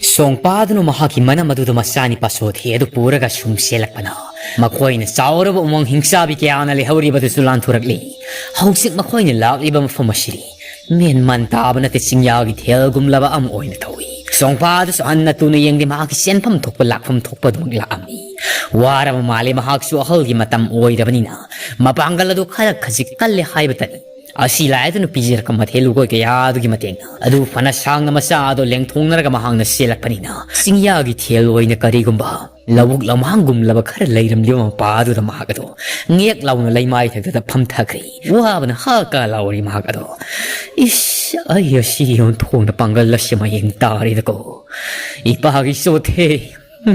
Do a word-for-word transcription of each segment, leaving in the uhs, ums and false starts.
ꯁꯣꯡꯄꯥꯗꯨꯅ ꯃꯍꯥꯛꯀꯤ ꯃꯅꯝ ꯑꯗꯨꯗ ꯃꯆꯥꯅꯤꯄꯥ ꯁꯣꯊꯦ ꯑꯗꯨ ꯄꯨꯔꯒ ꯁꯨꯝ ꯆꯦꯜꯂꯛꯄꯅ ꯃꯈꯣꯏꯅ ꯆꯥꯎꯔꯕ ꯎꯃꯪ ꯍꯤꯡꯆꯥꯕꯤ ꯀꯌꯥꯅ ꯂꯩꯍꯧꯔꯤꯕꯗꯨꯁꯨ ꯂꯥꯟꯊꯣꯔꯛꯂꯤ꯫ ꯍꯧꯖꯤꯛ ꯃꯈꯣꯏꯅ ꯂꯥꯛꯂꯤꯕ ꯃꯐꯝ ꯑꯁꯤꯗꯤ ꯃꯦꯟ ꯃꯥꯟ ꯇꯥꯕ ꯅꯠꯇꯦ, ꯆꯤꯡꯌꯥꯒꯤ ꯊꯦꯜꯒꯨꯝꯂꯕ ꯑꯃ ꯑꯣꯏꯅ ꯇꯧꯏ꯫ ꯁꯣꯡꯄꯥꯗꯨꯁꯨ ꯍꯟꯅ ꯇꯨꯅ ꯌꯦꯡꯗꯦ, ꯃꯍꯥꯛꯀꯤ ꯆꯦꯟꯐꯝ ꯊꯣꯛꯄ ꯂꯥꯛꯐꯝ ꯊꯣꯛꯄ ꯑꯗꯨꯃꯛ ꯂꯥꯛꯑꯝꯃꯤ꯫ ꯋꯥꯔꯕ ꯃꯥꯜꯂꯦ, ꯃꯍꯥꯛꯁꯨ ꯑꯍꯜꯒꯤ ꯃꯇꯝ ꯑꯣꯏꯔꯕꯅꯤꯅ ꯃꯄꯥꯡꯒꯜ ꯑꯗꯨ ꯈꯔ ꯈꯖꯤꯛ ꯀꯜꯂꯦ ꯍꯥꯏꯕꯇꯅꯤ꯫ ꯑꯁꯤ ꯂꯥꯏꯗꯨꯅ ꯄꯤꯖꯔꯛꯄ ꯃꯊꯦꯜ ꯂꯨꯀꯣꯏ ꯀꯌꯥ ꯑꯗꯨꯒꯤ ꯃꯇꯦꯡꯅ ꯑꯗꯨ ꯐꯅ ꯁꯥꯡꯅ ꯃꯆꯥ ꯑꯗꯣ ꯂꯦꯡꯊꯣꯛꯅꯔꯒ ꯃꯍꯥꯛꯅ ꯆꯦꯜꯂꯛꯄꯅꯤꯅ ꯆꯤꯡꯌꯥꯒꯤ ꯊꯦꯜ ꯑꯣꯏꯅ ꯀꯔꯤꯒꯨꯝꯕ ꯂꯧꯕꯨꯛ ꯂꯝꯍꯥꯡꯒꯨꯝꯂꯕ ꯈꯔ ꯂꯩꯔꯝꯂꯤꯕ ꯃꯄꯥ ꯑꯗꯨꯗ ꯃꯍꯥꯛ ꯑꯗꯣ ꯉꯦꯛ ꯂꯥꯎꯅ ꯂꯩꯃꯥꯏ ꯊꯛꯇꯗ ꯐꯝꯊꯈ꯭ꯔꯦ꯫ ꯋꯥꯕꯅ ꯍꯥ ꯀꯥ ꯂꯥꯎꯔꯤ ꯃꯍꯥꯛ ꯑꯗꯣ꯫ ꯏꯁ, ꯑꯩ ꯑꯁꯤꯒꯤ ꯑꯣꯟꯊꯣꯛꯅ ꯄꯥꯡꯒꯜ ꯑꯁꯤ ꯃꯌꯦꯡ ꯇꯥꯔꯦꯗꯀꯣ꯫ ꯏꯄꯥꯒꯤ ꯆꯣꯊꯦ,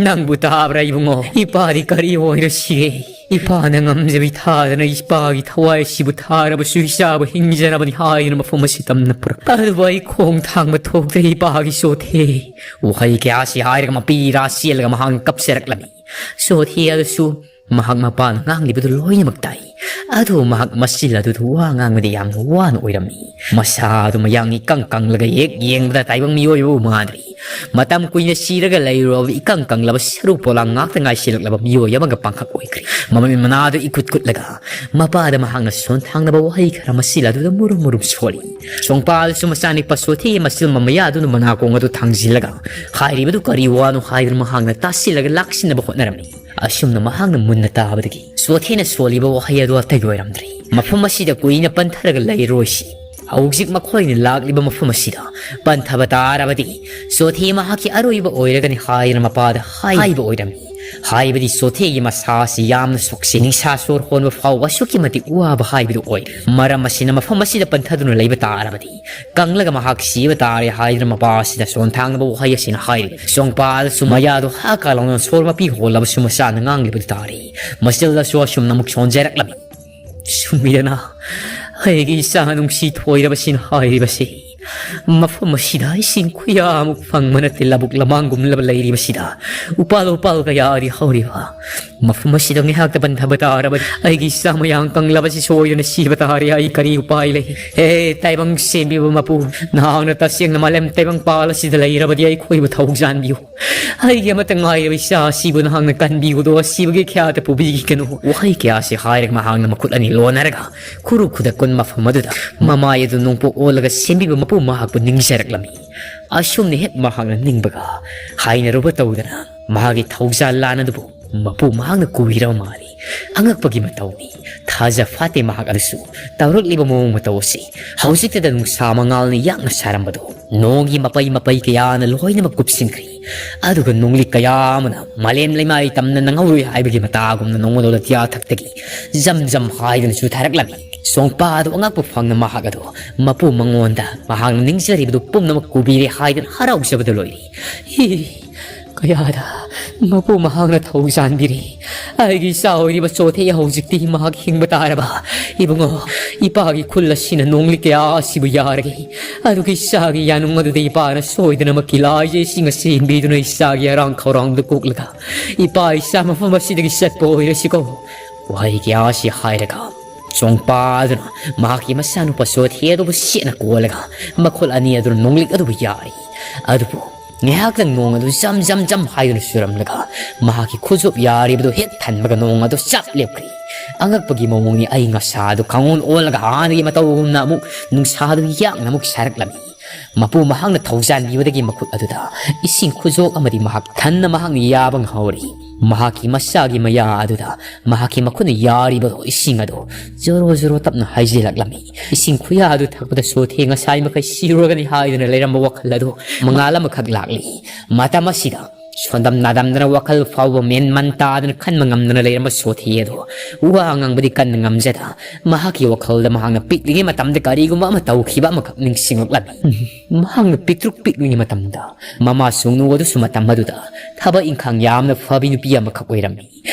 ꯅꯪꯕꯨ ꯇꯥꯕ꯭ꯔꯥ ꯏꯕꯨꯡꯉꯣ? ꯏꯄꯥꯗꯤ ꯀꯔꯤ ꯑꯣꯏꯔꯁꯤꯒꯦ? ꯏꯄꯥꯅ ꯉꯝꯖꯕꯤ ꯊꯥꯗꯅ ꯏꯄꯥꯒꯤ ꯊꯋꯥꯏ ꯑꯁꯤꯕꯨ ꯊꯥꯔꯕꯁꯨ ꯏꯆꯥꯕꯨ ꯍꯤꯡꯖꯔꯕꯅꯤ ꯍꯥꯏꯗꯨꯅ ꯃꯐꯝ ꯑꯁꯤ ꯇꯝꯅ ꯄꯨꯔꯛꯄ꯫ ꯑꯗꯨꯕꯨ ꯑꯩ ꯈꯣꯡ ꯊꯥꯡꯕ ꯊꯣꯛꯇ꯭ꯔꯦ ꯏꯄꯥꯒꯤ ꯆꯣꯊꯦ꯫ ꯋꯥꯍꯩ ꯀꯌꯥꯁꯤ ꯍꯥꯏꯔꯒ ꯃꯄꯤ ꯏꯔꯥ ꯆꯦꯜꯂꯒ ꯃꯍꯥꯛꯅ ꯀꯞꯆꯔꯛꯂꯝꯃꯤ꯫ ꯆꯣꯊꯦ ꯑꯗꯨꯁꯨ ꯃꯍꯥꯛ ꯃꯄꯥꯅ ꯉꯥꯡꯂꯤꯕꯗꯨ ꯂꯣꯏꯅꯃꯛ ꯇꯥꯏ꯫ ꯑꯗꯨꯕꯨ ꯃꯍꯥꯛ ꯃꯆꯤꯜ ꯑꯗꯨꯗ ꯋꯥ ꯉꯥꯡꯕꯗꯤ ꯌꯥꯝꯅ ꯋꯥꯅ ꯑꯣꯏꯔꯝꯃꯤ꯫ ꯃꯁꯥ ꯑꯗꯨ ꯃꯌꯥꯡ ꯏꯀꯪ ꯀꯪꯂꯒ ꯍꯦꯛ ꯌꯦꯡꯕꯗ ꯇꯥꯏꯕꯪ ꯃꯤꯑꯣꯏꯕꯕꯨ ꯃꯥꯟꯗ꯭ꯔꯤ꯫ ꯃꯇꯝ ꯀꯨꯏꯅ ꯁꯤꯔꯒ ꯂꯩꯔꯨꯔꯕ ꯏꯀꯪ ꯀꯪꯂꯕ ꯁꯔꯨ ꯄꯣꯂꯥꯡ ꯉꯥꯛꯇ ꯉꯥꯏꯁꯤꯜꯂꯛꯂꯕ ꯃꯤꯑꯣꯏ ꯑꯃꯒ ꯄꯥꯡꯈꯛ ꯑꯣꯏꯈ꯭ꯔꯦ꯫ ꯃꯃꯤꯠ ꯃꯅꯥꯗꯨ ꯏꯀꯨꯠ ꯀꯨꯠꯂꯒ ꯃꯄꯥꯗ ꯃꯍꯥꯛꯅ ꯁꯣꯟꯊꯥꯡꯅꯕ ꯋꯥꯍꯩ ꯈꯔ ꯃꯆꯤꯜ ꯑꯗꯨꯗ ꯃꯨꯔꯨꯝ ꯃꯨꯔꯨꯝ ꯁꯣꯜꯂꯤ꯫ ꯁꯣꯡꯄꯥꯜꯁꯨ ꯃꯆꯥꯅꯤꯄꯥ ꯁꯣꯊꯦꯒꯤ ꯃꯆꯤꯜ ꯃꯃꯌꯥ ꯑꯗꯨꯅ ꯃꯅꯥꯀꯣꯡ ꯑꯗꯨ ꯊꯥꯡꯖꯤꯜꯂꯒ ꯍꯥꯏꯔꯤꯕꯗꯨ ꯀꯔꯤ ꯋꯥꯅꯣ ꯍꯥꯏꯗꯨꯅ ꯃꯍꯥꯛꯅ ꯇꯥꯁꯤꯜꯂꯒ ꯂꯥꯛꯁꯤꯟꯅꯕ ꯍꯣꯠꯅꯔꯝꯃꯤ꯫ ꯑꯁꯨꯝꯅ ꯃꯍꯥꯛꯅ ꯃꯨꯟꯅ ꯇꯥꯕꯗꯒꯤ ꯆꯣꯊꯦꯅ ꯁꯣꯜꯂꯤꯕ ꯋꯥꯍꯩ ꯑꯗꯨ ꯑꯇꯩ ꯑꯣꯏꯔꯝꯗ꯭ꯔꯦ꯫ ꯃꯐꯝ ꯑꯁꯤꯗ ꯀꯨꯏꯅ ꯄꯟꯊꯔꯒ ꯂꯩꯔꯔꯣꯏꯁꯤ꯫ ꯍꯧꯖꯤꯛ ꯃꯈꯣꯏꯅ ꯂꯥꯛꯂꯤꯕ ꯃꯐꯝ ꯑꯁꯤꯗ ꯄꯟꯊꯕ ꯇꯥꯔꯕꯗꯤ ꯆꯣꯊꯦ ꯃꯍꯥꯛꯀꯤ ꯑꯔꯣꯏꯕ ꯑꯣꯏꯔꯒꯅꯤ ꯍꯥꯏꯗꯅ ꯃꯄꯥꯗ ꯍꯥꯏꯕ ꯑꯣꯏꯔꯝꯃꯤ꯫ ꯍꯥꯏꯕꯗꯤ ꯆꯣꯊꯦꯒꯤ ꯃꯁꯥ ꯑꯁꯤ ꯌꯥꯝꯅ ꯁꯣꯛꯆꯩ꯫ ꯅꯤꯡꯁꯥ ꯁꯣꯔ ꯍꯣꯟꯕ ꯐꯥꯎꯕ ꯑꯁꯨꯛꯀꯤ ꯃꯇꯤꯛ ꯋꯥꯕ ꯍꯥꯏꯕꯗꯨ ꯑꯣꯏ꯫ ꯃꯔꯝ ꯑꯁꯤꯅ ꯃꯐꯝ ꯑꯁꯤꯗ ꯄꯟꯊꯗꯨꯅ ꯂꯩꯕ ꯇꯥꯔꯕꯗꯤ ꯀꯪꯂꯒ ꯃꯍꯥꯛ ꯁꯤꯕ ꯇꯥꯔꯦ ꯍꯥꯏꯗꯨꯅ ꯃꯄꯥ ꯑꯁꯤꯗ ꯁꯣꯟꯊꯥꯡꯅꯕ ꯋꯥꯍꯩ ꯑꯁꯤꯅ ꯍꯥꯏꯔꯤ꯫ ꯁꯣꯡꯄꯥꯜꯁꯨ ꯃꯌꯥꯗꯨ ꯍꯥ ꯀꯥ ꯂꯥꯎꯅ ꯁꯣꯔ ꯃꯄꯤ ꯍꯣꯜꯂꯕꯁꯨ ꯃꯆꯥꯅ ꯉꯥꯡꯂꯤꯕꯗꯨ ꯇꯥꯔꯤ꯫ ꯃꯆꯤꯜꯗꯁꯨ ꯑꯁꯨꯝꯅ ꯑꯃꯨꯛ ꯁꯣꯟꯖꯔꯛꯂꯝꯃꯤ꯫ ꯁꯨꯝꯕꯤꯗꯅ ꯑꯩꯒꯤ ꯏꯆꯥ ꯅꯨꯡꯁꯤ ꯊꯣꯏꯔꯕꯁꯤꯅ ꯍꯥꯏꯔꯤꯕꯁꯤ ꯃꯐꯝ ꯑꯁꯤꯗ ꯏꯁꯤꯡ ꯈꯨꯌꯥꯃꯨꯛ ꯐꯪꯕ ꯅꯠꯇꯦ, ꯂꯧꯕꯨꯛ ꯂꯃꯥꯡꯒꯨꯝꯂꯕ ꯂꯩꯔꯤꯕꯁꯤꯗ ꯎꯄꯥꯜ ꯎꯄꯥꯜ ꯀꯌꯥꯗꯤ ꯍꯧꯔꯤꯕ꯫ ꯃꯐꯝ ꯑꯁꯤꯗ ꯉꯥꯏꯍꯥꯛꯇ ꯄꯟꯊꯕ ꯇꯥꯔꯕꯗꯤ ꯑꯩꯒꯤ ꯏꯁꯥ ꯃꯌꯥꯡ ꯀꯪꯂꯕꯁꯤ ꯁꯣꯏꯗꯅ ꯁꯤꯕ ꯇꯥꯔꯦ꯫ ꯑꯩ ꯀꯔꯤ ꯎꯄꯥꯏ ꯂꯩ? ꯍꯦ ꯇꯥꯏꯕꯪ ꯁꯦꯝꯕꯤꯕ ꯃꯄꯨ, ꯅꯍꯥꯛꯅ ꯇꯁꯦꯡꯅ ꯃꯥꯂꯦꯝ ꯇꯥꯏꯕꯪ ꯄꯥꯜ ꯑꯁꯤꯗ ꯂꯩꯔꯕꯗꯤ ꯑꯩꯈꯣꯏꯕꯨ ꯊꯧꯖꯥꯟꯕꯤꯌꯨ꯫ ꯑꯩꯒꯤ ꯑꯃꯠꯇ ꯉꯥꯏꯔꯕ ꯏꯆꯥ ꯑꯁꯤꯕꯨ ꯅꯍꯥꯛꯅ ꯀꯟꯕꯤꯌꯨꯗꯣ, ꯑꯁꯤꯕꯒꯤ ꯈ꯭ꯌꯥꯗ ꯄꯨꯕꯤꯈꯤꯒꯅꯨ꯫ ꯋꯥꯍꯩ ꯀꯌꯥꯁꯤ ꯍꯥꯏꯔꯒ ꯃꯍꯥꯛꯅ ꯃꯈꯨꯠ ꯑꯅꯤ ꯂꯣꯟꯅꯔꯒ ꯈꯨꯔꯨ ꯈꯨꯗꯛ ꯀꯨꯟ ꯃꯐꯝ ꯑꯗꯨꯗ ꯃꯃꯥꯏ ꯑꯗꯨ ꯅꯣꯡꯄꯣꯛ ꯑꯣꯜꯂꯒ ꯁꯦꯝꯕꯤꯕ ꯃꯄꯨ ꯃꯍꯥꯛꯄꯨ ꯅꯤꯡꯖꯔꯛꯂꯝꯃꯤ꯫ ꯑꯁꯨꯝꯅ ꯍꯦꯛ ꯃꯍꯥꯛꯅ ꯅꯤꯡꯕꯒ ꯍꯥꯏꯅꯔꯨꯕ ꯇꯧꯗꯅ ꯃꯍꯥꯛꯀꯤ ꯊꯧꯖꯥꯜ ꯂꯥꯟ ꯑꯗꯨꯕꯨ ꯃꯄꯨ ꯃꯍꯥꯛꯅ ꯀꯨꯏꯔꯕ ꯃꯥꯜꯂꯤ꯫ ꯑꯉꯛꯄꯒꯤ ꯃꯇꯧꯅꯤ꯫ ꯊꯥꯖ ꯐꯥꯠꯇꯦ ꯃꯍꯥꯛ ꯑꯗꯨꯁꯨ ꯇꯧꯔꯛꯂꯤꯕ ꯃꯑꯣꯡ ꯃꯇꯧ ꯑꯁꯤ꯫ ꯍꯧꯖꯤꯛꯇꯗ ꯅꯨꯡꯁꯥ ꯃꯉꯥꯜꯅ ꯌꯥꯛꯅ ꯁꯥꯔꯝꯕꯗꯨ ꯅꯣꯡꯒꯤ ꯃꯄꯩ ꯃꯄꯩ ꯀꯌꯥꯅ ꯂꯣꯏꯅꯃꯛ ꯀꯨꯞꯁꯤꯟꯈ꯭ꯔꯦ꯫ ꯑꯗꯨꯒ ꯅꯣꯡꯂꯤꯛ ꯀꯌꯥ ꯑꯃꯅ ꯃꯥꯂꯦꯝ ꯂꯩꯃꯥꯏ ꯇꯝꯅ ꯅꯪꯍꯧꯔꯣꯏ ꯍꯥꯏꯕꯒꯤ ꯃꯇꯥꯒꯨꯝꯅ ꯅꯣꯡꯃꯗꯣ ꯑꯇꯤꯌꯥ ꯊꯛꯇꯒꯤ ꯖꯝ ꯖꯝ ꯍꯥꯏꯗꯨꯅ ꯆꯨꯊꯔꯛꯂꯝꯃꯤ꯫ ꯆꯣꯡꯄꯥ ꯑꯗꯨ ꯑꯉꯛꯄ ꯐꯪꯅ ꯃꯍꯥꯛ ꯑꯗꯨ ꯃꯄꯨ ꯃꯉꯣꯟꯗ ꯃꯍꯥꯛꯅ ꯅꯤꯡꯖꯔꯤꯕꯗꯨ ꯄꯨꯝꯅꯃꯛ ꯀꯨꯕꯤꯔꯦ ꯍꯥꯏꯗꯨꯅ ꯍꯔꯥꯎꯖꯕꯗ ꯂꯣꯏꯔꯤ꯫ ꯍꯤ, ꯀꯌꯥꯗ ꯃꯄꯨ ꯃꯍꯥꯛꯅ ꯊꯧꯖꯥꯟꯕꯤꯔꯦ꯫ ꯑꯩꯒꯤ ꯏꯆꯥ ꯑꯣꯏꯔꯤꯕ ꯆꯣꯊꯦ ꯍꯧꯖꯤꯛꯇꯤ ꯃꯍꯥꯛ ꯍꯤꯡꯕ ꯇꯥꯔꯕ꯫ ꯏꯕꯨꯡꯉꯣ, ꯏꯄꯥꯒꯤ ꯈꯨꯜ ꯑꯁꯤꯅ ꯅꯣꯡꯂꯤꯛ ꯀꯌꯥ ꯑꯁꯤꯕꯨ ꯌꯥꯔꯒꯦ꯫ ꯑꯗꯨꯒ ꯏꯆꯥꯒꯤ ꯌꯥꯅꯨꯡ ꯑꯗꯨꯗ ꯏꯄꯥꯅ ꯁꯣꯏꯗꯅꯃꯛꯀꯤ ꯂꯥꯏꯖꯩꯁꯤꯡ ꯑꯁꯤ ꯏꯟꯕꯤꯗꯨꯅ ꯏꯆꯥꯒꯤ ꯑꯔꯥꯡ ꯈꯧꯔꯥꯡꯗ ꯀꯣꯛꯂꯒ ꯏꯄꯥ ꯏꯆꯥ ꯃꯐꯝ ꯑꯁꯤꯗꯒꯤ ꯆꯠꯄ ꯑꯣꯏꯔꯁꯤꯀꯣ꯫ ꯋꯥꯍꯩ ꯀꯌꯥ ꯑꯁꯤ ꯍꯥꯏꯔꯒ ꯆꯣꯡꯄꯥꯗꯨꯅ ꯃꯍꯥꯛꯀꯤ ꯃꯆꯥꯅꯨꯄꯥ ꯆꯣꯊꯦ ꯑꯗꯨꯕꯨ ꯁꯦꯠꯅ ꯀꯣꯜꯂꯒ ꯃꯈꯨꯠ ꯑꯅꯤ ꯑꯗꯨꯅ ꯅꯣꯡꯂꯤꯛ ꯑꯗꯨꯕꯨ ꯌꯥꯔꯤ꯫ ꯑꯗꯨꯕꯨ ꯉꯥꯏꯍꯥꯛꯇꯪ ꯅꯣꯡ ꯑꯗꯨ ꯖꯝ ꯖꯝ ꯖꯝ ꯍꯥꯏꯗꯨꯅ ꯆꯨꯔꯝꯂꯒ ꯃꯍꯥꯛꯀꯤ ꯈꯨꯖꯣꯞ ꯌꯥꯔꯤꯕꯗꯨ ꯍꯦꯛ ꯊꯟꯕꯒ ꯅꯣꯡ ꯑꯗꯨ ꯆꯞ ꯂꯦꯞꯈ꯭ꯔꯦ꯫ ꯑꯉꯛꯄꯒꯤ ꯃꯑꯣꯡꯅꯤ꯫ ꯑꯏꯪ ꯑꯁꯥ ꯑꯗꯨ ꯈꯪꯑꯣꯟ ꯑꯣꯜꯂꯒ ꯍꯥꯟꯅꯒꯤ ꯃꯇꯧꯒꯨꯝꯅ ꯑꯃꯨꯛ ꯅꯨꯡꯁꯥ ꯑꯗꯨ ꯌꯥꯛꯅ ꯑꯃꯨꯛ ꯁꯥꯔꯛꯂꯝꯃꯤ꯫ ꯃꯄꯨ ꯃꯍꯥꯛꯅ ꯊꯧꯖꯥꯟꯕꯤꯕꯗꯒꯤ ꯃꯈꯨꯠ ꯑꯗꯨꯗ ꯏꯁꯤꯡ ꯈꯨꯖꯣꯛ ꯑꯃꯗꯤ ꯃꯍꯥꯛ ꯊꯟꯅ ꯃꯍꯥꯛꯅ ꯌꯥꯕ ꯉꯝꯍꯧꯔꯤ꯫ ꯃꯍꯥꯛꯀꯤ ꯃꯆꯥꯒꯤ ꯃꯌꯥ ꯑꯗꯨꯗ ꯃꯍꯥꯛꯀꯤ ꯃꯈꯨꯠꯅ ꯌꯥꯔꯤꯕ ꯏꯁꯤꯡ ꯑꯗꯨ ꯖꯣꯔꯣ ꯖꯣꯔꯣ ꯇꯞꯅ ꯍꯩꯖꯤꯜꯂꯛꯂꯝꯃꯤ꯫ ꯏꯁꯤꯡ ꯈꯨꯌꯥ ꯑꯗꯨ ꯊꯛꯄꯗ ꯆꯣꯊꯦ ꯉꯁꯥꯏ ꯃꯈꯩ ꯁꯤꯔꯨꯔꯒꯅꯤ ꯍꯥꯏꯗꯨꯅ ꯂꯩꯔꯝꯕ ꯋꯥꯈꯜ ꯑꯗꯨ ꯃꯉꯥꯜ ꯑꯃꯈꯛ ꯂꯥꯛꯂꯤ꯫ ꯃꯇꯝ ꯑꯁꯤꯗ ꯁꯣꯟꯗꯝ ꯅꯥꯗꯝꯗꯅ ꯋꯥꯈꯜ ꯐꯥꯎꯕ ꯃꯦꯟ ꯃꯟ ꯇꯥꯗꯅ ꯈꯟꯕ ꯉꯝꯗꯅ ꯂꯩꯔꯝꯕ ꯆꯣꯊꯦ ꯑꯗꯨ ꯋꯥ ꯉꯥꯡꯕꯗꯤ ꯀꯟꯅ ꯉꯝꯖꯗ ꯃꯍꯥꯛꯀꯤ ꯋꯥꯈꯜꯗ ꯃꯍꯥꯛꯅ ꯄꯤꯛꯂꯤꯉꯩ ꯃꯇꯝꯗ ꯀꯔꯤꯒꯨꯝꯕ ꯑꯃ ꯇꯧꯈꯤꯕ ꯑꯃꯈꯛ ꯅꯤꯡꯁꯤꯡꯂꯛꯂꯝꯃꯤ꯫ ꯃꯍꯥꯛꯅ ꯄꯤꯛꯇ꯭ꯔꯨꯛ ꯄꯤꯛꯂꯤꯉꯩ ꯃꯇꯝꯗ ꯃꯃꯥ ꯁꯣꯡꯅꯨ ꯑꯗꯨꯁꯨ ꯃꯇꯝ ꯑꯗꯨꯗ ꯊꯕꯛ ꯏꯪꯈꯥꯡ ꯌꯥꯝꯅ ꯐꯕꯤ ꯅꯨꯄꯤ ꯑꯃꯈꯛ ꯑꯣꯏꯔꯝꯃꯤ꯫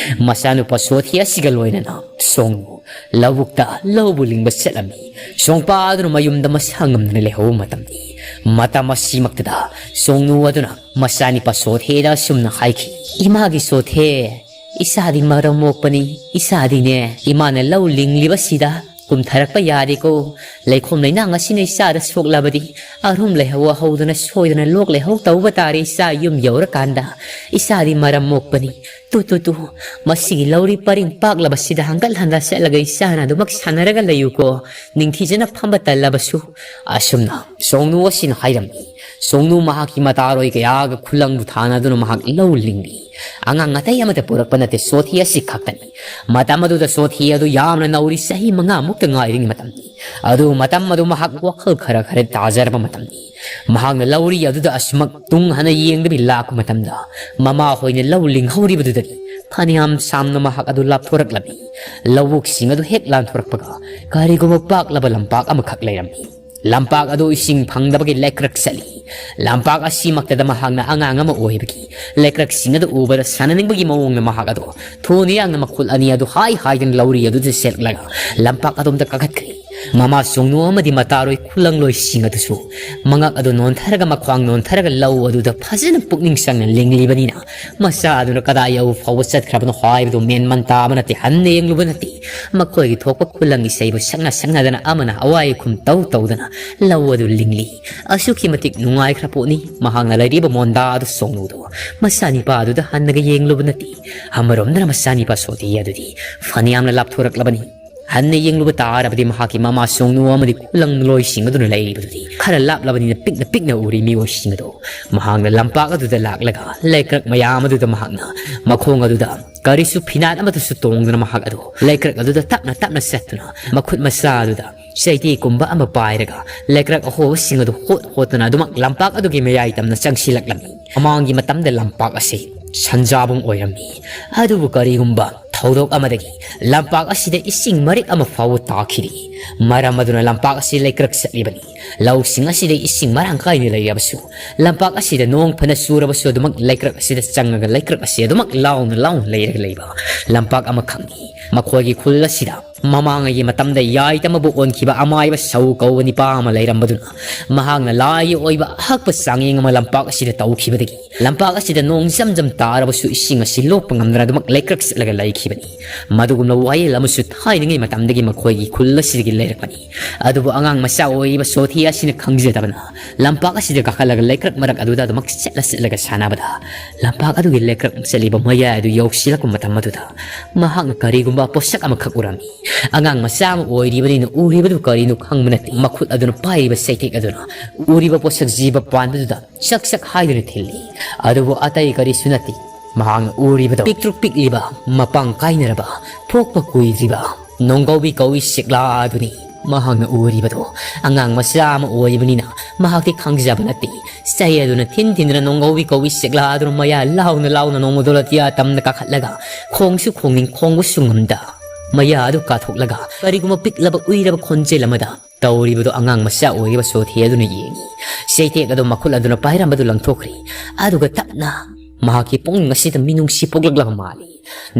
ꯃꯆꯥꯅꯨꯄꯥ ꯆꯣꯊꯦ ꯑꯁꯤꯒ ꯂꯣꯏꯅꯅ ꯁꯣꯡꯅꯨ ꯂꯧꯕꯨꯛꯇ ꯂꯧꯕꯨ ꯂꯤꯡꯕ ꯆꯠꯂꯝꯃꯤ꯫ ꯁꯣꯡꯄꯥ ꯑꯗꯨꯅ ꯃꯌꯨꯝꯗ ꯃꯁꯥ ꯉꯝꯗꯅ ꯂꯩꯍꯧꯕ ꯃꯇꯝꯅꯤ꯫ ꯃꯇꯝ ꯑꯁꯤꯃꯛꯇꯗ ꯁꯣꯡꯅꯨ ꯑꯗꯨꯅ ꯃꯆꯥꯅꯤꯄꯥ ꯁꯣꯊꯦꯗ ꯑꯁꯨꯝꯅ ꯍꯥꯏꯈꯤ, "ꯏꯃꯥꯒꯤ ꯁꯣꯊꯦ, ꯏꯆꯥꯗꯤ ꯃꯔꯝ ꯃꯣꯛꯄꯅꯤ꯫ ꯏꯆꯥꯗꯤꯅꯦ, ꯏꯃꯥꯅ ꯂꯧ ꯂꯤꯡꯂꯤꯕꯁꯤꯗ ꯀꯨꯝꯊꯔꯛꯄ ꯌꯥꯗꯦꯀꯣ꯫ ꯂꯩꯈꯣꯝ ꯂꯩꯅꯥꯡ ꯑꯁꯤꯅ ꯏꯆꯥꯗ ꯁꯣꯛꯂꯕꯗꯤ ꯑꯔꯨꯝ ꯂꯩꯍꯧ ꯍꯧꯗꯅ ꯁꯣꯏꯗꯅ ꯂꯣꯛ ꯂꯩꯍꯧ ꯇꯧꯕ ꯇꯥꯔꯦ ꯏꯆꯥ ꯌꯨꯝ ꯌꯧꯔꯀꯥꯟꯗ꯫ ꯏꯆꯥꯗꯤ ꯃꯔꯝ ꯃꯣꯛꯄꯅꯤ꯫ ꯇꯨ, ꯇꯨ, ꯇꯨ, ꯃꯁꯤꯒꯤ ꯂꯧꯔꯤ ꯄꯔꯤꯡ ꯄꯥꯛꯂꯕꯁꯤꯗ ꯍꯪꯒꯠ ꯍꯟꯗ ꯆꯠꯂꯒ ꯏꯆꯥꯅ ꯑꯗꯨꯃꯛ ꯁꯥꯟꯅꯔꯒ ꯂꯩꯌꯨꯀꯣ꯫ ꯅꯤꯡꯊꯤꯖꯅ ꯐꯝꯕ ꯇꯜꯂꯕꯁꯨ꯫" ꯑꯁꯨꯝꯅ ꯁꯣꯡꯅꯨ ꯑꯁꯤꯅ ꯍꯥꯏꯔꯝꯃꯤ꯫ ꯁꯣꯡꯅꯨ ꯃꯍꯥꯛꯀꯤ ꯃꯇꯥꯔꯣꯏ ꯀꯌꯥꯒ ꯈꯨꯂꯪꯕꯨ ꯊꯥꯅꯗꯨꯅ ꯃꯍꯥꯛ ꯂꯧ ꯂꯤꯡꯂꯤ꯫ ꯑꯉꯥꯡ ꯑꯇꯩ ꯑꯃꯠꯇ ꯄꯨꯔꯛꯄ ꯅꯠꯇꯦ, ꯁꯣꯊꯤ ꯑꯁꯤ ꯈꯛꯇꯅꯤ꯫ ꯃꯇꯝ ꯑꯗꯨꯗ ꯁꯣꯊꯤ ꯑꯗꯨ ꯌꯥꯝꯅ ꯅꯧꯔꯤ, ꯆꯍꯤ ꯃꯉꯥꯃꯨꯛꯇ ꯉꯥꯏꯔꯤꯉꯩ ꯃꯇꯝꯅꯤ꯫ ꯑꯗꯨ ꯃꯇꯝ ꯑꯗꯨ ꯃꯍꯥꯛ ꯋꯥꯈꯜ ꯈꯔ ꯈꯔ ꯇꯥꯖꯔꯕ ꯃꯇꯝꯅꯤ꯫ ꯃꯍꯥꯛꯅ ꯂꯧꯔꯤ ꯑꯗꯨꯗ ꯑꯁꯨꯃꯛ ꯇꯨꯡ ꯍꯟꯅ ꯌꯦꯡꯗꯕꯤ ꯂꯥꯛꯄ ꯃꯇꯝꯗ, ꯃꯃꯥ ꯍꯣꯏꯅ ꯂꯧ ꯂꯤꯡꯍꯧꯔꯤꯕꯗꯨꯗꯒꯤ ꯐꯅꯌꯥꯝ ꯁꯥꯡꯅ ꯃꯍꯥꯛ ꯑꯗꯨ ꯂꯥꯞꯊꯣꯔꯛꯂꯝꯃꯤ꯫ ꯂꯧꯕꯨꯛꯁꯤꯡ ꯑꯗꯨ ꯍꯦꯛ ꯂꯥꯟꯊꯣꯔꯛꯄꯒ, ꯀꯔꯤꯒꯨꯝꯕ ꯄꯥꯛꯂꯕ ꯂꯝꯄꯥꯛ ꯑꯃꯈꯛ ꯂꯩꯔꯝꯃꯤ꯫ ꯂꯝꯄꯥꯛ ꯑꯗꯨ ꯏꯁꯤꯡ ꯐꯪꯗꯕꯒꯤ ꯂꯩꯀ꯭ꯔꯛ ꯆꯠꯂꯤ꯫ ꯂꯝꯄꯥꯛ ꯑꯁꯤꯃꯛꯇꯗ ꯃꯍꯥꯛꯅ ꯑꯉꯥꯡ ꯑꯃ ꯑꯣꯏꯕꯒꯤ ꯂꯩꯀ꯭ꯔꯛꯁꯤꯡ ꯑꯗꯨ ꯎꯕꯗ ꯁꯥꯟꯅꯅꯤꯡꯕꯒꯤ ꯃꯑꯣꯡꯗ ꯃꯍꯥꯛ ꯑꯗꯨ ꯊꯨꯅ ꯌꯥꯡꯅ ꯃꯈꯨꯜ ꯑꯅꯤ ꯑꯗꯨ ꯍꯥꯏ ꯍꯥꯏꯗꯅ ꯂꯧꯔꯤ ꯑꯗꯨꯗ ꯆꯦꯜꯂꯛꯂꯒ ꯂꯝꯄꯥꯛ ꯑꯗꯣꯝꯗ ꯀꯥꯈꯠꯈ꯭ꯔꯦ꯫ ꯃꯃꯥ ꯁꯣꯡꯅꯨ ꯑꯃꯗꯤ ꯃꯇꯥꯔꯣꯏ ꯈꯨꯂꯪꯂꯣꯏꯁꯤꯡ ꯑꯗꯨꯁꯨ ꯃꯉꯛ ꯑꯗꯨ ꯅꯣꯟꯊꯔꯒ, ꯃꯈ꯭ꯋꯥꯡ ꯅꯣꯟꯊꯔꯒ ꯂꯧ ꯑꯗꯨꯗ ꯐꯖꯅ ꯄꯨꯛꯅꯤꯡ ꯆꯪꯅ ꯂꯤꯡꯂꯤꯕꯅꯤꯅ, ꯃꯆꯥ ꯑꯗꯨꯅ ꯀꯗꯥꯏ ꯌꯧ ꯐꯥꯎꯕ ꯆꯠꯈ꯭ꯔꯕꯅꯣ ꯍꯥꯏꯕꯗꯨ ꯃꯦꯟꯃꯟ ꯇꯥꯕ ꯅꯠꯇꯦ, ꯍꯟꯅ ꯌꯦꯡꯂꯨꯕ ꯅꯠꯇꯦ꯫ ꯃꯈꯣꯏꯒꯤ ꯊꯣꯛꯄ ꯈꯨꯂꯪ ꯏꯁꯩꯕꯨ ꯁꯛꯅ ꯁꯛꯅꯗꯅ, ꯑꯃꯅ ꯑꯋꯥꯏ ꯈꯨꯝ ꯇꯧ ꯇꯧꯗꯅ ꯂꯧ ꯑꯗꯨ ꯂꯤꯡꯂꯤ꯫ ꯑꯁꯨꯛꯀꯤ ꯃꯇꯤꯛ ꯅꯨꯡꯉꯥꯏꯈ꯭ꯔ ꯄꯣꯠꯅꯤ꯫ ꯃꯍꯥꯛꯅ ꯂꯩꯔꯤꯕ ꯃꯣꯟꯗꯥ ꯑꯗꯨ ꯁꯣꯡꯅꯨꯗꯨ ꯃꯆꯥꯅꯤꯄꯥ ꯑꯗꯨꯗ ꯍꯟꯅꯒ ꯌꯦꯡꯂꯨꯕ ꯅꯠꯇꯦ꯫ ꯑꯃꯔꯣꯝꯗꯅ ꯃꯆꯥꯅꯤꯄꯥ ꯁꯣꯊꯤ ꯑꯗꯨꯗꯤ ꯐꯅꯌꯥꯝꯅ ꯂꯥꯞꯊꯣꯔꯛꯂꯕꯅꯤ꯫ ꯍꯟꯅ ꯌꯦꯡꯂꯨꯕ ꯇꯥꯔꯕꯗꯤ ꯃꯍꯥꯛꯀꯤ ꯃꯃꯥ ꯁꯣꯡꯅꯨ ꯑꯃꯗꯤ ꯈꯨꯂꯪꯂꯣꯏꯁꯤꯡ ꯑꯗꯨꯅ ꯂꯩꯔꯤꯕꯗꯨꯗꯤ ꯈꯔ ꯂꯥꯞꯂꯕꯅꯤꯅ ꯄꯤꯛꯅ ꯄꯤꯛꯅ ꯎꯔꯤ꯫ ꯃꯤꯑꯣꯏꯁꯤꯡ ꯑꯗꯨ ꯃꯍꯥꯛꯅ ꯂꯝꯄꯥꯛ ꯑꯗꯨꯗ ꯂꯥꯛꯂꯒ ꯂꯩꯀ꯭ꯔꯛ ꯃꯌꯥꯝ ꯑꯗꯨꯗ ꯃꯍꯥꯛꯅ ꯃꯈꯣꯡ ꯑꯗꯨꯗ ꯀꯔꯤꯁꯨ ꯐꯤꯅꯥꯠ ꯑꯃꯠꯇꯁꯨ ꯇꯣꯡꯗꯅ ꯃꯍꯥꯛ ꯑꯗꯨ ꯂꯩꯀ꯭ꯔꯛ ꯑꯗꯨꯗ ꯇꯞꯅ ꯇꯞꯅ ꯆꯠꯇꯨꯅ ꯃꯈꯨꯠ ꯃꯆꯥ ꯑꯗꯨꯗ ꯆꯩꯇꯦꯛꯀꯨꯝꯕ ꯑꯃ ꯄꯥꯏꯔꯒ ꯂꯩꯀ꯭ꯔꯛ ꯑꯍꯣꯕꯁꯤꯡ ꯑꯗꯨ ꯍꯣꯠ ꯍꯣꯠꯇꯨꯅ ꯑꯗꯨꯃꯛ ꯂꯝꯄꯥꯛ ꯑꯗꯨꯒꯤ ꯃꯌꯥꯏ ꯇꯝꯅ ꯆꯪꯁꯤꯜꯂꯛꯂꯝꯃꯤ꯫ ꯃꯃꯥꯡꯒꯤ ꯃꯇꯝꯗ ꯂꯝꯄꯥꯛ ꯑꯁꯤ ꯁꯟꯖꯥꯕꯨꯡ ꯑꯣꯏꯔꯝꯃꯤ꯫ ꯑꯗꯨꯕꯨ ꯀꯔꯤꯒꯨꯝꯕ ꯊꯧꯗꯣꯛ ꯑꯃꯗꯒꯤ ꯂꯝꯄꯥꯛ ꯑꯁꯤꯗ ꯏꯁꯤꯡ ꯃꯔꯤꯛ ꯑꯃ ꯐꯥꯎꯕ ꯇꯥꯈꯤꯗꯦ꯫ ꯃꯔꯝ ꯑꯗꯨꯅ ꯂꯝꯄꯥꯛ ꯑꯁꯤ ꯂꯩꯀ꯭ꯔꯛ ꯆꯠꯂꯤꯕꯅꯤ꯫ ꯂꯧꯁꯤꯡ ꯑꯁꯤꯗ ꯏꯁꯤꯡ ꯃꯔꯥꯡ ꯀꯥꯏꯅ ꯂꯩꯔꯕꯁꯨ, ꯂꯝꯄꯥꯛ ꯑꯁꯤꯗ ꯅꯣꯡ ꯐꯅ ꯆꯨꯔꯕꯁꯨ ꯑꯗꯨꯃꯛ ꯂꯩꯀ꯭ꯔꯛ ꯑꯁꯤꯗ ꯆꯪꯉꯒ ꯂꯩꯀ꯭ꯔꯛ ꯑꯁꯤ ꯑꯗꯨꯃꯛ ꯂꯥꯎꯅ ꯂꯥꯎꯅ ꯂꯩꯔꯒ ꯂꯩꯕ ꯂꯝꯄꯥꯛ ꯑꯃꯈꯛꯅꯤ꯫ ꯃꯈꯣꯏꯒꯤ ꯈꯨꯜ ꯑꯁꯤꯗ ꯃꯃꯥꯡꯉꯩꯒꯤ ꯃꯇꯝꯗ ꯌꯥꯏꯇ ꯑꯃꯕꯨ ꯑꯣꯟꯈꯤꯕ ꯑꯃꯥꯏꯕ ꯁꯧ ꯀꯧꯕ ꯅꯤꯄꯥ ꯑꯃ ꯂꯩꯔꯝꯕꯗꯨꯅ ꯃꯍꯥꯛꯅ ꯂꯥꯏꯒꯤ ꯑꯣꯏꯕ ꯑꯍꯛꯄ ꯆꯥꯡꯌꯦꯡ ꯑꯃ ꯂꯝꯄꯥꯛ ꯑꯁꯤꯗ ꯇꯧꯈꯤꯕꯗꯒꯤ ꯂꯝꯄꯥꯛ ꯑꯁꯤꯗ ꯅꯣꯡ ꯖꯝ ꯖꯝ ꯇꯥꯔꯕꯁꯨ ꯏꯁꯤꯡ ꯑꯁꯤ ꯂꯣꯛꯄ ꯉꯝꯗꯅ ꯑꯗꯨꯃꯛ ꯂꯩꯀ꯭ꯔꯛ ꯆꯠꯂꯒ ꯂꯩꯈꯤꯕꯅꯤ꯫ ꯃꯗꯨꯒꯨꯝꯅ ꯋꯥꯌꯦꯜ ꯑꯃꯁꯨ ꯊꯥꯏꯅꯉꯩ ꯃꯇꯝꯗꯒꯤ ꯃꯈꯣꯏꯒꯤ ꯈꯨꯜ ꯑꯁꯤꯗꯒꯤ ꯂꯩꯔꯛꯄꯅꯤ꯫ ꯑꯗꯨꯕꯨ ꯑꯉꯥꯡ ꯃꯆꯥ ꯑꯣꯏꯔꯤꯕ ꯁꯣꯊꯤ ꯑꯁꯤꯅ ꯈꯪꯖꯗꯕꯅ ꯂꯝꯄꯥꯛ ꯑꯁꯤꯗ ꯀꯥꯈꯠꯂꯒ ꯂꯩꯀ꯭ꯔꯛ ꯃꯔꯛ ꯑꯗꯨꯗ ꯑꯗꯨꯃꯛ ꯆꯠꯂ ꯆꯠꯂꯒ ꯁꯥꯟꯅꯕꯗ ꯂꯝꯄꯥꯛ ꯑꯗꯨꯒꯤ ꯂꯩꯀ꯭ꯔꯛ ꯆꯠꯂꯤꯕ ꯃꯌꯥꯏ ꯑꯗꯨ ꯌꯧꯁꯤꯜꯂꯛꯄ ꯃꯇꯝ ꯑꯗꯨꯗ ꯃꯍꯥꯛꯅ ꯀꯔꯤꯒꯨꯝꯕ ꯄꯣꯠꯁꯛ ꯑꯃꯈꯛ ꯎꯔꯝꯃꯤ꯫ ꯑꯉꯥꯡ ꯃꯆꯥ ꯑꯃ ꯑꯣꯏꯔꯤꯕꯅꯤꯅ ꯎꯔꯤꯕꯗꯨ ꯀꯔꯤꯅꯣ ꯈꯪꯕ ꯅꯠꯇꯦ꯫ ꯃꯈꯨꯠ ꯑꯗꯨꯅ ꯄꯥꯏꯔꯤꯕ ꯆꯩꯇꯦꯛ ꯑꯗꯨꯅ ꯎꯔꯤꯕ ꯄꯣꯠꯁꯛ ꯖꯤꯕ ꯄꯥꯟꯕꯗꯨꯗ ꯆꯛ ꯆꯛ ꯍꯥꯏꯗꯨꯅ ꯊꯤꯜꯂꯤ꯫ ꯑꯗꯨꯕꯨ ꯑꯇꯩ ꯀꯔꯤꯁꯨ ꯅꯠꯇꯦ꯫ ꯃꯍꯥꯛꯅ ꯎꯔꯤꯕꯗꯨ ꯄꯤꯛꯇ꯭ꯔꯨꯛ ꯄꯤꯛꯂꯤꯕ, ꯃꯄꯥꯡ ꯀꯥꯏꯅꯔꯕ, ꯊꯣꯛꯄ ꯀꯨꯏꯗ꯭ꯔꯤꯕ ꯅꯣꯡꯒꯧꯕꯤ ꯀꯧꯏ ꯁꯦꯛꯂꯥ ꯑꯗꯨꯅꯤ꯫ ꯃꯍꯥꯛꯅ ꯎꯔꯤꯕꯗꯨ ꯑꯉꯥꯡ ꯃꯆꯥ ꯑꯃ ꯑꯣꯏꯕꯅꯤꯅ ꯃꯍꯥꯛꯇꯤ ꯈꯪꯖꯕ ꯅꯠꯇꯦ꯫ ꯆꯩ ꯑꯗꯨꯅ ꯊꯤꯟ ꯊꯤꯟꯗꯨꯅ ꯅꯣꯡꯒꯧꯕꯤ ꯀꯧꯏ ꯁꯦꯛꯂꯥ ꯑꯗꯨꯅ ꯃꯌꯥ ꯂꯥꯎꯅ ꯂꯥꯎꯅ ꯅꯣꯡꯃꯗꯣꯂꯥꯇꯤꯌꯥ ꯇꯝꯅ ꯀꯥꯈꯠꯂꯒ ꯈꯣꯡꯁꯨ ꯈꯣꯡꯅꯤꯡ ꯈꯣꯡꯕꯁꯨ ꯉꯝꯗ ꯃꯌꯥ ꯑꯗꯨ ꯀꯥꯊꯣꯛꯂꯒ ꯀꯔꯤꯒꯨꯝꯕ ꯄꯤꯛꯂꯕ ꯎꯏꯔꯕ ꯈꯣꯟꯖꯦꯜ ꯑꯃꯗ ꯇꯧꯔꯤꯕꯗꯨ ꯑꯉꯥꯡ ꯃꯆꯥ ꯑꯣꯏꯔꯤꯕ ꯁꯣꯊꯤ ꯑꯗꯨꯅ ꯌꯦꯡꯉꯤ꯫ ꯆꯩꯇꯦꯛ ꯑꯗꯨ ꯃꯈꯨꯠ ꯑꯗꯨꯅ ꯄꯥꯏꯔꯝꯕꯗꯨ ꯂꯪꯊꯣꯛꯈ꯭ꯔꯦ꯫ ꯑꯗꯨꯒ ꯇꯞꯅ ꯃꯍꯥꯛꯀꯤ ꯄꯨꯛꯅꯤꯡ ꯑꯁꯤꯗ ꯃꯤꯅꯨꯡꯁꯤ ꯄꯣꯛꯂꯛꯂꯕ ꯃꯥꯜꯂꯤ꯫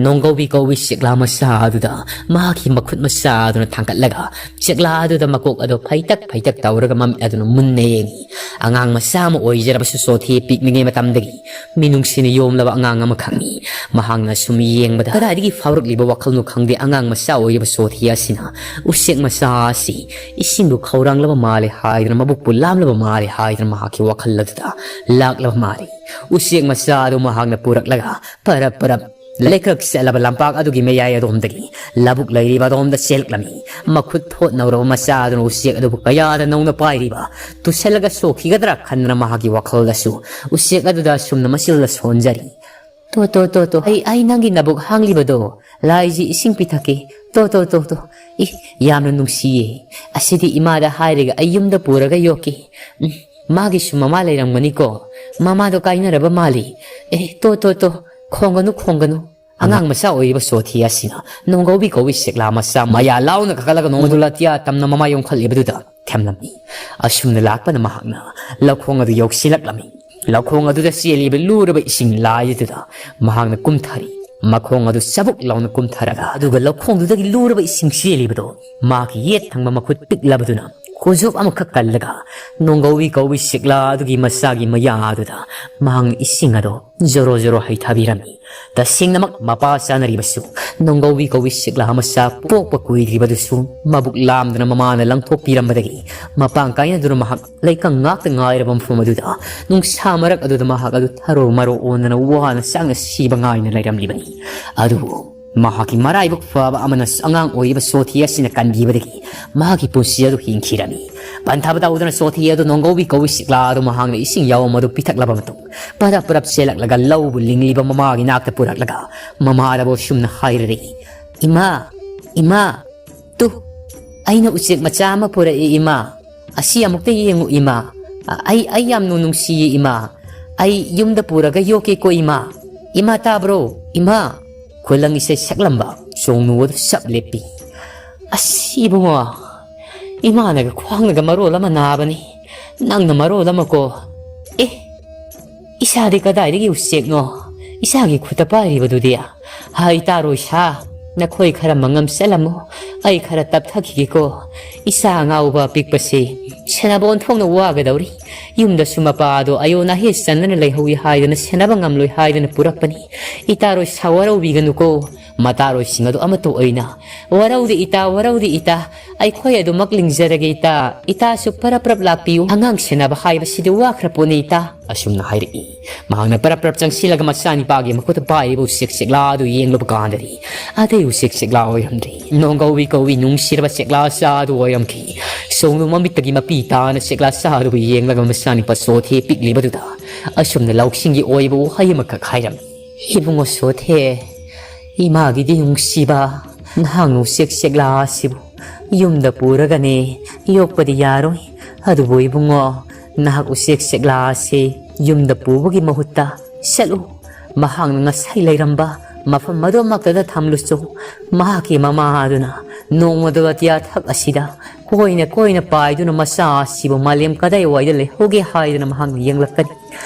ꯅꯣꯡꯒꯧꯕꯤ ꯀꯧꯕꯤ ꯆꯦꯛꯂꯥ ꯃꯆꯥ ꯑꯗꯨꯗ ꯃꯍꯥꯛꯀꯤ ꯃꯈꯨꯠ ꯃꯆꯥ ꯑꯗꯨꯅ ꯊꯥꯡꯒꯠꯂꯒ ꯆꯦꯛꯂꯥ ꯑꯗꯨꯗ ꯃꯀꯣꯛ ꯑꯗꯨ ꯐꯩꯇꯛ ꯐꯩꯇꯛ ꯇꯧꯔꯒ ꯃꯃꯤꯠ ꯑꯗꯨꯅ ꯃꯨꯟꯅ ꯌꯦꯡꯉꯤ꯫ ꯑꯉꯥꯡ ꯃꯆꯥ ꯑꯃ ꯑꯣꯏꯖꯔꯕꯁꯨ ꯁꯣꯊꯤ ꯄꯤꯛꯂꯤꯉꯩ ꯃꯇꯝꯗꯒꯤ ꯃꯤꯅꯨꯡꯁꯤꯅ ꯌꯣꯝꯂꯕ ꯑꯉꯥꯡ ꯑꯃꯈꯛꯅꯤ꯫ ꯃꯍꯥꯛꯅ ꯁꯨꯝ ꯌꯦꯡꯕꯗ ꯀꯗꯥꯏꯗꯒꯤ ꯐꯥꯎꯔꯛꯂꯤꯕ ꯋꯥꯈꯜꯅꯣ ꯈꯪꯗꯦ, ꯑꯉꯥꯡ ꯃꯆꯥ ꯑꯣꯏꯔꯤꯕ ꯁꯣꯊꯤ ꯑꯁꯤꯅ ꯎꯆꯦꯛ ꯃꯆꯥ ꯑꯁꯤ ꯏꯁꯤꯡꯕꯨ ꯈꯧꯔꯥꯡꯂꯕ ꯃꯥꯜꯂꯦ ꯍꯥꯏꯗꯨꯅ, ꯃꯕꯨꯛꯄꯨ ꯂꯥꯝꯂꯕ ꯃꯥꯜꯂꯦ ꯍꯥꯏꯗꯨꯅ ꯃꯍꯥꯛꯀꯤ ꯋꯥꯈꯜ ꯑꯗꯨꯗ ꯂꯥꯛꯂꯕ ꯃꯥꯜꯂꯤ꯫ ꯎꯆꯦꯛ ꯃꯆꯥ ꯑꯗꯨ ꯃꯍꯥꯛꯅ ꯄꯨꯔꯛꯂꯒ ꯄꯔꯞ ꯄꯔꯞ ꯂꯩꯀ꯭ꯔꯛ ꯆꯠꯂꯕ ꯂꯝꯄꯥꯛ ꯑꯗꯨꯒꯤ ꯃꯌꯥꯏ ꯑꯗꯣꯝꯗꯒꯤ ꯂꯧꯕꯨꯛ ꯂꯩꯔꯤꯕ ꯑꯗꯣꯝꯗ ꯆꯦꯜꯂꯛꯂꯝꯃꯤ꯫ ꯃꯈꯨꯠ ꯊꯣꯠ ꯅꯧꯔꯕ ꯃꯆꯥ ꯑꯗꯨꯅ ꯎꯆꯦꯛ ꯑꯗꯨꯕꯨ ꯀꯌꯥꯗ ꯅꯧꯅ ꯄꯥꯏꯔꯤꯕ, ꯇꯨꯁꯜꯂꯒ ꯁꯣꯛꯈꯤꯒꯗ꯭ꯔꯥ ꯈꯟꯗꯅ ꯃꯍꯥꯛꯀꯤ ꯋꯥꯈꯜꯗꯁꯨ ꯎꯆꯦꯛ ꯑꯗꯨꯗ ꯑꯁꯨꯝꯅ ꯃꯆꯤꯜꯗ ꯁꯣꯟꯖꯔꯤ꯫ "ꯇꯣ, ꯇꯣ, ꯇꯣ, ꯇꯣ, ꯑꯩ, ꯑꯩ ꯅꯪꯒꯤ ꯅꯕꯨꯛ ꯍꯥꯡꯂꯤꯕꯗꯣ, ꯂꯥꯏꯁꯤ ꯏꯁꯤꯡ ꯄꯤꯊꯛꯀꯦ꯫ ꯇꯣ, ꯇꯣ, ꯇꯣ, ꯇꯣ꯫ ꯏ, ꯌꯥꯝꯅ ꯅꯨꯡꯁꯤꯌꯦ꯫ ꯑꯁꯤꯗꯤ ꯏꯃꯥꯗ ꯍꯥꯏꯔꯒ ꯑꯩ ꯌꯨꯝꯗ ꯄꯨꯔꯒ ꯌꯣꯛꯀꯦ꯫ ꯎꯝ, ꯃꯥꯒꯤꯁꯨ ꯃꯃꯥ ꯂꯩꯔꯝꯒꯅꯤꯀꯣ꯫ ꯃꯃꯥꯗꯣ ꯀꯥꯏꯅꯔꯕ ꯃꯥꯜꯂꯤ꯫ ꯑꯦ, ꯇꯣ, ꯇꯣ, ꯇꯣ, ꯈꯣꯡꯒꯅꯨ, ꯈꯣꯡꯒꯅꯨ"꯫ ꯑꯉꯥꯡ ꯃꯆꯥ ꯑꯣꯏꯔꯤꯕ ꯁꯣꯊꯤ ꯑꯁꯤꯅ ꯅꯣꯡꯒꯧꯕꯤ ꯀꯧꯕꯤ ꯁꯦꯛꯂꯥ ꯃꯆꯥ ꯃꯌꯥ ꯂꯥꯎꯅ ꯀꯥꯈꯠꯂꯒ ꯅꯣꯡꯃꯗꯣꯂꯥꯇꯤꯌꯥ ꯇꯝꯅ ꯃꯃꯥꯏ ꯑꯣꯟꯈꯠꯂꯤꯕꯗꯨꯗ ꯊꯦꯝꯂꯝꯃꯤ꯫ ꯑꯁꯨꯝꯅ ꯂꯥꯛꯄꯅ ꯃꯍꯥꯛꯅ ꯂꯧꯈꯣꯡ ꯑꯗꯨ ꯌꯧꯁꯤꯜꯂꯛꯂꯝꯃꯤ꯫ ꯂꯧꯈꯣꯡ ꯑꯗꯨꯗ ꯆꯦꯜꯂꯤꯕ ꯂꯨꯔꯕ ꯏꯁꯤꯡ ꯂꯥꯏ ꯑꯗꯨꯗ ꯃꯍꯥꯛꯅ ꯀꯨꯝꯊꯔꯤ꯫ ꯃꯈꯣꯡ ꯑꯗꯨ ꯆꯕꯨꯛ ꯂꯥꯎꯅ ꯀꯨꯝꯊꯔꯒ, ꯑꯗꯨꯒ ꯂꯧꯈꯣꯡꯗꯨꯗꯒꯤ ꯂꯨꯔꯕ ꯏꯁꯤꯡ ꯆꯦꯜꯂꯤꯕꯗꯨ ꯃꯍꯥꯛꯀꯤ ꯌꯦꯠ ꯊꯪꯕ ꯃꯈꯨꯠ ꯄꯤꯛꯂꯕꯗꯨꯅ ꯈꯨꯖꯣꯞ ꯑꯃꯈꯛ ꯀꯜꯂꯒ, ꯅꯣꯡꯒꯧꯕꯤ ꯀꯧꯕꯤ ꯁꯤꯛꯂꯥ ꯑꯗꯨꯒꯤ ꯃꯆꯥꯒꯤ ꯃꯌꯥ ꯑꯗꯨꯗ ꯃꯍꯥꯛꯅ ꯏꯁꯤꯡ ꯑꯗꯨ ꯖꯣꯔꯣ ꯖꯣꯔꯣ ꯍꯩꯊꯕꯤꯔꯝꯃꯤ꯫ ꯇꯁꯦꯡꯅꯃꯛ ꯃꯄꯥ ꯆꯥꯅꯔꯤꯕꯁꯨ ꯅꯣꯡꯒꯧꯕꯤ ꯀꯧꯕꯤ ꯁꯤꯛꯂꯥ ꯃꯆꯥ ꯄꯣꯛꯄ ꯀꯨꯏꯗ꯭ꯔꯤꯕꯗꯨꯁꯨ ꯃꯕꯨꯛ ꯂꯥꯝꯗꯅ ꯃꯃꯥꯅ ꯂꯪꯊꯣꯛꯄꯤꯔꯝꯕꯗꯒꯤ ꯃꯄꯥꯡ ꯀꯥꯏꯅꯗꯨꯅ ꯃꯍꯥꯛ ꯂꯩꯀꯪ ꯉꯥꯛꯇ ꯉꯥꯏꯔꯕ ꯃꯐꯝ ꯑꯗꯨꯗ ꯅꯨꯡꯁꯥ ꯃꯔꯛ ꯑꯗꯨꯗ ꯃꯍꯥꯛ ꯑꯗꯨ ꯊꯔꯣ ꯃꯔꯣ ꯑꯣꯟꯗꯅ ꯋꯥꯅ ꯆꯥꯛꯅ ꯁꯤꯕ ꯉꯥꯏꯅ ꯂꯩꯔꯝꯂꯤꯕꯅꯤ꯫ ꯑꯗꯨꯕꯨ ꯃꯍꯥꯛꯀꯤ ꯃꯔꯥꯏꯕꯛ ꯐꯕ ꯑꯃꯅ ꯑꯉꯥꯡ ꯑꯣꯏꯔꯤꯕ ꯁꯣꯊꯤ ꯑꯁꯤꯅ ꯀꯟꯕꯤꯕꯗꯒꯤ ꯃꯍꯥꯛꯀꯤ ꯄꯨꯟꯁꯤ ꯑꯗꯨ ꯍꯤꯡꯈꯤꯔꯝꯃꯤ꯫ ꯄꯟꯊꯕ ꯇꯧꯗꯅ ꯁꯣꯊꯤ ꯑꯗꯨ ꯅꯣꯡꯒꯧꯕꯤ ꯀꯧꯕꯤ ꯁꯤꯛꯂꯥ ꯑꯗꯨ ꯃꯍꯥꯛꯅ ꯏꯁꯤꯡ ꯌꯥꯎꯝ ꯑꯗꯨ ꯄꯤꯊꯛꯂꯕ ꯃꯇꯨꯡ, ꯄꯔꯞ ꯄꯔꯞ ꯆꯦꯜꯂꯛꯂꯒ ꯂꯧꯕꯨ ꯂꯤꯡꯂꯤꯕ ꯃꯃꯥꯒꯤ ꯅꯥꯛꯇ ꯄꯨꯔꯛꯂꯒ ꯃꯃꯥꯗꯕꯨ ꯁꯨꯝꯅ ꯍꯥꯏꯔꯔꯤ, "ꯏꯃꯥ, ꯏꯃꯥ, ꯇꯨ, ꯑꯩꯅ ꯎꯆꯦꯛ ꯃꯆꯥ ꯑꯃ ꯄꯨꯔꯛꯏ, ꯏꯃꯥ꯫ ꯑꯁꯤ ꯑꯃꯨꯛꯇ ꯌꯦꯡꯉꯨ, ꯏꯃꯥ꯫ ꯑ, ꯑꯩ, ꯑꯩ ꯌꯥꯝꯅ ꯅꯨꯡꯁꯤꯌꯦ, ꯏꯃꯥ꯫ ꯑꯩ ꯌꯨꯝꯗ ꯄꯨꯔꯒ ꯌꯣꯛꯀꯦꯀꯣ, ꯏꯃꯥ꯫ ꯏꯃꯥ, ꯇꯥꯕ꯭ꯔꯣ? ꯏꯃꯥ!" ꯈꯨꯂꯪ ꯏꯁꯩ ꯁꯛꯂꯝꯕ ꯁꯣꯡꯅꯨ ꯑꯗꯨ ꯁꯞ ꯂꯦꯞꯄꯤ꯫ "ꯑꯁ, ꯏꯕꯨꯡꯉꯣ, ꯏꯃꯥꯅꯒ ꯈ꯭ꯋꯥꯡꯅꯒ ꯃꯔꯣꯜ ꯑꯃ ꯅꯥꯕꯅꯤ, ꯅꯪꯅ ꯃꯔꯣꯜ ꯑꯃꯀꯣ꯫ ꯑꯦ, ꯏꯁꯥꯗꯤ ꯀꯗꯥꯏꯗꯒꯤ ꯎꯆꯦꯛꯅꯣ? ꯏꯁꯥꯒꯤ ꯈꯨꯠꯇ ꯄꯥꯏꯔꯤꯕꯗꯨꯗꯤ? ꯍꯥꯏ ꯇꯥꯔꯣꯏ ꯁꯥ, ꯅꯈꯣꯏ ꯈꯔ ꯃꯉꯝ ꯆꯠꯂꯝꯃꯨ, ꯑꯩ ꯈꯔ ꯇꯞꯊꯈꯤꯒꯦꯀꯣ꯫ ꯏꯆꯥ ꯑꯉꯥꯎꯕ ꯑꯄꯤꯛꯄꯁꯤ ꯁꯦꯟꯅꯕ ꯑꯣꯟꯊꯣꯛꯅ ꯋꯥꯒꯗꯧꯔꯤ꯫ ꯌꯨꯝꯗꯁꯨ ꯃꯄꯥ ꯑꯗꯣ ꯑꯌꯣ ꯅꯥꯍꯦ ꯆꯟꯗꯅ ꯂꯩꯍꯧꯏ ꯍꯥꯏꯗꯅ ꯁꯦꯟꯅꯕ ꯉꯝꯂꯣꯏ ꯍꯥꯏꯗꯅ ꯄꯨꯔꯛꯄꯅꯤ꯫ ꯏꯇꯥꯔꯣꯏ ꯁꯥ ꯋꯥꯔꯧꯕꯤꯒꯅꯨꯀꯣ꯫ ꯃꯇꯥꯔꯣꯏꯁꯤꯡ ꯑꯗꯨ ꯑꯃꯠꯇ ꯑꯣꯏꯅ ꯋꯥꯔꯧꯗꯦ ꯏꯇꯥ, ꯋꯥꯔꯧꯗꯦ ꯏꯇꯥ꯫ ꯑꯩꯈꯣꯏ ꯑꯗꯨꯃꯛ ꯂꯤꯡꯖꯔꯒꯦ ꯏꯇꯥ꯫ ꯏꯇꯥꯁꯨ ꯄꯔꯞ ꯄꯔꯞ ꯂꯥꯛꯄꯤꯌꯨ꯫ ꯑꯉꯥꯡ ꯁꯦꯟꯅꯕ ꯍꯥꯏꯕꯁꯤꯗꯤ ꯋꯥꯈ꯭ꯔ ꯄꯣꯠꯅꯤ ꯏꯇꯥ", ꯑꯁꯨꯝꯅ ꯍꯥꯏꯔꯛꯏ꯫ ꯃꯍꯥꯛꯅ ꯄꯔꯞ ꯄꯔꯞ ꯆꯪꯁꯤꯜꯂꯒ ꯃꯆꯥꯅꯤꯄꯥꯒꯤ ꯃꯈꯨꯠꯇ ꯄꯥꯏꯔꯤꯕ ꯎꯆꯦꯛ ꯆꯦꯛꯂꯥ ꯑꯗꯨ ꯌꯦꯡꯂꯨꯕ ꯀꯥꯟꯗꯗꯤ ꯑꯇꯩ ꯎꯆꯦꯛ ꯆꯦꯛꯂꯥ ꯑꯣꯏꯔꯝꯗ꯭ꯔꯦ꯫ ꯅꯣꯡꯒꯧꯕꯤ ꯀꯧꯕꯤ ꯅꯨꯡꯁꯤꯔꯕ ꯆꯦꯛꯂꯥ ꯆꯥ ꯑꯗꯨ ꯑꯣꯏꯔꯝꯈꯤ꯫ ꯁꯣꯡꯅꯨ ꯃꯃꯤꯠꯇꯒꯤ ꯃꯄꯤ ꯇꯥꯅ ꯆꯦꯛꯂꯥ ꯆꯥ ꯑꯗꯨꯕꯨ ꯌꯦꯡꯂꯒ ꯃꯆꯥꯅꯤꯄꯥ ꯁꯣꯊꯤ ꯄꯤꯛꯂꯤꯕꯗꯨꯗ ꯑꯁꯨꯝꯅ ꯂꯧꯁꯤꯡꯒꯤ ꯑꯣꯏꯕ ꯋꯥꯍꯩ ꯑꯃꯈꯛ ꯍꯥꯏꯔꯝꯃꯤ꯫ "ꯏꯕꯨꯡꯉꯣ ꯁꯣꯊꯦ, ꯏꯃꯥꯒꯤꯗꯤ ꯅꯨꯡꯁꯤꯕ, ꯅꯍꯥꯛ ꯎꯆꯦꯛ ꯆꯦꯛꯂꯥ ꯑꯁꯤꯕꯨ ꯌꯨꯝꯗ ꯄꯨꯔꯒꯅꯦ ꯌꯣꯛꯄꯗꯤ ꯌꯥꯔꯣꯏ꯫ ꯑꯗꯨꯕꯨ ꯏꯕꯨꯡꯉꯣ, ꯅꯍꯥꯛ ꯎꯆꯦꯛ ꯆꯦꯛꯂꯥ ꯑꯁꯤ ꯌꯨꯝꯗ ꯄꯨꯕꯒꯤ ꯃꯍꯨꯠꯇ ꯆꯠꯂꯨ, ꯃꯍꯥꯛꯅ ꯉꯁꯥꯏ ꯂꯩꯔꯝꯕ ꯃꯐꯝ ꯑꯗꯨꯃꯛꯇꯗ ꯊꯝꯂꯨꯆꯣ꯫ ꯃꯍꯥꯛꯀꯤ ꯃꯃꯥ ꯑꯗꯨꯅ ꯅꯣꯡꯃꯗ ꯑꯇꯤꯌꯥ ꯊꯛ ꯑꯁꯤꯗ ꯀꯣꯏꯅ ꯀꯣꯏꯅ ꯄꯥꯏꯗꯨꯅ ꯃꯆꯥ ꯑꯁꯤꯕꯨ ꯃꯥꯂꯦꯝ ꯀꯗꯥꯏꯋꯥꯏꯗ ꯂꯩꯍꯧꯒꯦ ꯍꯥꯏꯗꯨꯅ ꯃꯍꯥꯛꯅ ꯌꯦꯡꯂꯛꯀꯅꯤ꯫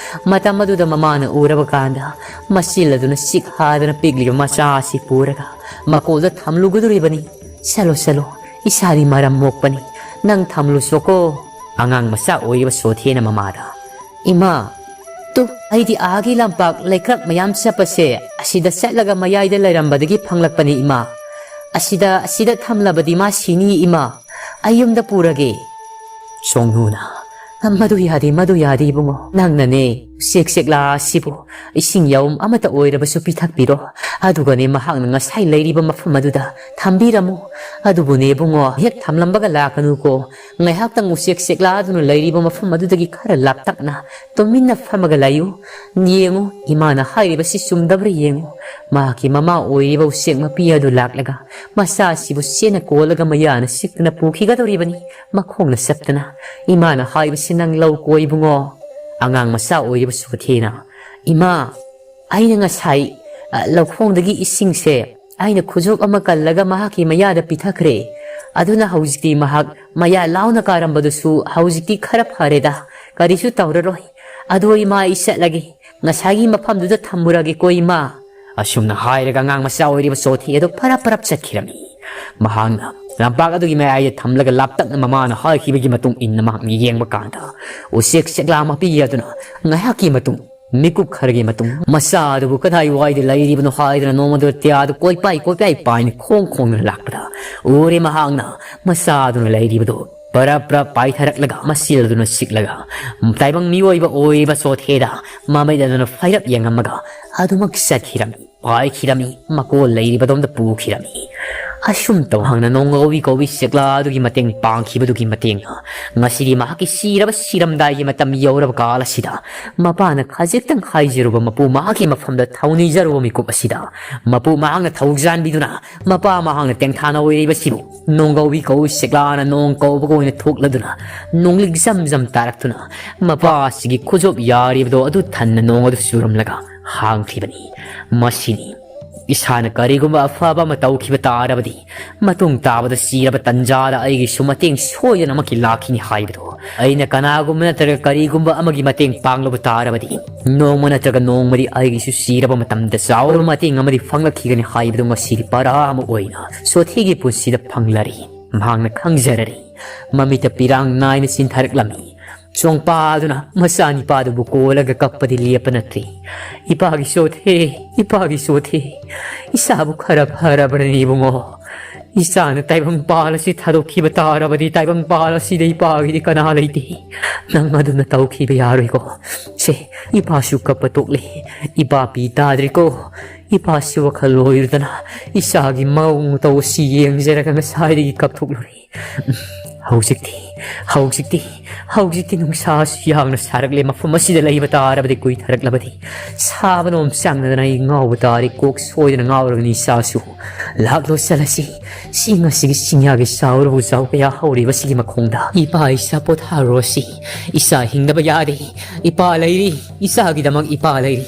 ꯃꯇꯝ ꯑꯗꯨꯗ ꯃꯃꯥꯅ ꯎꯔꯕ ꯀꯥꯟꯗ, ꯃꯆꯤꯜ ꯑꯗꯨꯅ ꯆꯤꯛ ꯍꯥꯗꯅ ꯄꯤꯛꯂꯤꯕ ꯃꯆꯥ ꯑꯁꯤ ꯄꯨꯔꯒ ꯃꯀꯣꯜꯗ ꯊꯝꯂꯨꯒꯗꯧꯔꯤꯕꯅꯤ꯫ "ꯆꯠꯂꯣ, ꯆꯠꯂꯣ, ꯏꯆꯥꯗꯤ ꯃꯔꯝ ꯃꯣꯛꯄꯅꯤ, ꯅꯪ ꯊꯝꯂꯨꯆꯣꯀꯣ꯫" ꯑꯉꯥꯡ ꯃꯆꯥ ꯑꯣꯏꯔꯤꯕ ꯁꯣꯊꯦꯅ ꯃꯃꯥꯗ, "ꯏꯃꯥ, ꯇꯨ, ꯑꯩꯗꯤ ꯑꯥꯒꯤ ꯂꯝꯄꯥꯛ ꯂꯩꯀ꯭ꯔꯛ ꯃꯌꯥꯝ ꯆꯠꯄꯁꯦ ꯑꯁꯤꯗ ꯆꯠꯂꯒ ꯃꯌꯥꯏꯗ ꯂꯩꯔꯝꯕꯗꯒꯤ ꯐꯪꯂꯛꯄꯅꯤ, ꯏꯃꯥ꯫ ꯑꯁꯤꯗ, ꯑꯁꯤꯗ ꯊꯝꯂꯕꯗꯤ ꯃꯥ ꯁꯤꯅꯤ, ꯏꯃꯥ꯫ ꯑꯩ ꯌꯨꯝꯗ ꯄꯨꯔꯒꯦ꯫" ꯁꯣꯡꯅꯨꯅ, "ꯃꯗꯨ ꯌꯥꯗꯦ, ꯃꯗꯨ ꯌꯥꯗꯦ, ꯏꯕꯨꯡꯉꯣ꯫ ꯅꯪꯅꯅꯦ ꯎꯆꯦꯛ ꯆꯦꯛꯂꯥ ꯑꯁꯤꯕꯨ ꯏꯁꯤꯡ ꯌꯥꯎꯝ ꯑꯃꯇ ꯑꯣꯏꯔꯕꯁꯨ ꯄꯤꯊꯛꯄꯤꯔꯣ꯫ ꯑꯗꯨꯒꯅꯦ ꯃꯍꯥꯛꯅ ꯉꯁꯥꯏ ꯂꯩꯔꯤꯕ ꯃꯐꯝ ꯑꯗꯨꯗ ꯊꯝꯕꯤꯔꯝꯃꯨ꯫ ꯑꯗꯨꯕꯨꯅꯦ ꯏꯕꯨꯡꯉꯣ, ꯍꯦꯛ ꯊꯝꯂꯝꯕꯒ ꯂꯥꯛꯀꯅꯨꯀꯣ꯫ ꯉꯥꯏꯍꯥꯛꯇꯪ ꯎꯆꯦꯛ ꯆꯦꯛꯂꯥꯗꯨꯅ ꯂꯩꯔꯤꯕ ꯃꯐꯝ ꯑꯗꯨꯗꯒꯤ ꯈꯔ ꯂꯥꯞꯇꯛꯅ ꯇꯨꯃꯤꯟꯅ ꯐꯝꯃꯒ ꯂꯩꯌꯨ꯫ ꯌꯦꯡꯉꯨ, ꯏꯃꯥꯅ ꯍꯥꯏꯔꯤꯕꯁꯤ ꯆꯨꯝꯗꯕ꯭ꯔꯥ ꯌꯦꯡꯉꯨ꯫" ꯃꯍꯥꯛꯀꯤ ꯃꯃꯥ ꯑꯣꯏꯔꯤꯕ ꯎꯆꯦꯛ ꯃꯄꯤ ꯑꯗꯨ ꯂꯥꯛꯂꯒ ꯃꯆꯥ ꯑꯁꯤꯕꯨ ꯆꯦꯠꯅ ꯀꯣꯜꯂꯒ ꯃꯌꯥꯅ ꯆꯤꯛꯇꯨꯅ ꯄꯨꯈꯤꯒꯗꯧꯔꯤꯕꯅꯤ꯫ ꯃꯈꯣꯡꯅ ꯆꯠꯇꯅ, "ꯏꯃꯥꯅ ꯍꯥꯏꯕꯁꯤ ꯅꯪ ꯂꯧꯀꯣ ꯏꯕꯨꯡꯉꯣ꯫" ꯑꯉꯥꯡ ꯃꯆꯥ ꯑꯣꯏꯔꯤꯕ ꯁꯣꯊꯦꯅ, "ꯏꯃꯥ, ꯑꯩꯅ ꯉꯁꯥꯏ, ꯑ, ꯂꯧꯈꯣꯡꯗꯒꯤ ꯏꯁꯤꯡꯁꯦ ꯑꯩꯅ ꯈꯨꯖꯣꯞ ꯑꯃ ꯀꯜꯂꯒ ꯃꯍꯥꯛꯀꯤ ꯃꯌꯥꯗ ꯄꯤꯊꯛꯈ꯭ꯔꯦ꯫ ꯑꯗꯨꯅ ꯍꯧꯖꯤꯛꯇꯤ ꯃꯍꯥꯛ ꯃꯌꯥ ꯂꯥꯎꯅ ꯀꯥꯔꯝꯕꯗꯨꯁꯨ ꯍꯧꯖꯤꯛꯇꯤ ꯈꯔ ꯐꯔꯦꯗ꯫ ꯀꯔꯤꯁꯨ ꯇꯧꯔꯔꯣꯏ꯫ ꯑꯗꯣ ꯏꯃꯥ, ꯑꯩ ꯆꯠꯂꯒꯦ꯫ ꯉꯁꯥꯏꯒꯤ ꯃꯐꯝꯗꯨꯗ ꯊꯝꯃꯨꯔꯒꯦꯀꯣ ꯏꯃꯥ꯫" ꯑꯁꯨꯝꯅ ꯍꯥꯏꯔꯒ ꯑꯉꯥꯡ ꯃꯆꯥ ꯑꯣꯏꯔꯤꯕ ꯁꯣꯊꯦ ꯑꯗꯨ ꯐꯔꯞ ꯐꯔꯞ ꯆꯠꯈꯤꯔꯝꯃꯤ꯫ ꯃꯍꯥꯛꯅ ꯂꯝꯄꯥꯛ ꯑꯗꯨꯒꯤ ꯃꯌꯥꯏꯗ ꯊꯝꯂꯒ ꯂꯥꯞꯇꯛꯅ ꯃꯃꯥꯅ ꯍꯥꯏꯈꯤꯕꯒꯤ ꯃꯇꯨꯡ ꯏꯟꯅ ꯃꯍꯥꯛꯅ ꯌꯦꯡꯕ ꯀꯥꯟꯗ, ꯎꯆꯦꯛ ꯆꯦꯛꯂꯥ ꯃꯄꯤ ꯑꯗꯨꯅ ꯉꯥꯏꯍꯥꯛꯀꯤ ꯃꯇꯨꯡ, ꯃꯤꯀꯨꯞ ꯈꯔꯒꯤ ꯃꯇꯨꯡ, ꯃꯆꯥ ꯑꯗꯨꯕꯨ ꯀꯗꯥꯏꯋꯥꯏꯗ ꯂꯩꯔꯤꯕꯅꯣ ꯍꯥꯏꯗꯨꯅ ꯅꯣꯡꯃꯗꯨꯗ ꯇꯤꯌꯥꯗꯨ ꯀꯣꯏꯄꯥꯏ ꯀꯣꯏꯄꯥꯏ ꯄꯥꯏꯅ ꯈꯣꯡ ꯈꯣꯡꯗꯨꯅ ꯂꯥꯛꯄꯗ ꯎꯔꯦ꯫ ꯃꯍꯥꯛꯅ ꯃꯆꯥ ꯑꯗꯨꯅ ꯂꯩꯔꯤꯕꯗꯨ ꯄꯔꯞ ꯄꯔꯞ ꯄꯥꯏꯊꯔꯛꯂꯒ ꯃꯆꯤꯜ ꯑꯗꯨꯅ ꯆꯤꯛꯂꯒ ꯇꯥꯏꯕꯪ ꯃꯤꯑꯣꯏꯕ ꯑꯣꯏꯔꯤꯕ ꯁꯣꯊꯦꯗ ꯃꯃꯩ ꯑꯗꯨꯅ ꯐꯩꯔꯞ ꯌꯦꯡꯉꯝꯃꯒ ꯑꯗꯨꯃꯛ ꯆꯠꯈꯤꯔꯝꯃꯤ꯫ ꯄꯥꯏꯈꯤꯔꯝꯃꯤ, ꯃꯀꯣꯜ ꯂꯩꯔꯤꯕꯗꯣꯝꯗ ꯄꯨꯈꯤꯔꯝꯃꯤ꯫ ꯑꯁꯨꯝ ꯇꯧꯍꯥꯡꯅ ꯅꯣꯡꯒꯧꯕꯤ ꯀꯧꯕꯤ ꯆꯦꯛꯂꯥ ꯑꯗꯨꯒꯤ ꯃꯇꯦꯡ ꯄꯥꯡꯈꯤꯕꯗꯨꯒꯤ ꯃꯇꯦꯡꯅ ꯉꯁꯤꯗꯤ ꯃꯍꯥꯛꯀꯤ ꯁꯤꯔꯕ ꯁꯤꯔꯝꯗꯥꯏꯒꯤ ꯃꯇꯝ ꯌꯧꯔꯕ ꯀꯥꯜ ꯑꯁꯤꯗ ꯃꯄꯥꯅ ꯈꯖꯤꯛꯇꯪ ꯍꯥꯏꯖꯔꯨꯕ ꯃꯄꯨ ꯃꯍꯥꯛꯀꯤ ꯃꯐꯝꯗ ꯊꯧꯅꯤꯖꯔꯨꯕ ꯃꯤꯀꯨꯞ ꯑꯁꯤꯗ ꯃꯄꯨ ꯃꯍꯥꯛꯅ ꯊꯧꯖꯥꯟꯕꯤꯗꯨꯅ ꯃꯄꯥ ꯃꯍꯥꯛꯅ ꯇꯦꯡꯊꯥꯅ ꯑꯣꯏꯔꯤꯕꯁꯤꯕꯨ ꯅꯣꯡꯒꯧꯕꯤ ꯀꯧꯕꯤ ꯆꯦꯛꯂꯥꯅ ꯅꯣꯡ ꯀꯧꯕꯒ ꯑꯣꯏꯅ ꯊꯣꯛꯂꯗꯨꯅ ꯅꯣꯡꯂꯤꯛ ꯖꯝ ꯖꯝ ꯇꯥꯔꯛꯇꯨꯅ ꯃꯄꯥ ꯑꯁꯤꯒꯤ ꯈꯨꯖꯣꯞ ꯌꯥꯔꯤꯕꯗꯣ ꯑꯗꯨ ꯊꯟꯅ ꯅꯣꯡ ꯑꯗꯨ ꯆꯨꯔꯝꯂꯒ ꯍꯥꯡꯈꯤꯕꯅꯤ꯫ ꯃꯁꯤꯅꯤ ꯏꯁꯥꯅ ꯀꯔꯤꯒꯨꯝꯕ ꯑꯐꯕ ꯑꯃ ꯇꯧꯈꯤꯕ ꯇꯥꯔꯕꯗꯤ, ꯃꯇꯨꯡ ꯇꯥꯕꯗ ꯁꯤꯔꯕ ꯇꯟꯖꯥꯗ ꯑꯩꯒꯤꯁꯨ ꯃꯇꯦꯡ ꯁꯣꯏꯗꯅꯃꯛꯀꯤ ꯂꯥꯛꯈꯤꯅꯤ ꯍꯥꯏꯕꯗꯣ꯫ ꯑꯩꯅ ꯀꯅꯥꯒꯨꯝꯕ ꯅꯠꯇ꯭ꯔꯒ ꯀꯔꯤꯒꯨꯝꯕ ꯑꯃꯒꯤ ꯃꯇꯦꯡ ꯄꯥꯡꯂꯨꯕ ꯇꯥꯔꯕꯗꯤ, ꯅꯣꯡꯃ ꯅꯠꯇ꯭ꯔꯒ ꯅꯣꯡꯃꯗꯤ ꯑꯩꯒꯤꯁꯨ ꯁꯤꯔꯕ ꯃꯇꯝꯗ ꯆꯥꯎꯔꯕ ꯃꯇꯦꯡ ꯑꯃꯗꯤ ꯐꯪꯂꯛꯈꯤꯒꯅꯤ ꯍꯥꯏꯕꯗꯨ ꯉꯁꯤꯗꯤ ꯄꯔꯥ ꯑꯃ ꯑꯣꯏꯅ ꯁꯣꯊꯤꯒꯤ ꯄꯨꯟꯁꯤꯗ ꯐꯪꯂꯔꯤ꯫ ꯃꯍꯥꯛꯅ ꯈꯪꯖꯔꯔꯤ꯫ ꯃꯃꯤꯠꯇ ꯄꯤꯔꯥꯡ ꯅꯥꯏꯅ ꯆꯤꯟꯊꯔꯛꯂꯝꯃꯤ꯫ ꯆꯣꯡꯄꯥꯗꯨꯅ ꯃꯆꯥꯅꯤꯄꯥꯗꯨꯕꯨ ꯀꯣꯜꯂꯒ ꯀꯞꯄꯗꯤ ꯂꯦꯞꯄ ꯅꯠꯇ꯭ꯔꯤ꯫ "ꯏꯄꯥꯒꯤ ꯁꯣꯊꯦ, ꯏꯄꯥꯒꯤ ꯁꯣꯊꯦ, ꯏꯁꯥꯕꯨ ꯈꯔ ꯐꯔꯕ꯭ꯔꯅꯦ ꯏꯕꯨꯡꯉꯣ? ꯏꯆꯥꯅ ꯇꯥꯏꯕꯪ ꯄꯥꯜ ꯑꯁꯤ ꯊꯥꯗꯣꯛꯈꯤꯕ ꯇꯥꯔꯕꯗꯤ ꯇꯥꯏꯕꯪ ꯄꯥꯜ ꯑꯁꯤꯗ ꯏꯄꯥꯒꯤꯗꯤ ꯀꯅꯥ ꯂꯩꯇꯦ? ꯅꯪ ꯑꯗꯨꯅ ꯇꯧꯈꯤꯕ ꯌꯥꯔꯣꯏꯀꯣ꯫ ꯁꯦ, ꯏꯄꯥꯁꯨ ꯀꯞꯄ ꯇꯣꯛꯂꯦ꯫ ꯏꯄꯥ ꯄꯤ ꯇꯥꯗ꯭ꯔꯤꯀꯣ꯫ ꯏꯄꯥꯁꯤ ꯋꯥꯈꯜ ꯑꯣꯏꯔꯨꯗꯅ ꯏꯆꯥꯒꯤ ꯃꯑꯣꯡ ꯃꯇꯧ ꯑꯁꯤ ꯌꯦꯡꯖꯔꯒ ꯉꯁꯥꯏꯗꯒꯤ ꯀꯞꯊꯣꯛꯂꯨꯔꯦ꯫ ꯍꯧꯖꯤꯛꯇꯤ, ꯍꯧꯖꯤꯛꯇꯤ, ꯍꯧꯖꯤꯛꯇꯤ ꯅꯨꯡꯁꯥꯁꯨ ꯌꯥꯝꯅ ꯁꯥꯔꯛꯂꯦ꯫ ꯃꯐꯝ ꯑꯁꯤꯗ ꯂꯩꯕ ꯇꯥꯔꯕꯗꯤ ꯀꯨꯏꯊꯔꯛꯂꯕꯗꯤ ꯁꯥꯕꯅ ꯑꯣꯝꯆꯥꯡꯅꯗꯅ ꯑꯩ ꯉꯥꯎꯕ ꯇꯥꯔꯦ꯫ ꯀꯣꯛ ꯁꯣꯏꯗꯅ ꯉꯥꯎꯔꯒꯅꯤ ꯏꯆꯥꯁꯨ꯫ ꯂꯥꯛꯂꯣ ꯆꯠꯂꯁꯤ꯫ ꯆꯤꯡ ꯑꯁꯤꯒꯤ ꯆꯤꯡꯌꯥꯒꯤ ꯆꯥꯎꯔꯕ ꯎꯖꯥꯎ ꯀꯌꯥ ꯍꯧꯔꯤꯕꯁꯤꯒꯤ ꯃꯈꯣꯡꯗ ꯏꯄꯥ ꯏꯆꯥ ꯄꯣꯊꯥꯔꯨꯔꯁꯤ꯫ ꯏꯆꯥ ꯍꯤꯡꯗꯕ ꯌꯥꯗꯦ꯫ ꯏꯄꯥ ꯂꯩꯔꯤ꯫ ꯏꯆꯥꯒꯤꯗꯃꯛ ꯏꯄꯥ ꯂꯩꯔꯤ꯫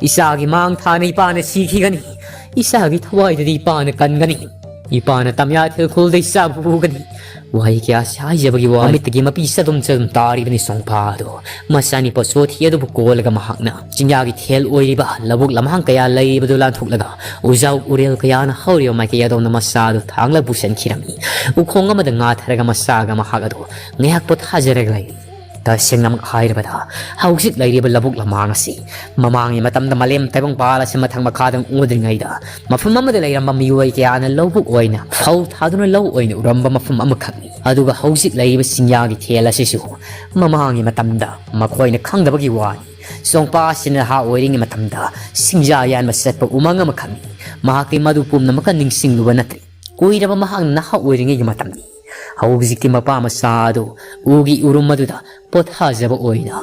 ꯏꯆꯥꯒꯤ ꯃꯥꯡ ꯊꯥꯅ ꯏꯄꯥꯅ ꯁꯤꯈꯤꯒꯅꯤ꯫ ꯏꯆꯥꯒꯤ ꯊꯋꯥꯏꯗꯗꯤ ꯏꯄꯥꯅ ꯀꯟꯒꯅꯤ꯫ ꯏꯄꯥꯅ ꯇꯝꯌꯥ ꯊꯤꯜꯈꯨꯜꯗ ꯏꯆꯥꯕꯨ ꯄꯨꯒꯅꯤ꯫ ꯋꯥꯍꯩ ꯀꯌꯥꯁꯤ ꯍꯥꯏꯖꯕꯒꯤ ꯋꯥ ꯃꯃꯤꯠꯇꯒꯤ ꯃꯄꯤ ꯆꯗꯨꯝ ꯆꯗꯨꯝ ꯇꯥꯔꯤꯕꯅꯤ ꯁꯣꯡꯐꯥ ꯑꯗꯣ꯫ ꯃꯆꯥꯅꯤꯄꯥ ꯁꯣꯊꯤ ꯑꯗꯨꯕꯨ ꯀꯣꯜꯂꯒ ꯃꯍꯥꯛꯅ ꯆꯤꯡꯌꯥꯒꯤ ꯊꯦꯜ ꯑꯣꯏꯔꯤꯕ ꯂꯧꯕꯨꯛ ꯂꯝꯍꯥꯡ ꯀꯌꯥ ꯂꯩꯔꯤꯕꯗꯨ ꯂꯥꯟꯊꯣꯛꯂꯒ ꯎꯖꯥꯎ ꯎꯔꯦꯜ ꯀꯌꯥꯅ ꯍꯧꯔꯤꯕ ꯃꯥꯏꯀꯩ ꯑꯗꯣꯝꯗ ꯃꯆꯥ ꯑꯗꯨ ꯊꯥꯡꯂ ꯄꯨꯁꯤꯟꯈꯤꯔꯝꯃꯤ꯫ ꯎꯈꯣꯡ ꯑꯃꯗ ꯉꯥꯊꯔꯒ ꯃꯆꯥꯒ ꯃꯍꯥꯛ ꯑꯗꯨ ꯉꯥꯏꯍꯥꯛ ꯄꯣꯊꯥꯖꯔꯒ ꯂꯩꯔꯤ꯫ ꯇꯁꯦꯡꯅꯃꯛ ꯍꯥꯏꯔꯕꯗ ꯍꯧꯖꯤꯛ ꯂꯩꯔꯤꯕ ꯂꯧꯕꯨꯛ ꯂꯝꯍꯥꯡ ꯑꯁꯤ ꯃꯃꯥꯡꯒꯤ ꯃꯇꯝꯗ ꯃꯥꯂꯦꯝ ꯇꯥꯏꯕꯪꯄꯥꯜ ꯑꯁꯤ ꯃꯊꯪ ꯃꯈꯥꯗ ꯎꯗ꯭ꯔꯤꯉꯩꯗ ꯃꯐꯝ ꯑꯃꯗ ꯂꯩꯔꯝꯕ ꯃꯤꯑꯣꯏ ꯀꯌꯥꯅ ꯂꯧꯕꯨꯛ ꯑꯣꯏꯅ ꯐꯧ ꯊꯥꯗꯨꯅ ꯂꯧ ꯑꯣꯏꯅ ꯎꯔꯝꯕ ꯃꯐꯝ ꯑꯃꯈꯛꯅꯤ꯫ ꯑꯗꯨꯒ ꯍꯧꯖꯤꯛ ꯂꯩꯔꯤꯕ ꯆꯤꯡꯌꯥꯒꯤ ꯊꯦꯜ ꯑꯁꯤꯁꯨ ꯃꯃꯥꯡꯒꯤ ꯃꯇꯝꯗ ꯃꯈꯣꯏꯅ ꯈꯪꯗꯕꯒꯤ ꯋꯥꯅꯤ꯫ ꯆꯣꯡꯄꯥ ꯑꯁꯤꯅ ꯅꯍꯥ ꯑꯣꯏꯔꯤꯉꯩ ꯃꯇꯝꯗ ꯆꯤꯡꯖꯥ ꯌꯥꯟꯕ ꯆꯠꯄ ꯎꯃꯪ ꯑꯃꯈꯛꯅꯤ꯫ ꯃꯍꯥꯛꯇꯤ ꯃꯗꯨ ꯄꯨꯝꯅꯃꯛꯀ ꯅꯤꯡꯁꯤꯡꯂꯨꯕ ꯅꯠꯇ꯭ꯔꯤ꯫ ꯀꯨꯏꯔꯕ ꯃꯍꯥꯛ ꯅꯍꯥ ꯑꯣꯏꯔꯤꯉꯩꯒꯤ ꯃꯇꯝꯅꯤ꯫ ꯍꯧꯖꯤꯛꯇꯤ ꯃꯄꯥ ꯃꯆꯥ ꯑꯗꯨ ꯎꯒꯤ ꯎꯔꯨꯝ ꯑꯗꯨꯗ ꯄꯣꯊꯥꯖꯕ ꯑꯣꯏꯅ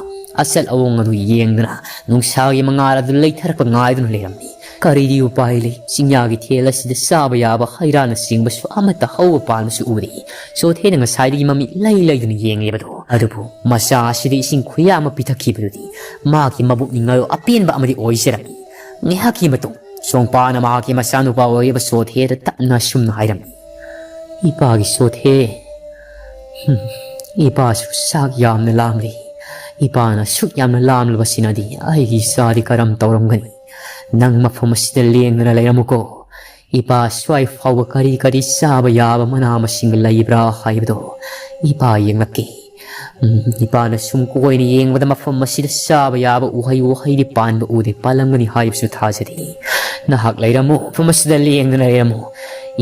ꯑꯆꯠ ꯑꯋꯣꯡ ꯑꯗꯨ ꯌꯦꯡꯗꯨꯅ ꯅꯨꯡꯁꯥꯒꯤ ꯃꯉꯥꯜ ꯑꯗꯨ ꯂꯩꯊꯔꯛꯄ ꯉꯥꯏꯗꯨꯅ ꯂꯩꯔꯝꯃꯤ꯫ ꯀꯔꯤꯗꯤ ꯎꯄꯥꯏ ꯂꯩ? ꯆꯤꯡꯌꯥꯒꯤ ꯊꯦꯜ ꯑꯁꯤꯗ ꯆꯥꯕ ꯌꯥꯕ ꯍꯩ ꯔꯥꯅꯆꯤꯡꯕꯁꯨ ꯑꯃꯠꯇ ꯍꯧꯕ ꯄꯥꯟꯕꯁꯨ ꯎꯗꯦ꯫ ꯆꯣꯊꯦꯅ ꯉꯁꯥꯏꯗꯒꯤ ꯃꯃꯤꯠ ꯂꯩ ꯂꯩꯗꯨꯅ ꯌꯦꯡꯂꯤꯕꯗꯣ꯫ ꯑꯗꯨꯕꯨ ꯃꯆꯥ ꯑꯁꯤꯗ ꯏꯁꯤꯡ ꯈꯨꯌꯥ ꯑꯃ ꯄꯤꯊꯛꯈꯤꯕꯗꯨꯗꯤ ꯃꯍꯥꯛꯀꯤ ꯃꯕꯨꯛꯅꯤꯡ ꯑꯗꯨ ꯑꯄꯦꯟꯕ ꯑꯃꯗꯤ ꯑꯣꯏꯖꯔꯝꯃꯤ꯫ ꯉꯥꯏꯍꯥꯛꯀꯤ ꯃꯇꯨꯡ ꯁꯣꯡꯄꯥꯅ ꯃꯍꯥꯛꯀꯤ ꯃꯆꯥꯅꯨꯄꯥ ꯑꯣꯏꯔꯤꯕ ꯆꯣꯊꯦꯗ ꯇꯞꯅ ꯑꯁꯨꯝꯅ ꯍꯥꯏꯔꯝꯃꯤ, "ꯏꯄꯥꯒꯤ ꯆꯣꯊꯦ, ꯍꯝ, ꯏꯄꯥꯁꯨ ꯆꯥꯛ ꯌꯥꯝꯅ ꯂꯥꯝꯂꯤ꯫ ꯏꯄꯥꯅ ꯁꯨꯛ ꯌꯥꯝꯅ ꯂꯥꯝꯂꯕꯁꯤꯅꯗꯤ ꯑꯩꯒꯤ ꯏꯆꯥꯗꯤ ꯀꯔꯝ ꯇꯧꯔꯝꯒꯅꯤ? ꯅꯪ ꯃꯐꯝ ꯑꯁꯤꯗ ꯂꯦꯡꯗꯅ ꯂꯩꯔꯝꯃꯨꯀꯣ꯫ ꯏꯄꯥ ꯁ꯭ꯋꯥꯏ ꯐꯥꯎꯕ ꯀꯔꯤ ꯀꯔꯤ ꯆꯥꯕ ꯌꯥꯕ ꯃꯅꯥ ꯃꯁꯤꯡ ꯂꯩꯕ꯭ꯔꯥ ꯍꯥꯏꯕꯗꯣ ꯏꯄꯥ ꯌꯦꯡꯂꯛꯀꯦ꯫ ꯎꯝ, ꯏꯄꯥꯅ ꯁꯨꯝ ꯀꯣꯏꯅ ꯌꯦꯡꯕꯗ ꯃꯐꯝ ꯑꯁꯤꯗ ꯆꯥꯕ ꯌꯥꯕ ꯎꯍꯩ ꯋꯥꯍꯩꯗꯤ ꯄꯥꯟꯕ ꯎꯗꯦ, ꯄꯥꯜꯂꯝꯒꯅꯤ ꯍꯥꯏꯕꯁꯨ ꯊꯥꯖꯗꯦ꯫ ꯅꯍꯥꯛ ꯂꯩꯔꯝꯃꯨ, ꯃꯐꯝ ꯑꯁꯤꯗ ꯂꯦꯡꯗꯅ ꯂꯩꯔꯝꯃꯨ꯫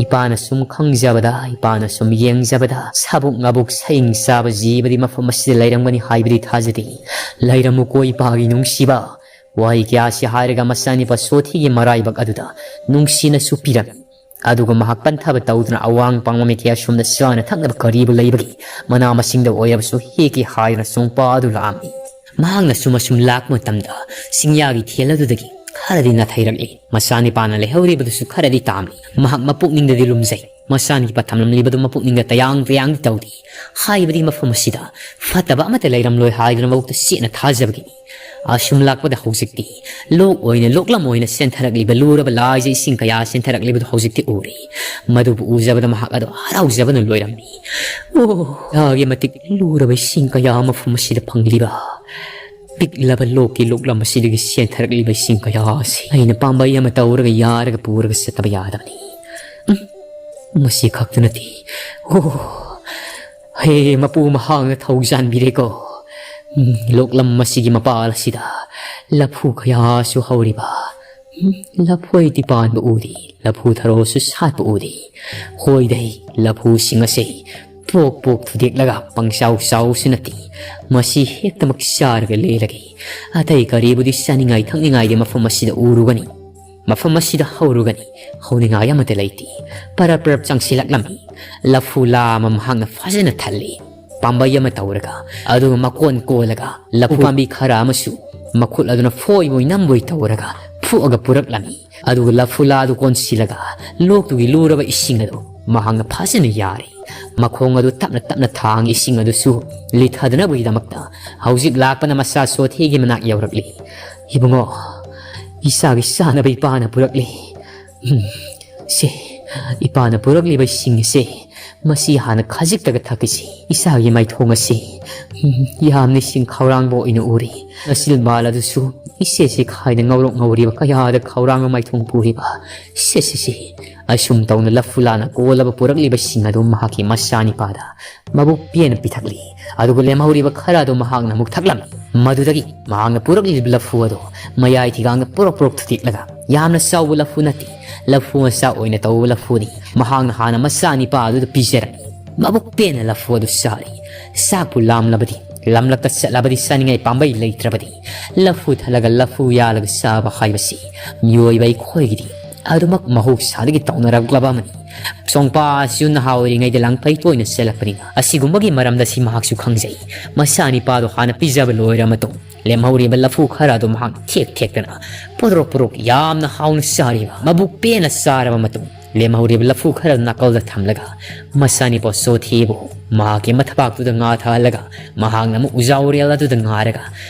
ꯏꯄꯥꯅ ꯁꯨꯝ ꯈꯪꯖꯕꯗ, ꯏꯄꯥꯅ ꯁꯨꯝ ꯌꯦꯡꯖꯕꯗ, ꯁꯥꯕꯨꯛ ꯉꯥꯕꯨꯛ ꯁꯌꯤꯡ ꯆꯥꯕ ꯖꯤꯕꯗꯤ ꯃꯐꯝ ꯑꯁꯤꯗ ꯂꯩꯔꯝꯒꯅꯤ ꯍꯥꯏꯕꯗꯤ ꯊꯥꯖꯗꯦ꯫ ꯂꯩꯔꯝꯃꯨꯀꯣ ꯏꯄꯥꯒꯤ ꯅꯨꯡꯁꯤꯕ꯫" ꯋꯥꯍꯩ ꯀꯌꯥꯁꯤ ꯍꯥꯏꯔꯒ ꯃꯆꯥꯅꯤꯄꯥ ꯁꯣꯊꯤꯒꯤ ꯃꯔꯥꯏꯕꯛ ꯑꯗꯨꯗ ꯅꯨꯡꯁꯤꯅꯁꯨ ꯄꯤꯔꯝꯃꯤ꯫ ꯑꯗꯨꯒ ꯃꯍꯥꯛ ꯄꯟꯊꯕ ꯇꯧꯗꯨꯅ ꯑꯋꯥꯡ ꯄꯥꯡꯕ ꯃꯥꯏꯀꯩ ꯑꯁꯣꯝꯗ ꯆꯥꯅ ꯊꯛꯅꯕ ꯀꯔꯤꯕꯨ ꯂꯩꯕꯒꯦ? ꯃꯅꯥ ꯃꯁꯤꯡꯗ ꯑꯣꯏꯔꯕꯁꯨ ꯍꯦꯛꯀꯦ ꯍꯥꯏꯗꯨꯅ ꯁꯣꯡꯄꯥ ꯑꯗꯨ ꯂꯥꯛꯑꯝꯃꯤ꯫ ꯃꯍꯥꯛꯅ ꯁꯨꯝ ꯑꯁꯨꯝ ꯂꯥꯛꯄ ꯃꯇꯝꯗ ꯆꯤꯡꯌꯥꯒꯤ ꯊꯦꯜ ꯑꯗꯨꯗꯒꯤ ꯈꯔꯗꯤ ꯅꯥꯊꯩꯔꯛꯂꯤ꯫ ꯃꯆꯥꯅꯤꯄꯥꯅ ꯂꯩꯍꯧꯔꯤꯕꯗꯨꯁꯨ ꯈꯔꯗꯤ ꯇꯥꯝꯂꯤ꯫ ꯃꯍꯥꯛ ꯃꯄꯨꯛꯅꯤꯡꯗꯗꯤ ꯂꯨꯝꯖꯩ꯫ ꯃꯆꯥꯅꯤꯄꯥ ꯊꯝꯂꯝꯂꯤꯕꯗꯨ ꯃꯄꯨꯛꯅꯤꯡꯗ ꯇꯌꯥꯡ ꯇꯌꯥꯡꯗꯤ ꯇꯧꯗꯦ꯫ ꯍꯥꯏꯕꯗꯤ ꯃꯐꯝ ꯑꯁꯤꯗ ꯐꯠꯇꯕ ꯑꯃꯠꯇ ꯂꯩꯔꯝꯂꯣꯏ ꯍꯥꯏꯗꯨꯅ ꯃꯕꯨꯛꯇ ꯆꯦꯠꯅ ꯊꯥꯖꯕꯒꯤꯅꯤ꯫ ꯑꯁꯨꯝ ꯂꯥꯛꯄꯗ ꯍꯧꯖꯤꯛꯇꯤ ꯂꯣꯛ ꯑꯣꯏꯅ, ꯂꯣꯛꯂꯝ ꯑꯣꯏꯅ ꯆꯦꯟꯊꯔꯛꯂꯤꯕ ꯂꯨꯔꯕ ꯂꯥꯏꯖ ꯏꯁꯤꯡ ꯀꯌꯥ ꯆꯦꯟꯊꯔꯛꯂꯤꯕꯗꯨ ꯍꯧꯖꯤꯛꯇꯤ ꯎꯔꯦ꯫ ꯃꯗꯨꯕꯨ ꯎꯖꯕꯗ ꯃꯍꯥꯛ ꯑꯗꯨ ꯍꯔꯥꯎꯖꯕꯅ ꯂꯣꯏꯔꯝꯃꯤ꯫ "ꯑꯣ, ꯀꯌꯥꯒꯤ ꯃꯇꯤꯛ ꯂꯨꯔꯕ ꯏꯁꯤꯡ ꯀꯌꯥ ꯃꯐꯝ ꯑꯁꯤꯗ ꯐꯪꯂꯤꯕ! ꯄꯤꯛꯂꯕ ꯂꯣꯛꯀꯤ ꯂꯣꯛꯂꯝ ꯑꯁꯤꯗꯒꯤ ꯆꯦꯟꯊꯔꯛꯂꯤꯕ ꯏꯁꯤꯡ ꯀꯌꯥ ꯑꯁꯤ ꯑꯩꯅ ꯄꯥꯝꯕꯩ ꯑꯃ ꯇꯧꯔꯒ ꯌꯥꯔꯒ ꯄꯨꯔꯒ ꯆꯠꯇꯕ ꯌꯥꯗꯕꯅꯤ꯫ ꯎꯝ, ꯃꯁꯤ ꯈꯛꯇ ꯅꯠꯇꯦ꯫ ꯑꯣ, ꯍꯦ, ꯃꯄꯨ ꯃꯍꯥꯛꯅ ꯊꯧꯖꯥꯟꯕꯤꯔꯦꯀꯣ꯫ ꯎꯝ, ꯂꯣꯛꯂꯝ ꯑꯁꯤꯒꯤ ꯃꯄꯥꯜ ꯑꯁꯤꯗ ꯂꯐꯨ ꯀꯌꯥꯁꯨ ꯍꯧꯔꯤꯕ꯫ ꯎꯝ, ꯂꯐꯣꯏꯗꯤ ꯄꯥꯟꯕ ꯎꯗꯦ, ꯂꯐꯨ ꯊꯔꯣꯁꯨ ꯁꯥꯠꯄ ꯎꯗꯦ꯫ ꯍꯣꯏꯗꯩ, ꯂꯐꯨꯁꯤꯡ ꯑꯁꯤ ꯄꯣꯛ ꯄꯣꯛ ꯊꯨꯗꯦꯛꯂꯒ ꯄꯪꯆꯥꯎ ꯆꯥꯎꯁꯨ ꯅꯠꯇꯦ꯫ ꯃꯁꯤ ꯍꯦꯛꯇꯃꯛ ꯆꯥꯔꯒ ꯂꯦꯜꯂꯒꯦ꯫ ꯑꯇꯩ ꯀꯔꯤꯕꯨꯗꯤ ꯆꯥꯅꯤꯡꯉꯥꯏ ꯊꯛꯅꯤꯡꯉꯥꯏꯗꯤ ꯃꯐꯝ ꯑꯁꯤꯗ ꯎꯔꯨꯒꯅꯤ꯫ ꯃꯐꯝ ꯑꯁꯤꯗ ꯍꯧꯔꯨꯒꯅꯤ꯫ ꯍꯧꯅꯤꯡꯉꯥꯏ ꯑꯃꯠꯇ ꯂꯩꯇꯦ꯫ ꯄꯔꯞ ꯄꯔꯞ ꯆꯪꯁꯤꯜꯂꯛꯂꯝꯃꯤ꯫ ꯂꯐꯨ ꯂꯥ ꯑꯃ ꯃꯍꯥꯛꯅ ꯐꯖꯅ ꯊꯜꯂꯤ꯫ ꯄꯥꯝꯕꯩ ꯑꯃ ꯇꯧꯔꯒ, ꯑꯗꯨꯒ ꯃꯀꯣꯟ ꯀꯣꯜꯂꯒ, ꯂꯐꯨ ꯄꯥꯝꯕꯤ ꯈꯔ ꯑꯃꯁꯨ ꯃꯈꯨꯠ ꯑꯗꯨꯅ ꯐꯣꯏꯕꯣꯏ ꯅꯝꯕꯣꯏ ꯇꯧꯔꯒ ꯐꯨꯛꯑꯒ ꯄꯨꯔꯛꯂꯝꯃꯤ꯫ ꯑꯗꯨꯒ ꯂꯐꯨ ꯂꯥꯗꯨ ꯀꯣꯟꯁꯤꯜꯂꯒ, ꯂꯣꯛꯇꯨꯒꯤ ꯂꯨꯔꯕ ꯏꯁꯤꯡ ꯑꯗꯨ ꯃꯍꯥꯛꯅ ꯐꯖꯅ ꯌꯥꯔꯦ꯫ ꯃꯈꯣꯡ ꯑꯗꯨ ꯇꯞꯅ ꯇꯞꯅ ꯊꯥꯡ ꯏꯁꯤꯡ ꯑꯗꯨꯁꯨ ꯂꯤꯊꯗꯅꯕꯒꯤꯗꯃꯛꯇ ꯍꯧꯖꯤꯛ ꯂꯥꯛꯄꯅ ꯃꯆꯥ ꯁꯣꯊꯤꯒꯤ ꯃꯅꯥꯛ ꯌꯧꯔꯛꯂꯤ꯫ "ꯏꯕꯨꯡꯉꯣ, ꯏꯆꯥꯒꯤ ꯆꯥꯅꯕ ꯏꯄꯥꯅ ꯄꯨꯔꯛꯂꯤ꯫ ꯎꯝ, ꯁꯦ, ꯏꯄꯥꯅ ꯄꯨꯔꯛꯂꯤꯕ ꯏꯁꯤꯡ ꯑꯁꯦ, ꯃꯁꯤ ꯍꯥꯟꯅ ꯈꯖꯤꯛꯇꯒ ꯊꯛꯈꯤꯁꯤ꯫ ꯏꯆꯥꯒꯤ ꯃꯥꯏꯊꯣꯡ ꯑꯁꯤ, ꯎꯝ, ꯌꯥꯝꯅ ꯏꯁꯤꯡ ꯈꯧꯔꯥꯡꯕ ꯑꯣꯏꯅ ꯎꯔꯤ꯫ ꯅꯆꯤꯟꯕꯥꯜ ꯑꯗꯨꯁꯨ ꯏꯆꯦꯁꯤ ꯈꯥꯏꯅ ꯉꯧꯔꯣꯛ ꯉꯧꯔꯤꯕ ꯀꯌꯥꯗ ꯈꯧꯔꯥꯡꯕ ꯃꯥꯏꯊꯣꯡ ꯄꯨꯔꯤꯕ꯫ ꯁꯦ, ꯁꯦ, ꯁꯦ꯫ ꯑꯁꯨꯝ ꯇꯧꯅ ꯂꯐꯨ ꯂꯥꯟꯅ ꯀꯣꯜꯂꯕ ꯄꯨꯔꯛꯂꯤꯕꯁꯤꯡ ꯑꯗꯨ ꯃꯍꯥꯛꯀꯤ ꯃꯆꯥꯅꯤꯄꯥꯗ ꯃꯕꯨꯛ ꯄꯦꯟꯅ ꯄꯤꯊꯛꯂꯤ꯫ ꯑꯗꯨꯒ ꯂꯦꯝꯍꯧꯔꯤꯕ ꯈꯔ ꯑꯗꯨ ꯃꯍꯥꯛꯅ ꯑꯃꯨꯛ ꯊꯛꯂꯝꯃꯤ꯫ ꯃꯗꯨꯗꯒꯤ ꯃꯍꯥꯛꯅ ꯄꯨꯔꯛꯂꯤꯕ ꯂꯐꯨ ꯑꯗꯨ ꯃꯌꯥꯏ ꯊꯤꯒꯥꯡꯗ ꯄꯨꯔꯛ ꯄꯨꯔꯛ ꯊꯨꯗꯦꯛꯂꯒ, ꯌꯥꯝꯅ ꯆꯥꯎꯕ ꯂꯐꯨ ꯅꯠꯇꯦ, ꯂꯐꯨ ꯃꯆꯥ ꯑꯣꯏꯅ ꯇꯧꯕ ꯂꯐꯨꯅꯤ꯫ ꯃꯍꯥꯛꯅ ꯍꯥꯟꯅ ꯃꯆꯥꯅꯤꯄꯥ ꯑꯗꯨꯗ ꯄꯤꯖꯔꯝꯃꯤ꯫ ꯃꯕꯨꯛ ꯄꯦꯟꯅ ꯂꯐꯨ ꯑꯗꯨ ꯆꯥꯔꯤ꯫ ꯆꯥꯛꯄꯨ ꯂꯥꯝꯂꯕꯗꯤ, ꯂꯝꯂꯛꯇ ꯆꯠꯂꯕꯗꯤ ꯆꯥꯅꯤꯡꯉꯥꯏ ꯄꯥꯝꯕꯩ ꯂꯩꯇ꯭ꯔꯕꯗꯤ, ꯂꯐꯨ ꯊꯠꯂꯒ ꯂꯐꯨ ꯌꯥꯜꯂꯒ ꯆꯥꯕ ꯍꯥꯏꯕꯁꯤ ꯃꯤꯑꯣꯏꯕ ꯑꯩꯈꯣꯏꯒꯤꯗꯤ ꯑꯗꯨꯃꯛ ꯃꯍꯧꯁꯥꯗꯒꯤ ꯇꯧꯅꯔꯛꯂꯕ ꯑꯃꯅꯤ꯫ ꯆꯣꯡꯄꯥꯁꯤꯁꯨ ꯅꯍꯥ ꯑꯣꯏꯔꯤꯉꯩꯗ ꯂꯥꯡꯐꯩ ꯇꯣꯏꯅ ꯆꯦꯜꯂꯛꯄꯅꯤꯅ ꯑꯁꯤꯒꯨꯝꯕꯒꯤ ꯃꯔꯝꯗ ꯁꯤ ꯃꯍꯥꯛꯁꯨ ꯈꯪꯖꯩ꯫ ꯃꯆꯥꯅꯤꯄꯥꯗꯣ ꯍꯥꯟꯅ ꯄꯤꯖꯕ ꯂꯣꯏꯔ ꯃꯇꯨꯡ, ꯂꯦꯝꯍꯧꯔꯤꯕ ꯂꯐꯨ ꯈꯔ ꯑꯗꯨ ꯃꯍꯥꯛ ꯊꯦꯛ ꯊꯦꯛꯇꯅ ꯄꯨꯔꯣꯛ ꯄꯨꯔꯣꯛ ꯌꯥꯝꯅ ꯍꯥꯎꯅ ꯆꯥꯔꯤꯕ, ꯃꯕꯨꯛ ꯄꯦꯟꯅ ꯆꯥꯔꯕ ꯃꯇꯨꯡ, ꯂꯦꯝꯍꯧꯔꯤꯕ ꯂꯐꯨ ꯈꯔ ꯅꯥꯀꯜꯗ ꯊꯝꯂꯒ, ꯃꯆꯥꯅꯤꯄꯥ ꯆꯣꯊꯦꯕꯨ ꯃꯍꯥꯛꯀꯤ ꯃꯊꯕꯥꯛꯇꯨꯗ ꯉꯥ ꯊꯥꯍꯜꯂꯒ, ꯃꯍꯥꯛꯅ ꯑꯃꯨꯛ ꯎꯖꯥꯎꯔꯦꯜ ꯑꯗꯨꯗ ꯉꯥꯔꯒ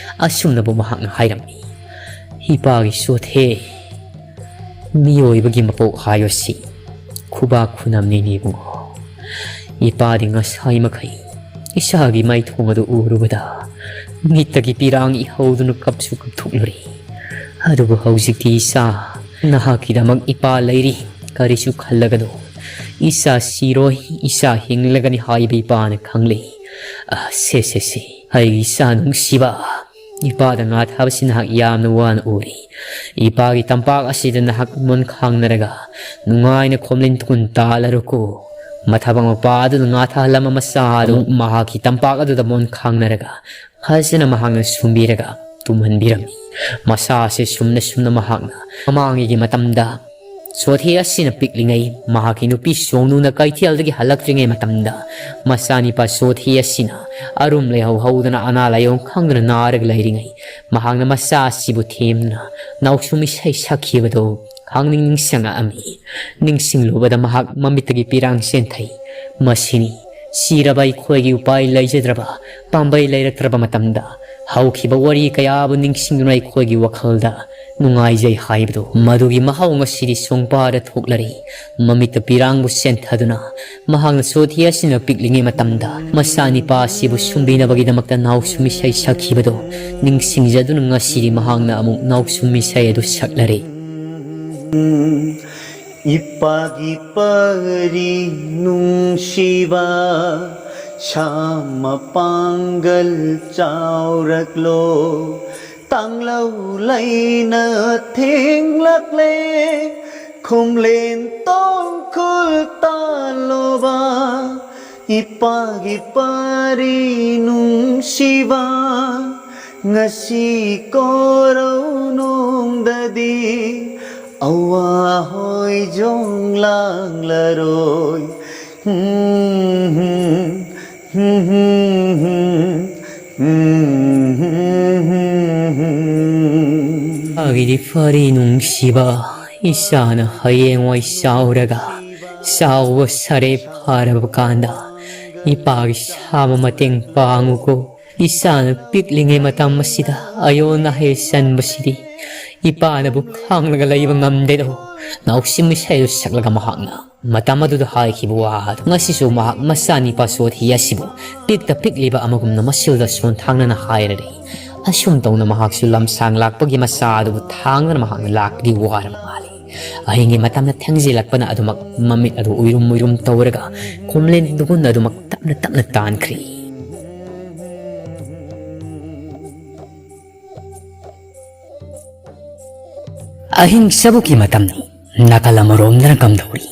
ꯑꯁꯨꯝꯅꯕꯨ ꯃꯍꯥꯛꯅ ꯍꯥꯏꯔꯝꯃꯤ, "ꯏꯄꯥꯒꯤ ꯆꯣꯊꯦ, ꯃꯤꯑꯣꯏꯕꯒꯤ ꯃꯄꯣꯛ ꯍꯥꯏꯕꯁꯤ ꯈꯨꯕꯥꯛ ꯈꯨꯅꯝꯅꯤꯅꯦ ꯏꯕꯨꯡꯉꯣ꯫ ꯏꯄꯥꯗꯤ ꯉꯁꯥꯏ ꯃꯈꯩ ꯏꯆꯥꯒꯤ ꯃꯥꯏꯊꯣꯡ ꯑꯗꯨ ꯎꯔꯨꯕꯗ ꯃꯤꯠꯇꯒꯤ ꯄꯤꯔꯥꯡ ꯏꯍꯧꯗꯨꯅ ꯀꯞꯁꯨ ꯀꯞꯊꯣꯛꯂꯨꯔꯦ꯫ ꯑꯗꯨꯕꯨ ꯍꯧꯖꯤꯛꯇꯤ ꯏꯆꯥ, ꯅꯍꯥꯛꯀꯤꯗꯃꯛ ꯏꯄꯥ ꯂꯩꯔꯤ, ꯀꯔꯤꯁꯨ ꯈꯜꯂꯒꯅꯨ꯫ ꯏꯆꯥ ꯁꯤꯔꯣꯏ, ꯏꯆꯥ ꯍꯤꯡꯂꯒꯅꯤ ꯍꯥꯏꯕ ꯏꯄꯥꯅ ꯈꯪꯂꯦ꯫ ꯑ, ꯁꯦ, ꯁꯦ, ꯁꯦ, ꯑꯩꯒꯤ ꯏꯆꯥ ꯅꯨꯡꯁꯤꯕ, ꯏꯄꯥꯗ ꯉꯥ ꯊꯥꯕꯁꯤ ꯅꯍꯥꯛ ꯌꯥꯝꯅ ꯋꯥꯅ ꯎꯔꯤ꯫ ꯏꯄꯥꯒꯤ ꯇꯝꯄꯥꯛ ꯑꯁꯤꯗ ꯅꯍꯥꯛ ꯃꯣꯟ ꯈꯥꯡꯅꯔꯒ ꯅꯨꯡꯉꯥꯏꯅ ꯈꯣꯝꯂꯤꯟ ꯇꯨꯡ ꯇꯥꯜꯂꯔꯨꯀꯣ꯫" ꯃꯊꯕ ꯃꯄꯥ ꯑꯗꯨꯅ ꯉꯥ ꯊꯥꯍꯜꯂꯝꯕ ꯃꯆꯥ ꯑꯗꯨ ꯃꯍꯥꯛꯀꯤ ꯇꯝꯄꯥꯛ ꯑꯗꯨꯗ ꯃꯣꯟ ꯈꯥꯡꯅꯔꯒ ꯐꯖꯅ ꯃꯍꯥꯛꯅ ꯁꯨꯝꯕꯤꯔꯒ ꯇꯨꯝꯍꯟꯕꯤꯔꯝꯃꯤ꯫ ꯃꯁꯥ ꯑꯁꯤ ꯁꯨꯝꯅ ꯁꯨꯝꯅ ꯃꯍꯥꯛꯅ ꯃꯃꯥꯡꯉꯩꯒꯤ ꯃꯇꯝꯗ ꯆꯣꯊꯦ ꯑꯁꯤꯅ ꯄꯤꯛꯂꯤꯉꯩ, ꯃꯍꯥꯛꯀꯤ ꯅꯨꯄꯤ ꯁꯣꯡꯅꯨꯅ ꯀꯩꯊꯦꯜꯗꯒꯤ ꯍꯜꯂꯛꯇ꯭ꯔꯤꯉꯩ ꯃꯇꯝꯗ, ꯃꯆꯥꯅꯤꯄꯥ ꯆꯣꯊꯦ ꯑꯁꯤꯅ ꯑꯔꯨꯝ ꯂꯩꯍꯧ ꯍꯧꯗꯅ ꯑꯅꯥ ꯂꯥꯏꯌꯣꯡ ꯈꯪꯗꯅ ꯅꯥꯔꯒ ꯂꯩꯔꯤꯉꯩ, ꯃꯍꯥꯛꯅ ꯃꯆꯥ ꯑꯁꯤꯕꯨ ꯊꯦꯝꯗꯨꯅ ꯅꯥꯎꯁꯨꯝ ꯏꯁꯩ ꯁꯛꯈꯤꯕꯗꯨ ꯈꯪꯅꯤꯡ ꯅꯤꯡꯁꯤꯡꯉꯛꯑꯝꯃꯤ꯫ ꯅꯤꯡꯁꯤꯡꯂꯨꯕꯗ ꯃꯍꯥꯛ ꯃꯃꯤꯠꯇꯒꯤ ꯄꯤꯔꯥꯡ ꯆꯦꯟꯊꯩ꯫ ꯃꯁꯤꯅꯤ ꯁꯤꯔꯕ ꯑꯩꯈꯣꯏꯒꯤ ꯎꯄꯥꯏ ꯂꯩꯖꯗ꯭ꯔꯕ, ꯄꯥꯝꯕꯩ ꯂꯩꯔꯛꯇ꯭ꯔꯕ ꯃꯇꯝꯗ ꯍꯧꯈꯤꯕ ꯋꯥꯔꯤ ꯀꯌꯥꯕꯨ ꯅꯤꯡꯁꯤꯡꯗꯨꯅ ꯑꯩꯈꯣꯏꯒꯤ ꯋꯥꯈꯜꯗ ꯅꯨꯡꯉꯥꯏꯖꯩ ꯍꯥꯏꯕꯗꯨ, ꯃꯗꯨꯒꯤ ꯃꯍꯥꯎ ꯉꯁꯤꯗꯤ ꯁꯣꯡꯄꯥꯗ ꯊꯣꯛꯂꯔꯦ꯫ ꯃꯃꯤꯠꯇ ꯄꯤꯔꯥꯡꯕꯨ ꯁꯦꯟꯊꯗꯨꯅ ꯃꯍꯥꯛꯅ ꯁꯣꯊꯤ ꯑꯁꯤꯅ ꯄꯤꯛꯂꯤꯉꯩ ꯃꯇꯝꯗ ꯃꯆꯥꯅꯤꯄꯥ ꯑꯁꯤꯕꯨ ꯁꯨꯝꯕꯤꯅꯕꯒꯤꯗꯃꯛꯇ ꯅꯥꯎꯁꯨꯝ ꯏꯁꯩ ꯁꯛꯈꯤꯕꯗꯨ ꯅꯤꯡꯁꯤꯡꯖꯗꯨꯅ ꯉꯁꯤꯗꯤ ꯃꯍꯥꯛꯅ ꯑꯃꯨꯛ ꯅꯥꯎꯁꯨꯝ ꯏꯁꯩ ꯑꯗꯨ ꯁꯛꯂꯔꯦ꯫ ꯏꯄꯥꯒꯤ ꯄꯔꯤ ꯅꯨꯡꯁꯤꯕ, ꯁꯥ ꯃꯄꯥꯡꯒꯜ ꯆꯥꯎꯔꯛꯂꯣ, ꯇꯥꯡꯂꯧ ꯂꯩꯅ ꯊꯦꯡꯂꯛꯂꯦ, ꯈꯨꯝꯂꯦꯟ ꯇꯣꯡꯈꯨꯜ ꯇꯥꯜꯂꯣꯕ, ꯏꯄꯥꯒꯤ ꯄꯔꯤ ꯅꯨꯡꯁꯤꯕ, ꯉꯁꯤ ꯀꯣꯔꯧꯅꯨꯡꯗꯗꯤ ꯑꯋꯥ ꯍꯣꯏꯖꯣꯡ ꯂꯥꯡꯂꯔꯣꯏ꯫ ꯑꯩꯒꯤꯗꯤ ꯄꯔꯤ ꯅꯨꯡꯁꯤꯕ, ꯏꯆꯥꯅ ꯍꯌꯦꯡꯋꯥꯏ ꯆꯥꯎꯔꯒ ꯆꯥꯎꯕ ꯁꯥꯔꯦ ꯐꯥꯔꯕ ꯀꯥꯟꯗ ꯏꯄꯥꯒꯤ ꯁꯥꯕ ꯃꯇꯦꯡ ꯄꯥꯡꯉꯨꯀꯣ꯫ ꯏꯆꯥꯅ ꯄꯤꯛꯂꯤꯉꯩ ꯃꯇꯝ ꯑꯁꯤꯗ ꯑꯌꯣꯟ ꯑꯍꯩ ꯆꯟꯕꯁꯤꯗꯤ ꯏꯄꯥꯅꯕꯨ ꯈꯥꯡꯂꯒ ꯂꯩꯕ ꯉꯝꯗꯦꯗꯣ꯫ ꯅꯥꯎꯁꯤꯝ ꯏꯁꯩꯗꯨ ꯁꯛꯂꯒ ꯃꯍꯥꯛꯅ ꯃꯇꯝ ꯑꯗꯨꯗ ꯍꯥꯏꯈꯤꯕ ꯋꯥ ꯑꯗꯨ ꯉꯁꯤꯁꯨ ꯃꯍꯥꯛ ꯃꯆꯥꯅꯤꯄꯥ ꯁꯣꯊꯤ ꯑꯁꯤꯕꯨ ꯄꯤꯛꯇ ꯄꯤꯛꯂꯤꯕ ꯑꯃꯒꯨꯝꯅ ꯃꯁꯤꯜꯗ ꯁꯣꯟꯊꯥꯡꯅꯅ ꯍꯥꯏꯔꯔꯦ꯫ ꯑꯁꯨꯝ ꯇꯧꯅ ꯃꯍꯥꯛꯁꯨ ꯂꯝꯁꯥꯡ ꯂꯥꯛꯄꯒꯤ ꯃꯆꯥ ꯑꯗꯨꯕꯨ ꯊꯥꯡꯗꯅ ꯃꯍꯥꯛꯅ ꯂꯥꯛꯄꯒꯤ ꯋꯥꯔꯕ ꯃꯥꯜꯂꯤ꯫ ꯑꯍꯤꯡꯒꯤ ꯃꯇꯝꯗ ꯊꯦꯡꯖꯤꯜꯂꯛꯄꯅ ꯑꯗꯨꯃꯛ ꯃꯃꯤꯠ ꯑꯗꯨ ꯎꯏꯔꯨꯝ ꯎꯏꯔꯨꯝ ꯇꯧꯔꯒ ꯈꯣꯝꯂꯦꯟ ꯇꯨꯒꯨꯟ ꯑꯗꯨꯃꯛ ꯇꯞꯅ ꯇꯞꯅ ꯇꯥꯟꯈ꯭ꯔꯦ꯫ ꯑꯍꯤꯡ ꯆꯕꯨꯛꯀꯤ ꯃꯇꯝꯅꯤ꯫ ꯅꯥꯀꯜ ꯑꯃꯔꯣꯝꯗꯅ ꯀꯝꯗꯧꯔꯤ?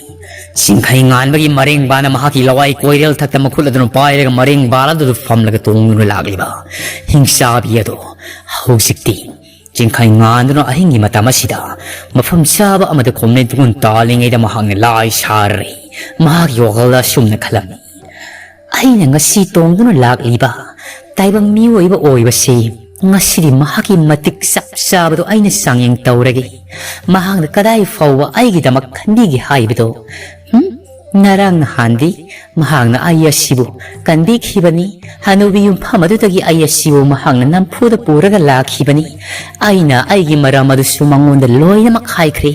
ꯆꯤꯡꯈꯩ ꯉꯥꯟꯕꯒꯤ ꯃꯔꯦꯡꯕꯥꯅ ꯃꯍꯥꯛꯀꯤ ꯂꯋꯥꯏ ꯀꯣꯏꯔꯦꯜ ꯊꯛꯇ ꯃꯈꯨꯠ ꯑꯗꯨꯅ ꯄꯥꯏꯔꯒ ꯃꯔꯦꯡꯕꯥꯜ ꯑꯗꯨꯗ ꯐꯝꯂꯒ ꯇꯣꯡꯗꯨꯅ ꯂꯥꯛꯂꯤꯕ ꯍꯤꯡꯆꯥꯕꯤ ꯑꯗꯣ ꯍꯧꯖꯤꯛꯇꯤ ꯆꯤꯡꯈꯩ ꯉꯥꯟꯗꯨꯅ ꯑꯍꯤꯡꯒꯤ ꯃꯇꯝ ꯑꯁꯤꯗ ꯃꯐꯝ ꯆꯥꯕ ꯑꯃꯗ ꯈꯣꯝꯂꯦꯟ ꯇꯨꯒꯨꯟ ꯇꯥꯜꯂꯤꯉꯩꯗ ꯃꯍꯥꯛꯅ ꯂꯥꯏ ꯁꯥꯔꯔꯦ꯫ ꯃꯍꯥꯛꯀꯤ ꯋꯥꯈꯜꯗ ꯑꯁꯨꯝꯅ ꯈꯜꯂꯝꯃꯤ, "ꯑꯩꯅ ꯉꯁꯤ ꯇꯣꯡꯗꯨꯅ ꯂꯥꯛꯂꯤꯕ ꯇꯥꯏꯕꯪ ꯃꯤꯑꯣꯏꯕ ꯑꯣꯏꯕꯁꯤ ꯉꯁꯤꯗꯤ ꯃꯍꯥꯛꯀꯤ ꯃꯇꯤꯛ ꯆꯞ ꯆꯥꯕꯗꯨ ꯑꯩꯅ ꯆꯥꯡꯌꯦꯡ ꯇꯧꯔꯒꯦ꯫ ꯃꯍꯥꯛꯅ ꯀꯗꯥꯏ ꯐꯥꯎꯕ ꯑꯩꯒꯤꯗꯃꯛ ꯈꯟꯕꯤꯒꯦ ꯍꯥꯏꯕꯗꯨ, ꯍꯨꯝ?" ꯉꯔꯥꯡ ꯅꯍꯥꯟꯗꯤ ꯃꯍꯥꯛꯅ ꯑꯩ ꯑꯁꯤꯕꯨ ꯀꯟꯕꯤꯈꯤꯕꯅꯤ꯫ ꯍꯅꯨꯕꯤ ꯌꯨꯝꯐꯝ ꯑꯗꯨꯗꯒꯤ ꯑꯩ ꯑꯁꯤꯕꯨ ꯃꯍꯥꯛꯅ ꯅꯝꯐꯨꯗ ꯄꯨꯔꯒ ꯂꯥꯛꯈꯤꯕꯅꯤ꯫ ꯑꯩꯅ ꯑꯩꯒꯤ ꯃꯔꯝ ꯑꯗꯨꯁꯨ ꯃꯉꯣꯟꯗ ꯂꯣꯏꯅꯃꯛ ꯍꯥꯏꯈ꯭ꯔꯦ꯫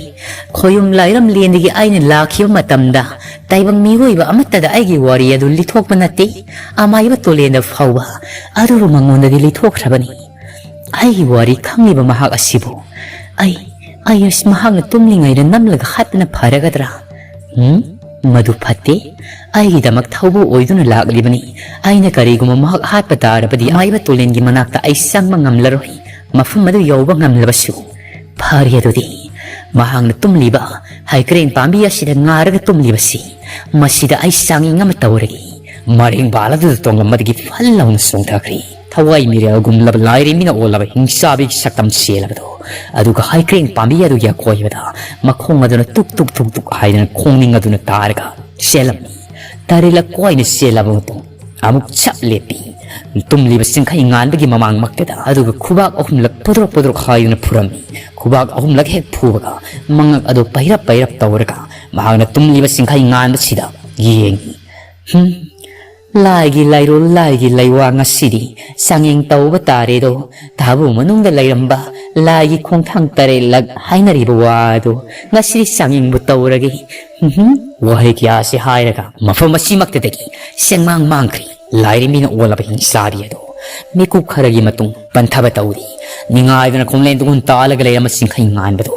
ꯈꯣꯌꯨꯝ ꯂꯥꯏꯔꯝꯂꯦꯟꯗꯒꯤ ꯑꯩꯅ ꯂꯥꯛꯈꯤꯕ ꯃꯇꯝꯗ ꯇꯥꯏꯕꯪ ꯃꯤꯑꯣꯏꯕ ꯑꯃꯠꯇꯗ ꯑꯩꯒꯤ ꯋꯥꯔꯤ ꯑꯗꯨ ꯂꯤꯊꯣꯛꯄ ꯅꯠꯇꯦ꯫ ꯑꯃꯥꯏꯕ ꯇꯣꯂꯦꯟꯗ ꯐꯥꯎꯕ ꯑꯗꯨꯕꯨ ꯃꯉꯣꯟꯗꯗꯤ ꯂꯤꯊꯣꯛꯈ꯭ꯔꯕꯅꯤ꯫ ꯑꯩꯒꯤ ꯋꯥꯔꯤ ꯈꯪꯂꯤꯕ ꯃꯍꯥꯛ ꯑꯁꯤꯕꯨ ꯑꯩ, ꯑꯩ ꯑꯁꯤ ꯃꯍꯥꯛꯅ ꯇꯨꯝꯂꯤꯉꯩꯗ ꯅꯝꯂꯒ ꯍꯥꯠꯄꯅ ꯐꯔꯒꯗ꯭ꯔꯥ? ꯎꯝ? ꯃꯗꯨ ꯐꯠꯇꯦ꯫ ꯑꯩꯒꯤꯗꯃꯛ ꯊꯧꯕ ꯑꯣꯏꯗꯨꯅ ꯂꯥꯛꯂꯤꯕꯅꯤ꯫ ꯑꯩꯅ ꯀꯔꯤꯒꯨꯝꯕ ꯃꯍꯥꯛ ꯍꯥꯠꯄ ꯇꯥꯔꯕꯗꯤ ꯑꯃꯥꯏꯕ ꯇꯣꯂꯦꯟꯒꯤ ꯃꯅꯥꯛꯇ ꯑꯩ ꯆꯪꯕ ꯉꯝꯂꯔꯣꯏ꯫ ꯃꯐꯝ ꯑꯗꯨ ꯌꯧꯕ ꯉꯝꯂꯕꯁꯨ ꯐꯔꯦ꯫ ꯑꯗꯨꯗꯤ ꯃꯍꯥꯛꯅ ꯇꯨꯝꯂꯤꯕ ꯍꯩꯀ꯭ꯔꯦꯡ ꯄꯥꯝꯕꯤ ꯑꯁꯤꯗ ꯉꯥꯔꯒ ꯇꯨꯝꯂꯤꯕꯁꯤ, ꯃꯁꯤꯗ ꯑꯩ ꯆꯥꯡꯌꯦꯡ ꯑꯃ ꯇꯧꯔꯒꯦ꯫ ꯃꯔꯦꯡꯕꯥꯜ ꯑꯗꯨꯗ ꯇꯣꯡꯂꯝꯕꯗꯒꯤ ꯐꯜ ꯂꯥꯎꯅ ꯆꯣꯡꯊꯈ꯭ꯔꯦ꯫ ꯊꯋꯥꯏ ꯃꯤꯔꯦꯜꯒꯨꯝꯂꯕ ꯂꯥꯏꯔꯦꯝꯕꯤꯅ ꯑꯣꯜꯂꯕ ꯍꯤꯡꯆꯥꯕꯤꯒꯤ ꯁꯛꯇꯝ ꯆꯦꯜꯂꯕꯗꯣ, ꯑꯗꯨꯒ ꯍꯩꯀ꯭ꯔꯦꯡ ꯄꯥꯝꯕꯤ ꯑꯗꯨꯒꯤ ꯑꯀꯣꯏꯕꯗ ꯃꯈꯣꯡ ꯑꯗꯨꯅ ꯇꯨꯛ ꯇꯨꯛ ꯇꯨꯛ ꯇꯨꯛ ꯍꯥꯏꯗꯅ ꯈꯣꯡꯅꯤꯡ ꯑꯗꯨꯅ ꯇꯥꯔꯒ ꯆꯦꯜꯂꯝꯃꯤ꯫ ꯇꯔꯦꯠꯂꯛ ꯀꯣꯏꯅ ꯆꯦꯜꯂꯕ ꯃꯇꯨꯡ ꯑꯃꯨꯛ ꯆꯞ ꯂꯦꯞꯄꯤ꯫ ꯇꯨꯝꯂꯤꯕ ꯆꯤꯡꯈꯩ ꯉꯥꯟꯕꯒꯤ ꯃꯃꯥꯡꯃꯛꯇꯗ ꯑꯗꯨꯒ ꯈꯨꯕꯥꯛ ꯑꯍꯨꯝꯂꯛ ꯄꯨꯗ꯭ꯔꯣꯛ ꯄꯨꯗ꯭ꯔꯣꯛ ꯍꯥꯏꯗꯨꯅ ꯐꯨꯔꯝꯃꯤ꯫ ꯈꯨꯕꯥꯛ ꯑꯍꯨꯝꯂꯛ ꯍꯦꯛ ꯐꯨꯕꯒ ꯃꯉꯛ ꯑꯗꯨ ꯄꯩꯔꯞ ꯄꯩꯔꯞ ꯇꯧꯔꯒ ꯃꯍꯥꯛꯅ ꯇꯨꯝꯂꯤꯕ ꯆꯤꯡꯈꯩ ꯉꯥꯟꯕꯁꯤꯗ ꯌꯦꯡꯉꯤ꯫ ꯍꯨꯝ, ꯂꯥꯏꯒꯤ ꯂꯥꯏꯔꯣꯜ, ꯂꯥꯏꯒꯤ ꯂꯩꯋꯥ ꯉꯁꯤꯗꯤ ꯆꯥꯡꯌꯦꯡ ꯇꯧꯕ ꯇꯥꯔꯦꯗꯣ꯫ ꯊꯥꯕꯨ ꯃꯅꯨꯡꯗ ꯂꯩꯔꯝꯕ ꯂꯥꯏꯒꯤ ꯈꯣꯡꯊꯥꯡ ꯇꯔꯦꯠꯂꯛ ꯍꯥꯏꯅꯔꯤꯕ ꯋꯥ ꯑꯗꯣ ꯉꯁꯤꯗꯤ ꯆꯥꯡꯌꯦꯡꯕꯨ ꯇꯧꯔꯒꯦ꯫ ꯎꯝꯍꯨꯝ, ꯋꯥꯍꯩ ꯀꯌꯥ ꯑꯁꯤ ꯍꯥꯏꯔꯒ ꯃꯐꯝ ꯑꯁꯤꯃꯛꯇꯗꯒꯤ ꯁꯦꯡꯃꯥꯡ ꯃꯥꯡꯈ꯭ꯔꯦ꯫ ꯂꯥꯏꯔꯦꯝꯕꯤꯅ ꯑꯣꯜꯂꯕ ꯍꯤꯡꯆꯥꯕꯤ ꯑꯗꯣ ꯃꯤꯀꯨꯞ ꯈꯔꯒꯤ ꯃꯇꯨꯡ ꯄꯟꯊꯕ ꯇꯧꯔꯤ꯫ ꯅꯤꯡꯉꯥꯏꯗꯨꯅ ꯈꯣꯡꯂꯦꯟ ꯇꯨꯡ ꯇꯥꯜꯂꯒ ꯂꯩꯔꯝꯕ ꯆꯤꯡꯈꯩ ꯉꯥꯟꯕꯗꯣ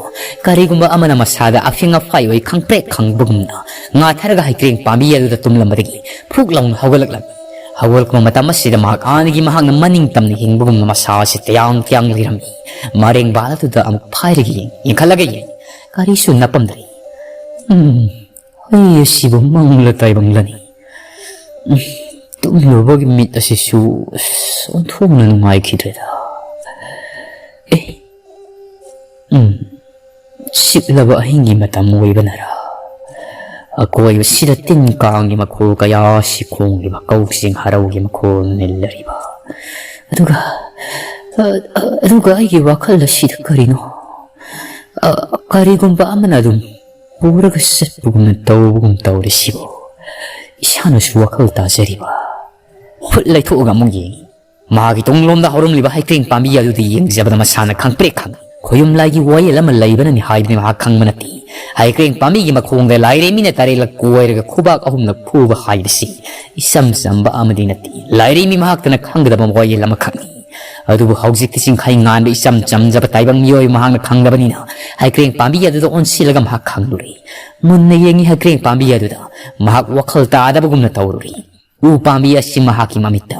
ꯀꯔꯤꯒꯨꯝꯕ ꯑꯃꯅ ꯃꯁꯥꯗ ꯑꯐꯤꯡ ꯑꯐꯥꯏ ꯑꯣꯏ ꯈꯪꯄ꯭ꯔꯦꯛ ꯈꯪꯕꯒꯨꯝꯅ ꯉꯥꯊꯔꯒ ꯍꯩꯀ꯭ꯔꯦꯡ ꯄꯥꯝꯕꯤ ꯑꯗꯨꯗ ꯇꯨꯝꯂꯝꯕꯗꯒꯤ ꯐꯨꯛ ꯂꯥꯎꯅ ꯍꯧꯒꯠꯂꯛꯂꯝꯃꯤ꯫ ꯍꯧꯒꯠꯂꯛꯄ ꯃꯇꯝ ꯑꯁꯤꯗ ꯃꯍꯥꯛ ꯍꯥꯟꯅꯒꯤ ꯃꯍꯥꯛꯅ ꯃꯅꯤꯡ ꯇꯝꯅ ꯌꯦꯡꯕꯒꯨꯝꯅ ꯃꯁꯥ ꯑꯁꯤ ꯇꯌꯥꯡ ꯇꯌꯥꯡ ꯂꯩꯔꯝꯃꯤ꯫ ꯃꯔꯦꯡꯕꯥꯜ ꯑꯗꯨꯗ ꯑꯃꯨꯛ ꯐꯥꯏꯔꯒ ꯌꯦꯡ, ꯌꯦꯡꯈꯠꯂꯒ ꯌꯦꯡ, ꯀꯔꯤꯁꯨ ꯅꯞꯄꯝꯗ꯭ꯔꯦ꯫ ꯎꯝ, ꯑꯩ ꯑꯁꯤꯕꯨ ꯃꯪꯂ ꯇꯥꯏꯕꯪꯂꯅꯤ꯫ ꯎꯝ, ꯇꯨꯝꯂꯨꯕꯒꯤ ꯃꯤꯠ ꯑꯁꯤꯁꯨ ꯑꯁ, ꯑꯣꯟꯊꯣꯛꯅ ꯅꯨꯡꯉꯥꯏꯈꯤꯗ꯭ꯔꯦꯗ꯫ ꯑꯦ, ꯎꯝ, ꯁꯤꯠꯂꯕ ꯑꯍꯤꯡꯒꯤ ꯃꯇꯝ ꯑꯣꯏꯕꯅꯔ? ꯑꯀꯣꯏꯕꯁꯤꯗ ꯇꯤꯟ ꯀꯥꯡꯒꯤ ꯃꯈꯣꯜ ꯀꯌꯥ ꯑꯁꯤ ꯈꯣꯡꯂꯤꯕ, ꯀꯧꯁꯤꯡ ꯍꯔꯥꯎꯒꯤ ꯃꯈꯣꯜ ꯅꯤꯜꯂꯔꯤꯕ꯫ ꯑꯗꯨꯒ, ꯑ, ꯑ, ꯑꯗꯨꯒ ꯑꯩꯒꯤ ꯋꯥꯈꯜ ꯑꯁꯤꯗ ꯀꯔꯤꯅꯣ? ꯑ, ꯀꯔꯤꯒꯨꯝꯕ ꯑꯃꯅ ꯑꯗꯨꯝ ꯄꯨꯔꯒ ꯆꯠꯄꯒꯨꯝꯅ ꯇꯧꯕꯒꯨꯝ ꯇꯧꯔꯤꯁꯤꯕꯨ꯫ ꯏꯁꯥꯅꯁꯨ ꯋꯥꯈꯜ ꯇꯥꯖꯔꯤꯕ꯫ ꯈꯨꯠ ꯂꯩꯊꯣꯛꯑꯒ ꯑꯃꯨꯛ ꯌꯦꯡꯉꯤ꯫ ꯃꯍꯥꯛꯀꯤ ꯇꯨꯡꯂꯣꯝꯗ ꯍꯧꯔꯝꯂꯤꯕ ꯍꯩꯀ꯭ꯔꯦꯡ ꯄꯥꯝꯕꯤ ꯑꯗꯨꯗ ꯌꯦꯡꯖꯕꯗ ꯃꯁꯥꯅ ꯈꯪꯄ꯭ꯔꯦꯛ ꯈꯪꯏ꯫ ꯈꯣꯌꯨꯝ ꯂꯥꯏꯒꯤ ꯋꯥꯌꯦꯜ ꯑꯃ ꯂꯩꯕꯅꯅꯤ ꯍꯥꯏꯕꯗꯤ ꯃꯍꯥꯛ ꯈꯪꯕ ꯅꯠꯇꯦ꯫ ꯍꯩꯀ꯭ꯔꯦꯡ ꯄꯥꯝꯕꯤꯒꯤ ꯃꯈꯣꯡꯗ ꯂꯥꯏꯔꯦꯝꯕꯤꯅ ꯇꯔꯦꯠꯂꯛ ꯀꯣꯏꯔꯒ ꯈꯨꯕꯥꯛ ꯑꯍꯨꯝꯂꯛ ꯐꯨꯕ ꯍꯥꯏꯕꯁꯤ ꯏꯆꯝ ꯆꯝꯕ ꯑꯃꯗꯤ ꯅꯠꯇꯦ꯫ ꯂꯥꯏꯔꯦꯝꯕꯤ ꯃꯍꯥꯛꯇꯅ ꯈꯪꯒꯗꯕ ꯋꯥꯌꯦꯜ ꯑꯃꯈꯛꯅꯤ꯫ ꯑꯗꯨꯕꯨ ꯍꯧꯖꯤꯛꯇꯤ ꯆꯤꯡꯈꯩ ꯉꯥꯟꯕ ꯏꯆꯝ ꯆꯝꯖꯕ ꯇꯥꯏꯕꯪ ꯃꯤꯑꯣꯏ ꯃꯍꯥꯛꯅ ꯈꯪꯗꯕꯅꯤꯅ ꯍꯩꯀ꯭ꯔꯦꯡ ꯄꯥꯝꯕꯤ ꯑꯗꯨꯗ ꯑꯣꯟꯁꯤꯜꯂꯒ ꯃꯍꯥꯛ ꯈꯪꯂꯨꯔꯦ꯫ ꯃꯨꯟꯅ ꯌꯦꯡꯉꯤ ꯍꯩꯀ꯭ꯔꯦꯡ ꯄꯥꯝꯕꯤ ꯑꯗꯨꯗ꯫ ꯃꯍꯥꯛ ꯋꯥꯈꯜ ꯇꯥꯗꯕꯒꯨꯝꯅ ꯇꯧꯔꯨꯔꯦ꯫ ꯎ ꯄꯥꯝꯕꯤ ꯑꯁꯤ ꯃꯍꯥꯛꯀꯤ ꯃꯃꯤꯠꯇ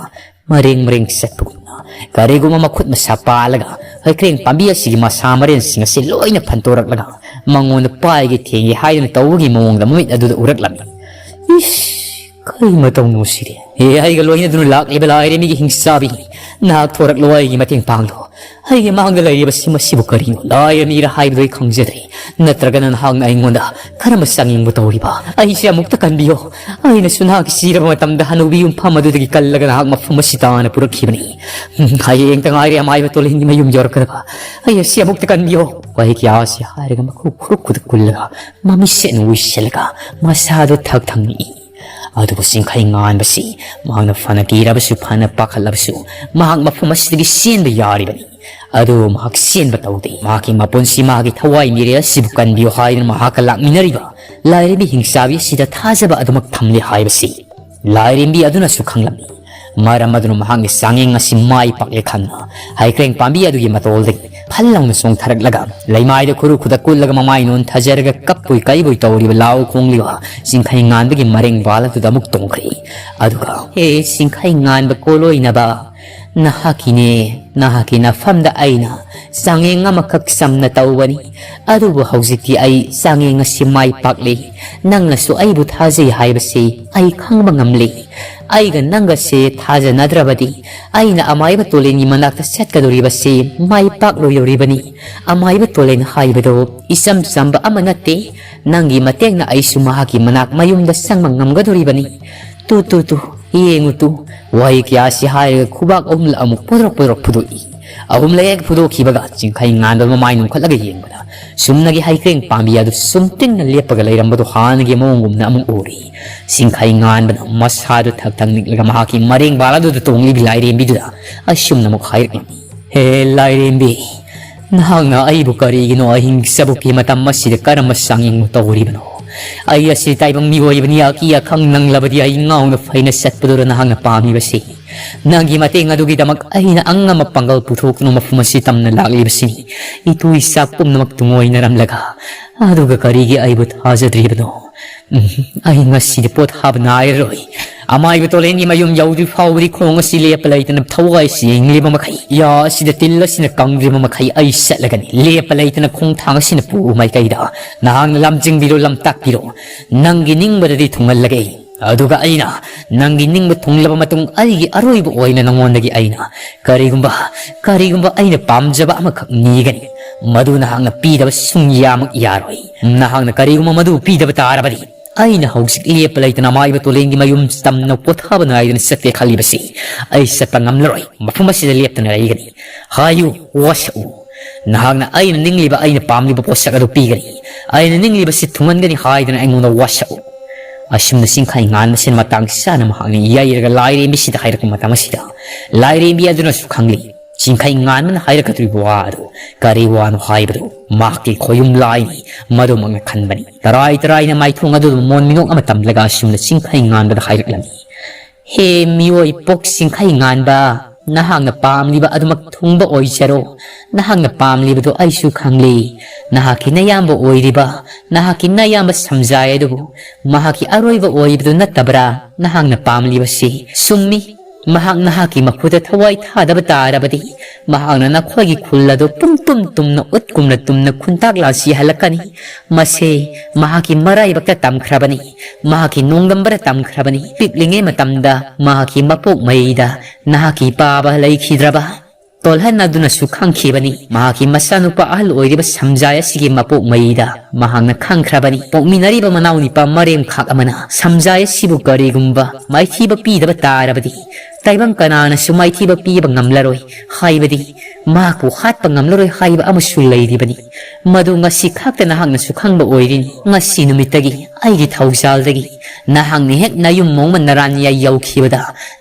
ꯃꯔꯦꯡ ꯃꯔꯦꯡ ꯆꯠꯄꯒꯨꯝꯅ ꯀꯔꯤꯒꯨꯝꯕ ꯃꯈꯨꯠ ꯃꯁꯥ ꯄꯥꯜꯂꯒ ꯍꯩꯀ꯭ꯔꯦꯡ ꯄꯥꯝꯕꯤ ꯑꯁꯤꯒꯤ ꯃꯁꯥ ꯃꯔꯦꯟꯁꯤꯡ ꯑꯁꯤ ꯂꯣꯏꯅ ꯐꯟꯇꯣꯔꯛꯂꯒ ꯃꯉꯣꯟꯗ ꯄꯥꯏꯒꯦ ꯊꯦꯡꯒꯦ ꯍꯥꯏꯗꯨꯅ ꯇꯧꯕꯒꯤ ꯃꯑꯣꯡꯗ ꯃꯃꯤꯠ ꯑꯗꯨꯗ ꯎꯔꯛꯂꯝꯃꯤ꯫ ꯏꯁ! ꯀꯔꯤ ꯃꯇꯧꯅꯣ ꯁꯤꯗꯤ? ꯑꯦ, ꯑꯩꯒ ꯂꯣꯏꯅꯗꯨꯅ ꯂꯥꯛꯂꯤꯕ ꯂꯥꯏꯔꯦꯝꯕꯤꯒꯤ ꯍꯤꯡꯆꯥꯕꯤ, ꯅꯍꯥꯛ ꯊꯣꯔꯛꯂꯣ, ꯑꯩꯒꯤ ꯃꯇꯦꯡ ꯄꯥꯡꯂꯣ꯫ ꯑꯩꯒꯤ ꯃꯥꯡꯗ ꯂꯩꯔꯤꯕꯁꯤ ꯃꯁꯤꯕꯨ ꯀꯔꯤꯅꯣ? ꯂꯥꯏꯔꯦꯝꯕꯤꯔ ꯍꯥꯏꯕꯗꯨ ꯑꯩ ꯈꯪꯖꯗ꯭ꯔꯦ꯫ ꯅꯠꯇ꯭ꯔꯒꯅ ꯅꯍꯥꯛꯅ ꯑꯩꯉꯣꯟꯗ ꯀꯔꯝꯕ ꯆꯥꯡꯌꯦꯡꯕ ꯇꯧꯔꯤꯕ? ꯑꯩꯁꯦ ꯑꯃꯨꯛꯇ ꯀꯟꯕꯤꯌꯣ꯫ ꯑꯩꯅꯁꯨ ꯅꯍꯥꯛꯀꯤ ꯁꯤꯔꯕ ꯃꯇꯝꯗ ꯍꯅꯨꯕꯤ ꯌꯨꯝꯐꯝ ꯑꯗꯨꯗꯒꯤ ꯀꯜꯂꯒ ꯅꯍꯥꯛ ꯃꯐꯝ ꯑꯁꯤ ꯇꯥꯅ ꯄꯨꯔꯛꯈꯤꯕꯅꯤ꯫ ꯎꯝ, ꯍꯌꯦꯡꯇ ꯉꯥꯏꯔꯦ ꯑꯃꯥꯏꯕ ꯇꯣꯂꯦꯟꯒꯤ ꯃꯌꯨꯝ ꯌꯧꯔꯛꯀꯗꯕ꯫ ꯑꯩ ꯑꯁꯤ ꯑꯃꯨꯛꯇ ꯀꯟꯕꯤꯌꯣ꯫ ꯋꯥꯍꯩ ꯀꯌꯥ ꯑꯁꯤ ꯍꯥꯏꯔꯒ ꯃꯈꯨ ꯈꯨꯔꯨ ꯈꯨꯗ ꯀꯨꯜꯂꯒ ꯃꯃꯤꯠꯁꯦꯠꯅ ꯎꯏꯁꯤꯜꯂꯒ ꯃꯁꯥꯗꯨ ꯊꯛ ꯊꯛ ꯅꯤꯛꯏ꯫ ꯑꯗꯨꯕꯨ ꯆꯤꯡꯈꯩ ꯉꯥꯟꯕꯁꯤ ꯃꯍꯥꯛꯅ ꯐꯅ ꯀꯤꯔꯕꯁꯨ, ꯐꯅ ꯄꯥꯈꯠꯂꯕꯁꯨ, ꯃꯍꯥꯛ ꯃꯐꯝ ꯑꯁꯤꯗꯒꯤ ꯆꯦꯟꯕ ꯌꯥꯔꯤꯕꯅꯤ꯫ ꯑꯗꯨꯕꯨ ꯃꯍꯥꯛ ꯆꯦꯟꯕ ꯇꯧꯗꯦ꯫ ꯃꯍꯥꯛꯀꯤ ꯃꯄꯨꯟꯁꯤ ꯃꯍꯥꯛꯀꯤ ꯊꯋꯥꯏ ꯃꯤꯔꯦꯜ ꯑꯁꯤꯕꯨ ꯀꯟꯕꯤꯌꯨ ꯍꯥꯏꯗꯨꯅ ꯃꯍꯥꯛꯀ ꯂꯥꯛꯃꯤꯟꯅꯔꯤꯕ ꯂꯥꯏꯔꯦꯝꯕꯤ ꯍꯤꯡꯆꯥꯕꯤ ꯑꯁꯤꯗ ꯊꯥꯖꯕ ꯑꯗꯨꯃꯛ ꯊꯝꯂꯤ ꯍꯥꯏꯕꯁꯤ ꯂꯥꯏꯔꯦꯝꯕꯤ ꯑꯗꯨꯅꯁꯨ ꯈꯪꯂꯝꯃꯤ꯫ ꯃꯔꯝ ꯑꯗꯨꯅ ꯃꯍꯥꯛꯅ ꯆꯥꯡꯌꯦꯡ ꯑꯁꯤ ꯃꯥꯏ ꯄꯥꯛꯂꯦ ꯈꯪꯅ ꯍꯩꯀ꯭ꯔꯦꯡ ꯄꯥꯝꯕꯤ ꯑꯗꯨꯒꯤ ꯃꯇꯣꯜꯗꯒꯤ ꯐꯜ ꯂꯥꯎꯅ ꯆꯣꯡꯊꯔꯛꯂꯒ ꯂꯩꯃꯥꯏꯗ ꯈꯨꯔꯨ ꯈꯨꯗ ꯀꯨꯜꯂꯒ ꯃꯃꯥꯏ ꯅꯣꯟꯊꯖꯔꯒ ꯀꯞꯄꯣꯏ ꯀꯩꯕꯣꯏ ꯇꯧꯔꯤꯕ ꯂꯥꯎ ꯈꯣꯡꯂꯤꯕ ꯆꯤꯡꯈꯩ ꯉꯥꯟꯕꯒꯤ ꯃꯔꯦꯡ ꯕꯥꯜ ꯑꯗꯨꯗ ꯑꯃꯨꯛ ꯇꯣꯡꯈ꯭ꯔꯦ꯫ ꯑꯗꯨꯒ, "ꯍꯦ ꯆꯤꯡꯈꯩ ꯉꯥꯟꯕ ꯀꯣꯂꯣꯏꯅꯕ, ꯅꯍꯥꯛꯀꯤꯅꯦ, ꯅꯍꯥꯛꯀꯤ ꯅꯐꯝꯗ ꯑꯩꯅ ꯆꯥꯡꯌꯦꯡ ꯑꯃꯈꯛ ꯆꯝꯅ ꯇꯧꯕꯅꯤ꯫ ꯑꯗꯨꯕꯨ ꯍꯧꯖꯤꯛꯇꯤ ꯑꯩ ꯆꯥꯡꯌꯦꯡ ꯑꯁꯤ ꯃꯥꯏ ꯄꯥꯛꯂꯦ꯫ ꯅꯪꯅꯁꯨ ꯑꯩꯕꯨ ꯊꯥꯖꯩ ꯍꯥꯏꯕꯁꯤ ꯑꯩ ꯈꯪꯕ ꯉꯝꯂꯦ꯫ ꯑꯩꯒ ꯅꯪꯒꯁꯦ ꯊꯥꯖꯅꯗ꯭ꯔꯕꯗꯤ ꯑꯩꯅ ꯑꯃꯥꯏꯕ ꯇꯣꯂꯦꯟꯒꯤ ꯃꯅꯥꯛꯇ ꯆꯠꯀꯗꯧꯔꯤꯕꯁꯤ ꯃꯥꯏ ꯄꯥꯛꯂꯣꯏꯗꯧꯔꯤꯕꯅꯤ꯫ ꯑꯃꯥꯏꯕ ꯇꯣꯂꯦꯟ ꯍꯥꯏꯕꯗꯨ ꯏꯆꯝ ꯆꯝꯕ ꯑꯃ ꯅꯠꯇꯦ꯫ ꯅꯪꯒꯤ ꯃꯇꯦꯡꯅ ꯑꯩꯁꯨ ꯃꯍꯥꯛꯀꯤ ꯃꯅꯥꯛ ꯃꯌꯨꯝꯗ ꯆꯪꯕ ꯉꯝꯒꯗꯧꯔꯤꯕꯅꯤ꯫ ꯇꯨ, ꯇꯨ, ꯇꯨ, ꯌꯦꯡꯉꯨ ꯇꯨ꯫" ꯋꯥꯍꯩ ꯀꯌꯥ ꯑꯁꯤ ꯍꯥꯏꯔꯒ ꯈꯨꯕꯥꯛ ꯑꯍꯨꯝꯂꯛ ꯑꯃꯨꯛ ꯄꯣꯗ꯭ꯔꯣꯛ ꯄꯣꯗ꯭ꯔꯣꯛ ꯐꯨꯗꯣꯛꯏ꯫ ꯑꯍꯨꯝꯂꯛ ꯍꯦꯛ ꯐꯨꯗꯣꯛꯈꯤꯕꯒ ꯆꯤꯡꯈꯩ ꯉꯥꯟꯕ ꯃꯃꯥꯏ ꯅꯣꯟꯈꯠꯂꯒ ꯌꯦꯡꯕꯗ ꯆꯨꯝꯅꯒꯤ ꯍꯩꯀ꯭ꯔꯦꯡ ꯄꯥꯝꯕꯤ ꯑꯗꯨ ꯁꯨꯝꯇ꯭ꯔꯤꯡꯅ ꯂꯦꯞꯄꯒ ꯂꯩꯔꯝꯕꯗꯨ ꯍꯥꯟꯅꯒꯤ ꯃꯑꯣꯡꯒꯨꯝꯅ ꯑꯃꯨꯛ ꯎꯔꯤ꯫ ꯆꯤꯡꯈꯩ ꯉꯥꯟꯕꯅ ꯃꯁꯥꯗꯨ ꯊꯛ ꯊꯛ ꯅꯤꯛꯂꯒ ꯃꯍꯥꯛꯀꯤ ꯃꯔꯦꯡꯕꯥꯜ ꯑꯗꯨꯗ ꯇꯣꯡꯂꯤꯕꯤ ꯂꯥꯏꯔꯦꯝꯕꯤꯗꯨꯗ ꯑꯁꯨꯝꯅ ꯑꯃꯨꯛ ꯍꯥꯏꯔꯛꯂꯝꯃꯤ, "ꯍꯦ ꯂꯥꯏꯔꯦꯝꯕꯤ, ꯅꯍꯥꯛꯅ ꯑꯩꯕꯨ ꯀꯔꯤꯒꯤꯅꯣ ꯑꯍꯤꯡ ꯆꯕꯨꯛꯀꯤ ꯃꯇꯝ ꯑꯁꯤꯗ ꯀꯔꯝꯕ ꯆꯥꯡꯌꯦꯡ ꯇꯧꯔꯤꯕꯅꯣ? ꯑꯩ ꯑꯁꯤ ꯇꯥꯏꯕꯪ ꯃꯤꯑꯣꯏꯕꯅꯤ, ꯑꯀꯤ ꯑꯈꯪ ꯅꯪꯂꯕꯗꯤ ꯑꯩ ꯉꯥꯎꯅ ꯐꯩꯅ ꯆꯠꯄꯗꯨꯔ ꯅꯍꯥꯛꯅ ꯄꯥꯝꯂꯤꯕꯁꯤ? ꯅꯪꯒꯤ ꯃꯇꯦꯡ ꯑꯗꯨꯒꯤꯗꯃꯛ ꯑꯩꯅ ꯑꯉꯝꯕ ꯄꯥꯡꯒꯜ ꯄꯨꯊꯣꯛꯇꯨꯅ ꯃꯐꯝ ꯑꯁꯤ ꯇꯝꯅ ꯂꯥꯛꯂꯤꯕꯁꯤꯅꯤ꯫ ꯏꯇꯨ ꯏꯆꯥ ꯄꯨꯝꯅꯃꯛ ꯇꯨꯡꯑꯣꯏꯅꯔꯝꯂꯒ ꯑꯗꯨꯒ ꯀꯔꯤꯒꯤ ꯑꯩꯕꯨ ꯊꯥꯖꯗ꯭ꯔꯤꯕꯅꯣ? ꯎꯝ, ꯑꯩ ꯉꯁꯤꯗꯤ ꯄꯣꯊꯥꯕ ꯅꯥꯏꯔꯔꯣꯏ꯫ ꯑꯃꯥꯏꯕ ꯇꯣꯂꯦꯟꯒꯤ ꯃꯌꯨꯝ ꯌꯧꯗ꯭ꯔꯤ ꯐꯥꯎꯕꯗꯤ ꯈꯣꯡ ꯑꯁꯤ ꯂꯦꯞꯄ ꯂꯩꯇꯅ ꯊꯋꯥꯏ ꯆꯦꯡꯂꯤꯕ ꯃꯈꯩ, ꯌꯥ ꯑꯁꯤꯗ ꯇꯤꯜ ꯑꯁꯤꯅ ꯀꯪꯗ꯭ꯔꯤꯕ ꯃꯈꯩ ꯑꯩ ꯆꯠꯂꯒꯅꯤ꯫ ꯂꯦꯞꯄ ꯂꯩꯇꯅ ꯈꯣꯡꯊꯥꯡ ꯑꯁꯤꯅ ꯄꯨ ꯃꯥꯏꯀꯩꯗ ꯅꯍꯥꯛꯅ ꯂꯝꯖꯤꯡꯕꯤꯔꯣ, ꯂꯝꯇꯥꯛꯄꯤꯔꯣ꯫ ꯅꯪꯒꯤ ꯅꯤꯡꯕꯗꯗꯤ ꯊꯨꯡꯍꯜꯂꯒꯦ꯫ ꯑꯗꯨꯒ ꯑꯩꯅ ꯅꯪꯒꯤ ꯅꯤꯡꯕ ꯊꯨꯡꯂꯕ ꯃꯇꯨꯡ ꯑꯩꯒꯤ ꯑꯔꯣꯏꯕ ꯑꯣꯏꯅ ꯅꯉꯣꯟꯗꯒꯤ ꯑꯩꯅ ꯀꯔꯤꯒꯨꯝꯕ, ꯀꯔꯤꯒꯨꯝꯕ ꯑꯩꯅ ꯄꯥꯝꯖꯕ ꯑꯃꯈꯛ ꯅꯤꯒꯅꯤ꯫ ꯃꯗꯨ ꯅꯍꯥꯛꯅ ꯄꯤꯗꯕ ꯁꯨꯡꯌꯥꯃꯛ ꯌꯥꯔꯣꯏ꯫ ꯅꯍꯥꯛꯅ ꯀꯔꯤꯒꯨꯝꯕ ꯃꯗꯨ ꯄꯤꯗꯕ ꯇꯥꯔꯕꯗꯤ ꯑꯩꯅ ꯍꯧꯖꯤꯛ ꯂꯦꯞꯄ ꯂꯩꯇꯅ ꯑꯃꯥꯏꯕ ꯇꯣꯂꯦꯟꯒꯤ ꯃꯌꯨꯝ ꯇꯝꯅ ꯄꯣꯊꯥꯕ ꯅꯥꯏꯗꯅ ꯆꯠꯀꯦ ꯈꯜꯂꯤꯕꯁꯤ ꯑꯩ ꯆꯠꯄ ꯉꯝꯂꯔꯣꯏ꯫ ꯃꯐꯝ ꯑꯁꯤꯗ ꯂꯦꯞꯇꯅ ꯂꯩꯒꯅꯤ꯫ ꯍꯥꯏꯌꯨ, ꯋꯥꯁꯛꯎ꯫ ꯅꯍꯥꯛꯅ ꯑꯩꯅ ꯅꯤꯡꯂꯤꯕ, ꯑꯩꯅ ꯄꯥꯝꯂꯤꯕ ꯄꯣꯠꯁꯛ ꯑꯗꯨ ꯄꯤꯒꯅꯤ꯫ ꯑꯩꯅ ꯅꯤꯡꯂꯤꯕꯁꯤ ꯊꯨꯡꯍꯟꯒꯅꯤ ꯍꯥꯏꯗꯅ ꯑꯩꯉꯣꯟꯗ ꯋꯥꯁꯛꯎ꯫" ꯑꯁꯨꯝꯅ ꯆꯤꯡꯈꯩ ꯉꯥꯟꯕꯁꯤꯅ ꯃꯇꯥꯡ ꯆꯥꯅ ꯃꯍꯥꯛꯅ ꯌꯩꯔꯒ ꯂꯥꯏꯔꯦꯝꯕꯤꯁꯤꯗ ꯍꯥꯏꯔꯛꯄ ꯃꯇꯝ ꯑꯁꯤꯗ ꯂꯥꯏꯔꯦꯝꯕꯤ ꯑꯗꯨꯅꯁꯨ ꯈꯪꯂꯤ꯫ ꯆꯤꯡꯈꯩ ꯉꯥꯟꯕꯅ ꯍꯥꯏꯔꯛꯀꯗꯧꯔꯤꯕ ꯋꯥ ꯑꯗꯨ ꯀꯔꯤ ꯋꯥꯅꯣ ꯍꯥꯏꯕꯗꯨ ꯃꯍꯥꯛꯀꯤ ꯈꯣꯌꯨꯝ ꯂꯥꯏꯅꯤ꯫ ꯃꯗꯨꯃꯛꯅ ꯈꯟꯕꯅꯤ꯫ ꯇꯔꯥꯏ ꯇꯔꯥꯏꯅ ꯃꯥꯏꯊꯣꯡ ꯑꯗꯨꯗ ꯃꯣꯟ ꯃꯤꯅꯣꯛ ꯑꯃ ꯇꯝꯂꯒ ꯑꯁꯨꯝꯅ ꯆꯤꯡꯈꯩ ꯉꯥꯟꯕꯗ ꯍꯥꯏꯔꯛꯂꯝꯃꯤ, "ꯍꯦ ꯃꯤꯑꯣꯏ ꯄꯣꯛ ꯆꯤꯡꯈꯩ ꯉꯥꯟꯕ, ꯅꯍꯥꯛꯅ ꯄꯥꯝꯂꯤꯕ ꯑꯗꯨꯃꯛ ꯊꯨꯡꯕ ꯑꯣꯏꯖꯔꯣ꯫ ꯅꯍꯥꯛꯅ ꯄꯥꯝꯂꯤꯕꯗꯨ ꯑꯩꯁꯨ ꯈꯪꯂꯤ꯫ ꯅꯍꯥꯛꯀꯤ ꯅꯌꯥꯝꯕ ꯑꯣꯏꯔꯤꯕ, ꯅꯍꯥꯛꯀꯤ ꯅꯌꯥꯝꯕ ꯁꯝꯖꯥꯏ ꯑꯗꯨꯕꯨ ꯃꯍꯥꯛꯀꯤ ꯑꯔꯣꯏꯕ ꯑꯣꯏꯔꯤꯕꯗꯨ ꯅꯠꯇꯕ꯭ꯔꯥ ꯅꯍꯥꯛꯅ ꯄꯥꯝꯂꯤꯕꯁꯤ? ꯆꯨꯝꯃꯤ, ꯃꯍꯥꯛ ꯅꯍꯥꯛꯀꯤ ꯃꯈꯨꯠꯇ ꯊꯋꯥꯏ ꯊꯥꯗꯕ ꯇꯥꯔꯕꯗꯤ ꯃꯍꯥꯛꯅ ꯅꯈꯣꯏꯒꯤ ꯈꯨꯜ ꯑꯗꯨ ꯄꯨꯡ ꯇꯨꯝ ꯇꯨꯝꯅ ꯎꯠꯀꯨꯝꯅ ꯇꯨꯝꯅ ꯈꯨꯟꯇꯥꯛ ꯂꯥꯟꯁꯤꯍꯜꯂꯛꯀꯅꯤ꯫ ꯃꯁꯦ ꯃꯍꯥꯛꯀꯤ ꯃꯔꯥꯏꯕꯛꯇ ꯇꯝꯈ꯭ꯔꯕꯅꯤ, ꯃꯍꯥꯛꯀꯤ ꯅꯣꯡꯗꯝꯕꯗ ꯇꯝꯈ꯭ꯔꯕꯅꯤ꯫ ꯄꯤꯛꯂꯤꯉꯩ ꯃꯇꯝꯗ ꯃꯍꯥꯛꯀꯤ ꯃꯄꯣꯛ ꯃꯩꯗ ꯅꯍꯥꯛꯀꯤ ꯄꯥꯕ ꯂꯩꯈꯤꯗ꯭ꯔꯕ?" ꯇꯣꯜꯍꯟ ꯑꯗꯨꯅꯁꯨ ꯈꯪꯈꯤꯕꯅꯤ꯫ ꯃꯍꯥꯛꯀꯤ ꯃꯆꯥꯅꯨꯄꯥ ꯑꯍꯜ ꯑꯣꯏꯔꯤꯕ ꯁꯝꯖꯥꯏ ꯑꯁꯤꯒꯤ ꯃꯄꯣꯛ ꯃꯩꯗ ꯃꯍꯥꯛꯅ ꯈꯪꯈ꯭ꯔꯕꯅꯤ꯫ ꯄꯣꯛꯃꯤꯟꯅꯔꯤꯕ ꯃꯅꯥꯎꯅꯤꯄꯥ ꯃꯔꯦꯝꯈꯥꯛ ꯑꯃꯅ ꯁꯝꯖꯥꯏ ꯑꯁꯤꯕꯨ ꯀꯔꯤꯒꯨꯝꯕ ꯃꯥꯏꯊꯤꯕ ꯄꯤꯗꯕ ꯇꯥꯔꯕꯗꯤ ꯇꯥꯏꯕꯪ ꯀꯅꯥꯅꯁꯨ ꯃꯥꯏꯊꯤꯕ ꯄꯤꯕ ꯉꯝꯂꯔꯣꯏ, ꯍꯥꯏꯕꯗꯤ ꯃꯍꯥꯛꯄꯨ ꯍꯥꯠꯄ ꯉꯝꯂꯔꯣꯏ ꯍꯥꯏꯕ ꯑꯃꯁꯨ ꯂꯩꯔꯤꯕꯅꯤ꯫ ꯃꯗꯨ ꯉꯁꯤ ꯈꯛꯇ ꯅꯍꯥꯛꯅꯁꯨ ꯈꯪꯕ ꯑꯣꯏꯔꯤꯅꯤ꯫ ꯉꯁꯤ ꯅꯨꯃꯤꯠꯇꯒꯤ ꯑꯩꯒꯤ ꯊꯧꯖꯥꯜꯗꯒꯤ ꯅꯍꯥꯛꯅ ꯍꯦꯛ ꯅꯌꯨꯝ ꯃꯣꯡꯃ ꯅꯔꯥꯟ ꯌꯥꯏ ꯌꯧꯈꯤꯕꯗ,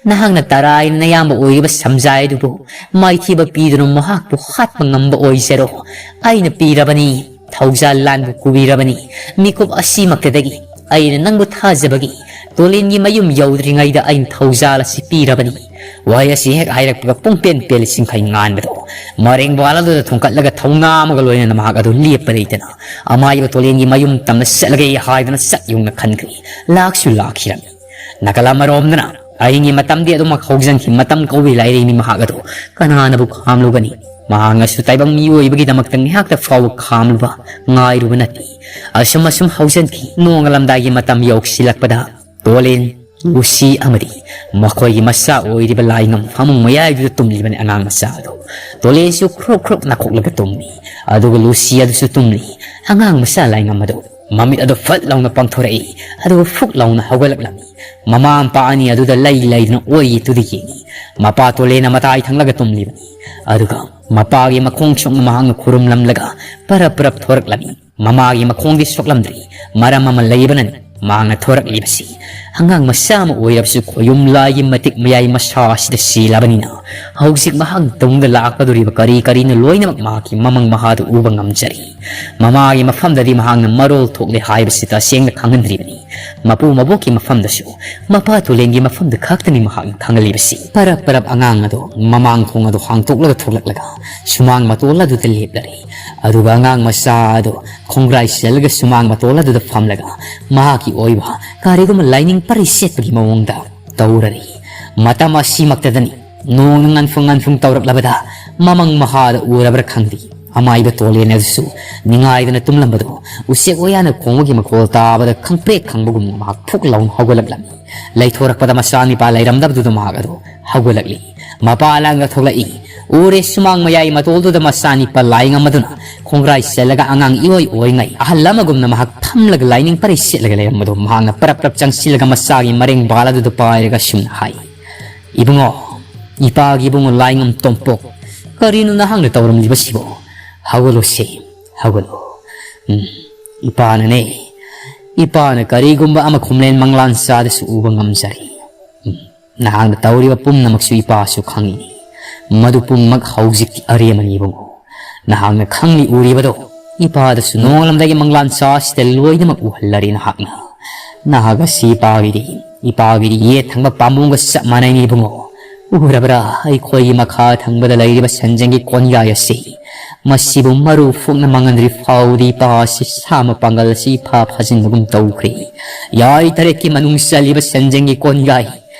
ꯅꯍꯥꯛꯅ ꯇꯔꯥꯏꯅ ꯅꯌꯥꯝꯕ ꯑꯣꯏꯔꯤꯕ ꯁꯝꯖꯥꯏ ꯑꯗꯨꯕꯨ ꯃꯥꯏꯊꯤꯕ ꯄꯤꯗꯨꯅ ꯃꯍꯥꯛꯄꯨ ꯍꯥꯠꯄ ꯉꯝꯕ ꯑꯣꯏꯖꯔꯣ꯫ ꯑꯩꯅ ꯄꯤꯔꯕꯅꯤ, ꯊꯧꯖꯥꯜ ꯂꯥꯟꯕꯨ ꯀꯨꯕꯤꯔꯕꯅꯤ꯫ ꯃꯤꯀꯨꯞ ꯑꯁꯤꯃꯛꯇꯗꯒꯤ ꯑꯩꯅ ꯅꯪꯕꯨ ꯊꯥꯖꯕꯒꯤ ꯇꯣꯂꯦꯟꯒꯤ ꯃꯌꯨꯝ ꯌꯧꯗ꯭ꯔꯤꯉꯩꯗ ꯑꯩꯅ ꯊꯧꯖꯥꯜ ꯑꯁꯤ ꯄꯤꯔꯕꯅꯤ꯫ ꯋꯥꯍꯩ ꯑꯁꯤ ꯍꯦꯛ ꯍꯥꯏꯔꯛꯄꯒ ꯄꯨꯡꯄꯦꯟ ꯄꯦꯜꯂꯤ ꯆꯤꯡꯈꯩ ꯉꯥꯟꯕꯗꯣ꯫ ꯃꯔꯦꯡ ꯕꯥꯜ ꯑꯗꯨꯗ ꯊꯣꯡꯀꯠꯂꯒ ꯊꯧꯅꯥ ꯑꯃꯒ ꯂꯣꯏꯅꯅ ꯃꯍꯥꯛ ꯑꯗꯨ ꯂꯦꯞꯄ ꯂꯩꯇꯅ ꯑꯃꯥꯏꯕ ꯇꯣꯂꯦꯟꯒꯤ ꯃꯌꯨꯝ ꯇꯝꯅ ꯆꯠꯂꯒꯦ ꯍꯥꯏꯗꯨꯅ ꯆꯠ ꯌꯨꯡꯅ ꯈꯟꯈ꯭ꯔꯦ꯫ ꯂꯥꯛꯁꯨ ꯂꯥꯛꯈꯤꯔꯝꯃꯤ꯫ ꯅꯥꯀꯜ ꯑꯃꯔꯣꯝꯗꯅ ꯑꯍꯤꯡꯒꯤ ꯃꯇꯝꯗꯤ ꯑꯗꯨꯃꯛ ꯍꯧꯖꯤꯟꯈꯤ꯫ ꯃꯇꯝ ꯀꯧꯏ ꯂꯥꯏꯔꯩꯅꯤ ꯃꯍꯥꯛ ꯑꯗꯨ ꯀꯅꯥꯅꯕꯨ ꯈꯥꯝꯂꯨꯒꯅꯤ? ꯃꯍꯥꯛꯅꯁꯨ ꯇꯥꯏꯕꯪ ꯃꯤꯑꯣꯏꯕꯒꯤꯗꯃꯛꯇ ꯉꯥꯏꯍꯥꯛꯇ ꯐꯥꯎꯕ ꯈꯥꯝꯂꯨꯕ, ꯉꯥꯏꯔꯨꯕ ꯅꯠꯇꯦ꯫ ꯑꯁꯨꯝ ꯑꯁꯨꯝ ꯍꯧꯖꯤꯟꯈꯤ꯫ ꯅꯣꯡꯉꯥꯜꯂꯝꯗꯥꯏꯒꯤ ꯃꯇꯝ ꯌꯧꯁꯤꯜꯂꯛꯄꯗ ꯇꯣꯂꯦꯟ, ꯂꯨꯁꯤ ꯑꯃꯗꯤ ꯃꯈꯣꯏꯒꯤ ꯃꯆꯥ ꯑꯣꯏꯔꯤꯕ ꯂꯥꯏꯉꯝ ꯐꯃꯨꯡ ꯃꯌꯥꯏꯗꯨꯗ ꯇꯨꯝꯂꯤꯕꯅꯤ꯫ ꯑꯉꯥꯡ ꯃꯆꯥ ꯑꯗꯨ ꯇꯣꯂꯦꯟꯁꯨ ꯈ꯭ꯔꯣꯛ ꯈ꯭ꯔꯣꯛ ꯅꯥꯈꯣꯛꯂꯒ ꯇꯨꯝꯃꯤ꯫ ꯑꯗꯨꯒ ꯂꯨꯁꯤ ꯑꯗꯨꯁꯨ ꯇꯨꯝꯂꯤ꯫ ꯑꯉꯥꯡ ꯃꯆꯥ ꯂꯥꯏꯉꯝ ꯑꯗꯨ ꯃꯃꯤꯠ ꯑꯗꯨ ꯐꯠ ꯂꯥꯎꯅ ꯄꯥꯡꯊꯣꯔꯛꯏ꯫ ꯑꯗꯨꯒ ꯐꯨꯛ ꯂꯥꯎꯅ ꯍꯧꯒꯠꯂꯛꯂꯝꯃꯤ꯫ ꯃꯃꯥ ꯃꯄꯥ ꯑꯅꯤ ꯑꯗꯨꯗ ꯂꯩ ꯂꯩꯗꯨꯅ ꯑꯣꯏ ꯇꯨꯗ ꯌꯦꯡꯉꯤ꯫ ꯃꯄꯥ ꯇꯣꯂꯦꯟꯅ ꯃꯇꯥꯏ ꯊꯪꯂꯒ ꯇꯨꯝꯂꯤꯕꯅꯤ꯫ ꯑꯗꯨꯒ ꯃꯄꯥꯒꯤ ꯃꯈꯣꯡ ꯁꯣꯛꯅ ꯃꯍꯥꯛꯅ ꯈꯨꯔꯨꯝꯂꯝꯂꯒ ꯄꯔꯞ ꯄꯔꯞ ꯊꯣꯔꯛꯂꯝꯃꯤ꯫ ꯃꯃꯥꯒꯤ ꯃꯈꯣꯡꯗꯤ ꯁꯣꯛꯂꯝꯗ꯭ꯔꯤ꯫ ꯃꯔꯝ ꯑꯃ ꯂꯩꯕꯅꯅꯤ ꯃꯍꯥꯛꯅ ꯊꯣꯔꯛꯂꯤꯕꯁꯤ꯫ ꯑꯉꯥꯡ ꯃꯆꯥ ꯑꯃ ꯑꯣꯏꯔꯕꯁꯨ ꯈꯣꯌꯨꯝ ꯂꯥꯏꯒꯤ ꯃꯇꯤꯛ ꯃꯌꯥꯏ ꯃꯁꯥ ꯑꯁꯤꯗ ꯆꯦꯜꯂꯕꯅꯤꯅ ꯍꯧꯖꯤꯛ ꯃꯍꯥꯛ ꯇꯨꯡꯗ ꯂꯥꯛꯀꯗꯧꯔꯤꯕ ꯀꯔꯤ ꯀꯔꯤꯅ ꯂꯣꯏꯅꯃꯛ ꯃꯍꯥꯛꯀꯤ ꯃꯃꯪ ꯃꯍꯥꯗꯨ ꯎꯕ ꯉꯝꯖꯔꯤ꯫ ꯃꯃꯥꯒꯤ ꯃꯐꯝꯗꯗꯤ ꯃꯍꯥꯛꯅ ꯃꯔꯣꯜ ꯊꯣꯛꯂꯦ ꯍꯥꯏꯕꯁꯤ ꯇꯁꯦꯡꯅ ꯈꯪꯍꯟꯗ꯭ꯔꯤꯕꯅꯤ꯫ ꯃꯄꯨ ꯃꯕꯣꯛꯀꯤ ꯃꯐꯝꯗꯁꯨ, ꯃꯄꯥ ꯇꯨꯂꯦꯟꯒꯤ ꯃꯐꯝꯗ ꯈꯛꯇꯅꯤ ꯃꯍꯥꯛꯅ ꯈꯪꯍꯜꯂꯤꯕꯁꯤ꯫ ꯄꯔꯞ ꯄꯔꯞ ꯑꯉꯥꯡ ꯑꯗꯨ ꯃꯃꯥꯡ ꯊꯣꯡ ꯑꯗꯨ ꯍꯥꯡꯇꯣꯛꯂꯒ ꯊꯣꯛꯂꯛꯂꯒ ꯁꯨꯃꯥꯡ ꯃꯇꯣꯜ ꯑꯗꯨꯗ ꯂꯦꯞꯂꯔꯦ꯫ ꯑꯗꯨꯒ ꯑꯉꯥꯡ ꯃꯆꯥ ꯑꯗꯨ ꯈꯣꯡꯒ꯭ꯔꯥꯏ ꯆꯜꯂꯒ ꯁꯨꯃꯥꯡ ꯃꯇꯣꯜ ꯑꯗꯨꯗ ꯐꯝꯂꯒ ꯃꯍꯥꯛꯀꯤ ꯑꯣꯏꯕ ꯀꯔꯤꯒꯨꯝꯕ ꯂꯥꯏꯅꯤꯡ ꯄꯔꯤ ꯁꯦꯠꯄꯒꯤ ꯃꯑꯣꯡꯗ ꯇꯧꯔꯔꯤ꯫ ꯃꯇꯝ ꯑꯁꯤꯃꯛꯇꯗꯅꯤ ꯅꯣꯡꯅ ꯉꯟꯐꯨꯡ ꯉꯟꯐꯨꯡ ꯇꯧꯔꯛꯂꯕꯗ ꯃꯃꯪ ꯃꯍꯥꯗ ꯎꯔꯕ꯭ꯔꯥ ꯈꯪꯗꯦ꯫ ꯑꯃꯥꯏꯕ ꯇꯣꯂꯦꯟ ꯑꯗꯨꯁꯨ ꯅꯤꯡꯉꯥꯏꯗꯅ ꯇꯨꯝꯂꯝꯕꯗꯨ ꯎꯆꯦꯛ ꯋꯥꯌꯥꯅ ꯈꯣꯡꯕꯒꯤ ꯃꯈꯣꯜ ꯇꯥꯕꯗ ꯈꯪꯄ꯭ꯔꯦꯛ ꯈꯪꯕꯒꯨꯝꯅ ꯃꯍꯥꯛ ꯐꯨꯛ ꯂꯥꯎꯅ ꯍꯧꯒꯠꯂꯛꯂꯝꯃꯤ꯫ ꯂꯩꯊꯣꯔꯛꯄꯗ ꯃꯆꯥꯅꯤꯄꯥ ꯂꯩꯔꯝꯗꯕꯗꯨꯗ ꯃꯍꯥꯛ ꯑꯗꯨ ꯍꯧꯒꯠꯂꯛꯂꯤ꯫ ꯃꯄꯥ ꯂꯥꯡꯒ ꯊꯣꯛꯂꯛꯏ꯫ ꯎꯔꯦ ꯁꯨꯃꯥꯡ ꯃꯌꯥꯏ ꯃꯇꯣꯜꯗꯨꯗ ꯃꯆꯥꯅꯤꯄꯥ ꯂꯥꯏꯉꯝ ꯑꯗꯨꯅ ꯈꯣꯡꯒ꯭ꯔꯥꯏ ꯆꯜꯂꯒ ꯑꯉꯥꯡ ꯏꯑꯣꯏ ꯑꯣꯏꯉꯩ ꯑꯍꯜ ꯑꯃꯒꯨꯝꯅ ꯃꯍꯥꯛ ꯐꯝꯂꯒ ꯂꯥꯏꯅꯤꯡ ꯄꯔꯩ ꯁꯦꯠꯂꯒ ꯂꯩꯔꯝꯕꯗꯨ ꯃꯍꯥꯛꯅ ꯄꯔꯞ ꯄꯔꯞ ꯆꯪꯁꯤꯜꯂꯒ ꯃꯆꯥꯒꯤ ꯃꯔꯦꯡ ꯕꯥꯜ ꯑꯗꯨꯗ ꯄꯥꯏꯔꯒ ꯑꯁꯨꯝꯅ ꯍꯥꯏ, ꯏꯕꯨꯡꯉꯣ, ꯏꯄꯥꯒꯤ ꯏꯕꯨꯡꯉꯣ ꯂꯥꯏꯉꯝ ꯇꯣꯝꯄꯣꯛ, ꯀꯔꯤꯅꯣ ꯅꯍꯥꯛꯅ ꯇꯧꯔꯝꯂꯤꯕꯁꯤꯕꯣ? ꯍꯧꯒꯠꯂꯨꯁꯦ, ꯍꯧꯒꯠꯂꯨ꯫ ꯎꯝ, ꯏꯄꯥꯅꯅꯦ, ꯏꯄꯥꯅ ꯀꯔꯤꯒꯨꯝꯕ ꯑꯃ ꯈꯨꯝꯂꯦꯟ ꯃꯪꯂꯥꯟ ꯆꯥꯗꯁꯨ ꯎꯕ ꯉꯝꯖꯔꯤ꯫ ꯎꯝ, ꯅꯍꯥꯛꯅ ꯇꯧꯔꯤꯕ ꯄꯨꯝꯅꯃꯛꯁꯨ ꯏꯄꯥꯁꯨ ꯈꯪꯏ꯫ ꯃꯗꯨ ꯄꯨꯝꯅꯃꯛ ꯍꯧꯖꯤꯛꯇꯤ ꯑꯔꯦꯝꯕꯅꯤ ꯏꯕꯨꯡꯉꯣ꯫ ꯅꯍꯥꯛꯅ ꯈꯪꯂꯤ ꯎꯔꯤꯕꯗꯣ, ꯏꯄꯥꯗꯁꯨ ꯅꯣꯡꯉꯥꯜꯂꯝꯗꯥꯏꯒꯤ ꯃꯪꯂꯥꯟ ꯆꯥ ꯑꯁꯤꯗ ꯂꯣꯏꯅꯃꯛ ꯎꯍꯜꯂꯔꯦ ꯅꯍꯥꯛꯅ꯫ ꯅꯍꯥꯛ ꯑꯁꯤ ꯏꯄꯥꯒꯤꯗꯤ, ꯏꯄꯥꯒꯤꯗꯤ ꯌꯦꯠ ꯊꯪꯕ ꯄꯥꯝꯕꯣꯝꯒ ꯆꯞ ꯃꯥꯟꯅꯩꯅꯦ ꯏꯕꯨꯡꯉꯣ꯫ ꯎꯔꯕ꯭ꯔꯥ, ꯑꯩꯈꯣꯏꯒꯤ ꯃꯈꯥ ꯊꯪꯕꯗ ꯂꯩꯔꯤꯕ ꯁꯟꯖꯦꯡꯒꯤ ꯀꯣꯟꯌꯥꯏ ꯑꯁꯤ? ꯃꯁꯤꯕꯨ ꯃꯔꯨ ꯐꯨꯛꯅ ꯃꯥꯡꯍꯟꯗ꯭ꯔꯤ ꯐꯥꯎꯗꯤ ꯏꯄꯥ ꯑꯁꯤ ꯁꯥ ꯃꯄꯥꯡꯒꯜ ꯑꯁꯤ ꯏꯐꯥ ꯐꯥꯖꯤꯟꯕꯒꯨꯝ ꯇꯧꯈ꯭ꯔꯦ꯫ ꯌꯥꯏ ꯇꯔꯦꯠꯀꯤ ꯃꯅꯨꯡ ꯆꯜꯂꯤꯕ ꯁꯟꯖꯦꯡꯒꯤ ꯀꯣꯟꯌꯥꯏ꯫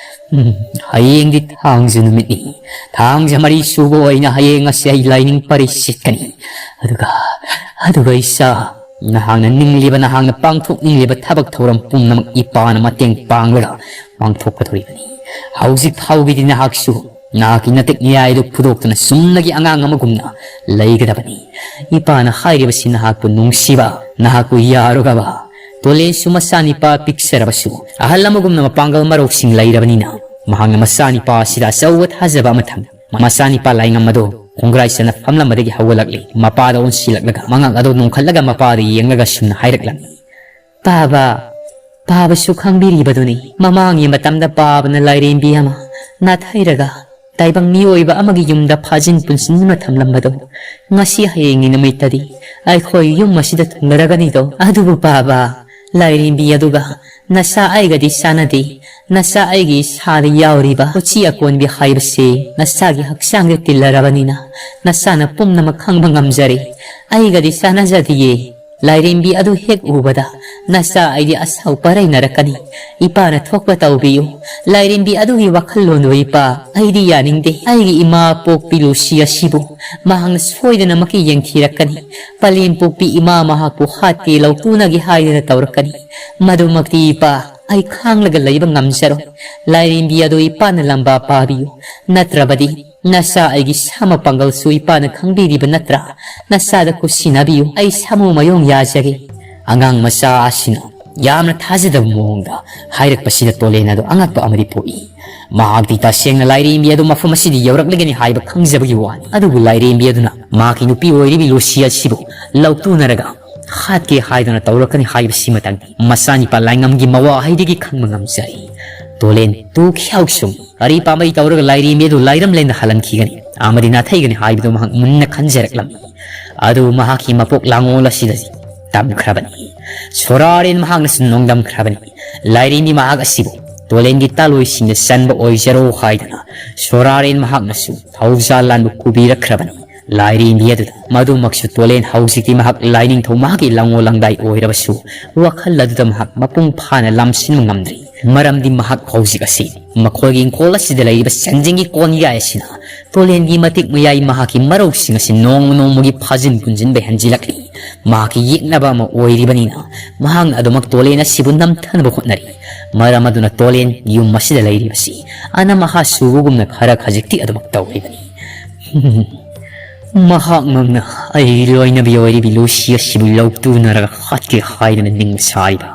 ꯎꯝ, ꯍꯌꯦꯡꯗꯤ ꯊꯥꯡꯖ ꯅꯨꯃꯤꯠꯅꯤ꯫ ꯊꯥꯡꯖ ꯃꯔꯤ ꯁꯨꯕ ꯑꯣꯏꯅ ꯍꯌꯦꯡ ꯑꯁꯤ ꯑꯩ ꯂꯥꯏꯅꯤꯡ ꯄꯔꯤ ꯁꯤꯠꯀꯅꯤ꯫ ꯑꯗꯨꯒ, ꯑꯗꯨꯒ ꯏꯆꯥ, ꯅꯍꯥꯛꯅ ꯅꯤꯡꯂꯤꯕ, ꯅꯍꯥꯛꯅ ꯄꯥꯡꯊꯣꯛꯅꯤꯡꯂꯤꯕ ꯊꯕꯛ ꯊꯧꯔꯝ ꯄꯨꯝꯅꯃꯛ ꯏꯄꯥꯅ ꯃꯇꯦꯡ ꯄꯥꯡꯂꯒ ꯄꯥꯡꯊꯣꯛꯀꯗꯧꯔꯤꯕꯅꯤ꯫ ꯍꯧꯖꯤꯛ ꯐꯥꯎꯒꯤꯗꯤ ꯅꯍꯥꯛꯁꯨ ꯅꯍꯥꯛꯀꯤ ꯅꯇꯤꯛ ꯅꯤꯌꯥꯏꯗꯨ ꯐꯨꯗꯣꯛꯇꯨꯅ ꯆꯨꯝꯅꯒꯤ ꯑꯉꯥꯡ ꯑꯃꯒꯨꯝꯅ ꯂꯩꯒꯗꯕꯅꯤ꯫ ꯏꯄꯥꯅ ꯍꯥꯏꯔꯤꯕꯁꯤ ꯅꯍꯥꯛꯄꯨ ꯅꯨꯡꯁꯤꯕ, ꯅꯍꯥꯛꯄꯨ ꯌꯥꯔꯨꯒꯕ, ꯇꯣꯂꯦꯟꯁꯨ ꯃꯆꯥꯅꯤꯄꯥ ꯄꯤꯛꯆꯔꯕꯁꯨ ꯑꯍꯜ ꯑꯃꯒꯨꯝꯅ ꯃꯄꯥꯡꯒꯜ ꯃꯔꯧꯁꯤꯡ ꯂꯩꯔꯕꯅꯤꯅ ꯃꯍꯥꯛꯅ ꯃꯆꯥꯅꯤꯄꯥ ꯑꯁꯤꯗ ꯑꯆꯧꯕ ꯊꯥꯖꯕ ꯑꯃ ꯊꯝꯃꯤ꯫ ꯃꯆꯥꯅꯤꯄꯥ ꯂꯥꯏꯉꯝ ꯑꯗꯨ ꯈꯣꯡꯒ꯭ꯔꯥꯏ ꯆꯟꯅ ꯐꯝꯂꯝꯕꯗꯒꯤ ꯍꯧꯒꯠꯂꯛꯂꯤ꯫ ꯃꯄꯥꯗ ꯑꯣꯟꯁꯤꯜꯂꯛꯂꯒ ꯃꯉꯛ ꯑꯗꯨ ꯅꯣꯡꯈꯠꯂꯒ ꯃꯄꯥꯗ ꯌꯦꯡꯂꯒ ꯁꯨꯝꯅ ꯍꯥꯏꯔꯛꯂꯝꯃꯤ꯫ ꯄꯥꯕ, ꯄꯥꯕꯁꯨ ꯈꯪꯕꯤꯔꯤꯕꯗꯨꯅꯤ꯫ ꯃꯃꯥꯡꯒꯤ ꯃꯇꯝꯗ ꯄꯥꯕꯅ ꯂꯥꯏꯔꯦꯝꯕꯤ ꯑꯃ ꯅꯥꯊꯩꯔꯒ ꯇꯥꯏꯕꯪ ꯃꯤꯑꯣꯏꯕ ꯑꯃꯒꯤ ꯌꯨꯝꯗ ꯐꯥꯖꯤꯟ ꯄꯨꯟꯁꯤꯟꯗꯨꯅ ꯊꯝꯂꯝꯕꯗꯣ ꯉꯁꯤ ꯍꯌꯦꯡꯒꯤ ꯅꯨꯃꯤꯠꯇꯗꯤ ꯑꯩꯈꯣꯏ ꯌꯨꯝ ꯑꯁꯤꯗ ꯊꯨꯡꯂꯔꯒꯅꯤꯗꯣ꯫ ꯑꯗꯨꯕꯨ ꯄꯥꯕ, ꯂꯥꯏꯔꯦꯝꯕꯤ ꯑꯗꯨꯒ ꯅꯆꯥ ꯑꯩꯒꯗꯤ ꯆꯥꯟꯅꯗꯦ꯫ ꯅꯆꯥ ꯑꯩꯒꯤ ꯏꯁꯥꯗ ꯌꯥꯎꯔꯤꯕ ꯎꯆꯤ ꯑꯀꯣꯟꯕꯤ ꯍꯥꯏꯕꯁꯤ ꯅꯆꯥꯒꯤ ꯍꯛꯆꯥꯡꯗ ꯇꯤꯜꯂꯔꯕꯅꯤꯅ ꯅꯆꯥꯅ ꯄꯨꯝꯅꯃꯛ ꯈꯪꯕ ꯉꯝꯖꯔꯦ꯫ ꯑꯩꯒꯗꯤ ꯆꯥꯟꯅꯖꯗꯤꯌꯦ꯫ ꯂꯥꯏꯔꯦꯝꯕꯤ ꯑꯗꯨ ꯍꯦꯛ ꯎꯕꯗ ꯅꯆꯥ ꯑꯩꯗꯤ ꯑꯁꯥꯎ ꯄꯔꯩꯅꯔꯛꯀꯅꯤ꯫ ꯏꯄꯥꯅ ꯊꯣꯛꯄ ꯇꯧꯕꯤꯌꯨ꯫ ꯂꯥꯏꯔꯦꯝꯕꯤ ꯑꯗꯨꯒꯤ ꯋꯥꯈꯜꯂꯣꯟꯗꯨ ꯏꯄꯥ ꯑꯩꯗꯤ ꯌꯥꯅꯤꯡꯗꯦ꯫ ꯑꯩꯒꯤ ꯏꯃꯥ ꯄꯣꯛꯄꯤ ꯂꯨꯁꯤ ꯑꯁꯤꯕꯨ ꯃꯍꯥꯛꯅ ꯁꯣꯏꯗꯅꯃꯛꯀꯤ ꯌꯦꯡꯊꯤꯔꯛꯀꯅꯤ꯫ ꯄꯂꯦꯝ ꯄꯣꯛꯄꯤ ꯏꯃꯥ ꯃꯍꯥꯛꯄꯨ ꯍꯥꯠꯇꯦ ꯂꯧꯇꯨꯅꯒꯤ ꯍꯥꯏꯗꯅ ꯇꯧꯔꯛꯀꯅꯤ꯫ ꯃꯗꯨꯃꯛꯇꯤ ꯏꯄꯥ ꯑꯩ ꯈꯥꯡꯂꯒ ꯂꯩꯕ ꯉꯝꯖꯔꯣꯏ꯫ ꯂꯥꯏꯔꯦꯝꯕꯤ ꯑꯗꯨ ꯏꯄꯥꯅ ꯂꯝꯕꯥ ꯄꯥꯕꯤꯌꯨ꯫ ꯅꯠꯇ꯭ꯔꯕꯗꯤ ꯅꯆꯥ ꯑꯩꯒꯤ ꯁꯥ ꯃꯄꯥꯡꯒꯜꯁꯨ ꯏꯄꯥꯅ ꯈꯪꯕꯤꯔꯤꯕ ꯅꯠꯇ꯭ꯔꯥ? ꯅꯆꯥꯗ ꯀꯨꯠꯁꯤꯟꯅꯕꯤꯌꯨ꯫ ꯑꯩ ꯁꯥꯃꯨ ꯃꯌꯣꯡ ꯌꯥꯖꯒꯦ꯫ ꯑꯉꯥꯡ ꯃꯆꯥ ꯑꯁꯤꯅ ꯌꯥꯝꯅ ꯊꯥꯖꯗꯕ ꯃꯑꯣꯡꯗ ꯍꯥꯏꯔꯛꯄꯁꯤꯗ ꯇꯣꯂꯦꯟ ꯑꯗꯨ ꯑꯉꯛꯄ ꯑꯃꯗꯤ ꯄꯣꯛꯏ꯫ ꯃꯍꯥꯛꯇꯤ ꯇꯁꯦꯡꯅ ꯂꯥꯏꯔꯦꯝꯕꯤ ꯑꯗꯨ ꯃꯐꯝ ꯑꯁꯤꯗ ꯌꯧꯔꯛꯂꯒꯅꯤ ꯍꯥꯏꯕ ꯈꯪꯖꯕꯒꯤ ꯋꯥꯅꯤ, ꯑꯗꯨꯕꯨ ꯂꯥꯏꯔꯦꯝꯕꯤ ꯑꯗꯨꯅ ꯃꯍꯥꯛꯀꯤ ꯅꯨꯄꯤ ꯑꯣꯏꯔꯤꯕꯤ ꯂꯨꯁꯤ ꯑꯁꯤꯕꯨ ꯂꯧꯇꯨꯅꯔꯒ ꯍꯥꯠꯀꯦ ꯍꯥꯏꯗꯨꯅ ꯇꯧꯔꯛꯀꯅꯤ ꯍꯥꯏꯕꯁꯤꯃꯇꯪꯗꯤ ꯃꯆꯥꯅꯤꯄꯥ ꯂꯥꯏꯉꯝꯒꯤ ꯃꯋꯥꯍꯩꯗꯒꯤ ꯈꯪꯕ ꯉꯝꯖꯔꯤ꯫ ꯇꯣꯂꯦꯟ ꯇꯨꯈꯤ ꯍꯥꯎꯁꯨꯝ ꯑꯔꯤ ꯄꯥꯝꯕꯩ ꯇꯧꯔꯒ ꯂꯥꯏꯔꯦꯝꯕꯤ ꯑꯗꯨ ꯂꯥꯏꯔꯝꯂꯦꯟꯗ ꯍꯜꯍꯟꯈꯤꯒꯅꯤ ꯑꯃꯗꯤ ꯅꯥꯊꯩꯒꯅꯤ ꯍꯥꯏꯕꯗꯨ ꯃꯍꯥꯛ ꯃꯨꯟꯅ ꯈꯟꯖꯔꯛꯂꯝꯃꯤ꯫ ꯑꯗꯨ ꯃꯍꯥꯛꯀꯤ ꯃꯄꯣꯛ ꯂꯥꯡꯑꯣꯜ ꯑꯁꯤꯗꯗꯤ ꯇꯝꯈ꯭ꯔꯕꯅꯤ꯫ ꯁꯣꯔꯥꯔꯦꯟ ꯃꯍꯥꯛꯅꯁꯨ ꯅꯣꯡꯗꯝꯈ꯭ꯔꯕꯅꯤ꯫ ꯂꯥꯏꯔꯦꯝꯕꯤ ꯃꯍꯥꯛ ꯑꯁꯤꯕꯨ ꯇꯣꯂꯦꯟꯒꯤ ꯇꯥꯂꯣꯏꯁꯤꯡꯗ ꯆꯟꯕ ꯑꯣꯏꯖꯔꯣ ꯍꯥꯏꯗꯨꯅ ꯁꯣꯔꯥꯔꯦꯟ ꯃꯍꯥꯛꯅꯁꯨ ꯊꯧꯖꯥꯜ ꯂꯥꯟꯕ ꯄꯨꯕꯤꯔꯛꯈ꯭ꯔꯕꯅꯤ꯫ ꯂꯥꯏꯔꯦꯝꯕꯤ ꯑꯗꯨꯗ ꯃꯗꯨꯃꯛꯁꯨ ꯇꯣꯂꯦꯟ ꯍꯧꯖꯤꯛꯇꯤ ꯃꯍꯥꯛ ꯂꯥꯏꯅꯤꯡꯊꯧ ꯃꯍꯥꯛꯀꯤ ꯂꯥꯡꯑꯣꯜ ꯂꯥꯡꯗꯥꯏ ꯑꯣꯏꯔꯕꯁꯨ ꯋꯥꯈꯜ ꯑꯗꯨꯗ ꯃꯍꯥꯛ ꯃꯄꯨꯡ ꯐꯥꯅ ꯂꯝꯁꯤꯟꯕ ꯉꯝꯗ꯭ꯔꯤ꯫ ꯃꯔꯝꯗꯤ ꯃꯍꯥꯛ ꯍꯧꯖꯤꯛ ꯑꯁꯤ ꯃꯈꯣꯏꯒꯤ ꯏꯪꯈꯣꯜ ꯑꯁꯤꯗ ꯂꯩꯔꯤꯕ ꯁꯟꯖꯦꯡꯒꯤ ꯀꯣꯟꯌꯥꯏ ꯑꯁꯤꯅ ꯇꯣꯂꯦꯟꯒꯤ ꯃꯇꯤꯛ ꯃꯌꯥꯏ ꯃꯍꯥꯛꯀꯤ ꯃꯔꯧꯁꯤꯡ ꯑꯁꯤ ꯅꯣꯡꯃ ꯅꯣꯡꯃꯒꯤ ꯐꯥꯖꯤꯟ ꯄꯨꯟꯖꯤꯟꯕ ꯍꯦꯟꯖꯤꯜꯂꯛꯂꯤ꯫ ꯃꯍꯥꯛꯀꯤ ꯌꯦꯛꯅꯕ ꯑꯃ ꯑꯣꯏꯔꯤꯕꯅꯤꯅ ꯃꯍꯥꯛꯅ ꯑꯗꯨꯃꯛ ꯇꯣꯂꯦꯟ ꯑꯁꯤꯕꯨ ꯅꯝꯊꯅꯕ ꯍꯣꯠꯅꯔꯤ꯫ ꯃꯔꯝ ꯑꯗꯨꯅ ꯇꯣꯂꯦꯟ ꯌꯨꯝ ꯑꯁꯤꯗ ꯂꯩꯔꯤꯕꯁꯤ ꯑꯅꯝ ꯑꯍꯥ ꯁꯨꯕꯒꯨꯝꯅ ꯈꯔ ꯈꯖꯤꯛꯇꯤ ꯑꯗꯨꯃꯛ ꯇꯧꯔꯤꯕꯅꯤ꯫ ꯃꯍꯥꯛꯃꯛꯅ ꯑꯩꯒꯤ ꯂꯣꯏꯅꯕꯤ ꯑꯣꯏꯔꯤꯕꯤ ꯂꯨꯁꯤ ꯑꯁꯤꯕꯨ ꯂꯧꯇꯨꯅꯔꯒ ꯍꯥꯠꯀꯦ ꯍꯥꯏꯗꯅ ꯅꯤꯡꯕ ꯁꯥꯔꯤꯕ꯫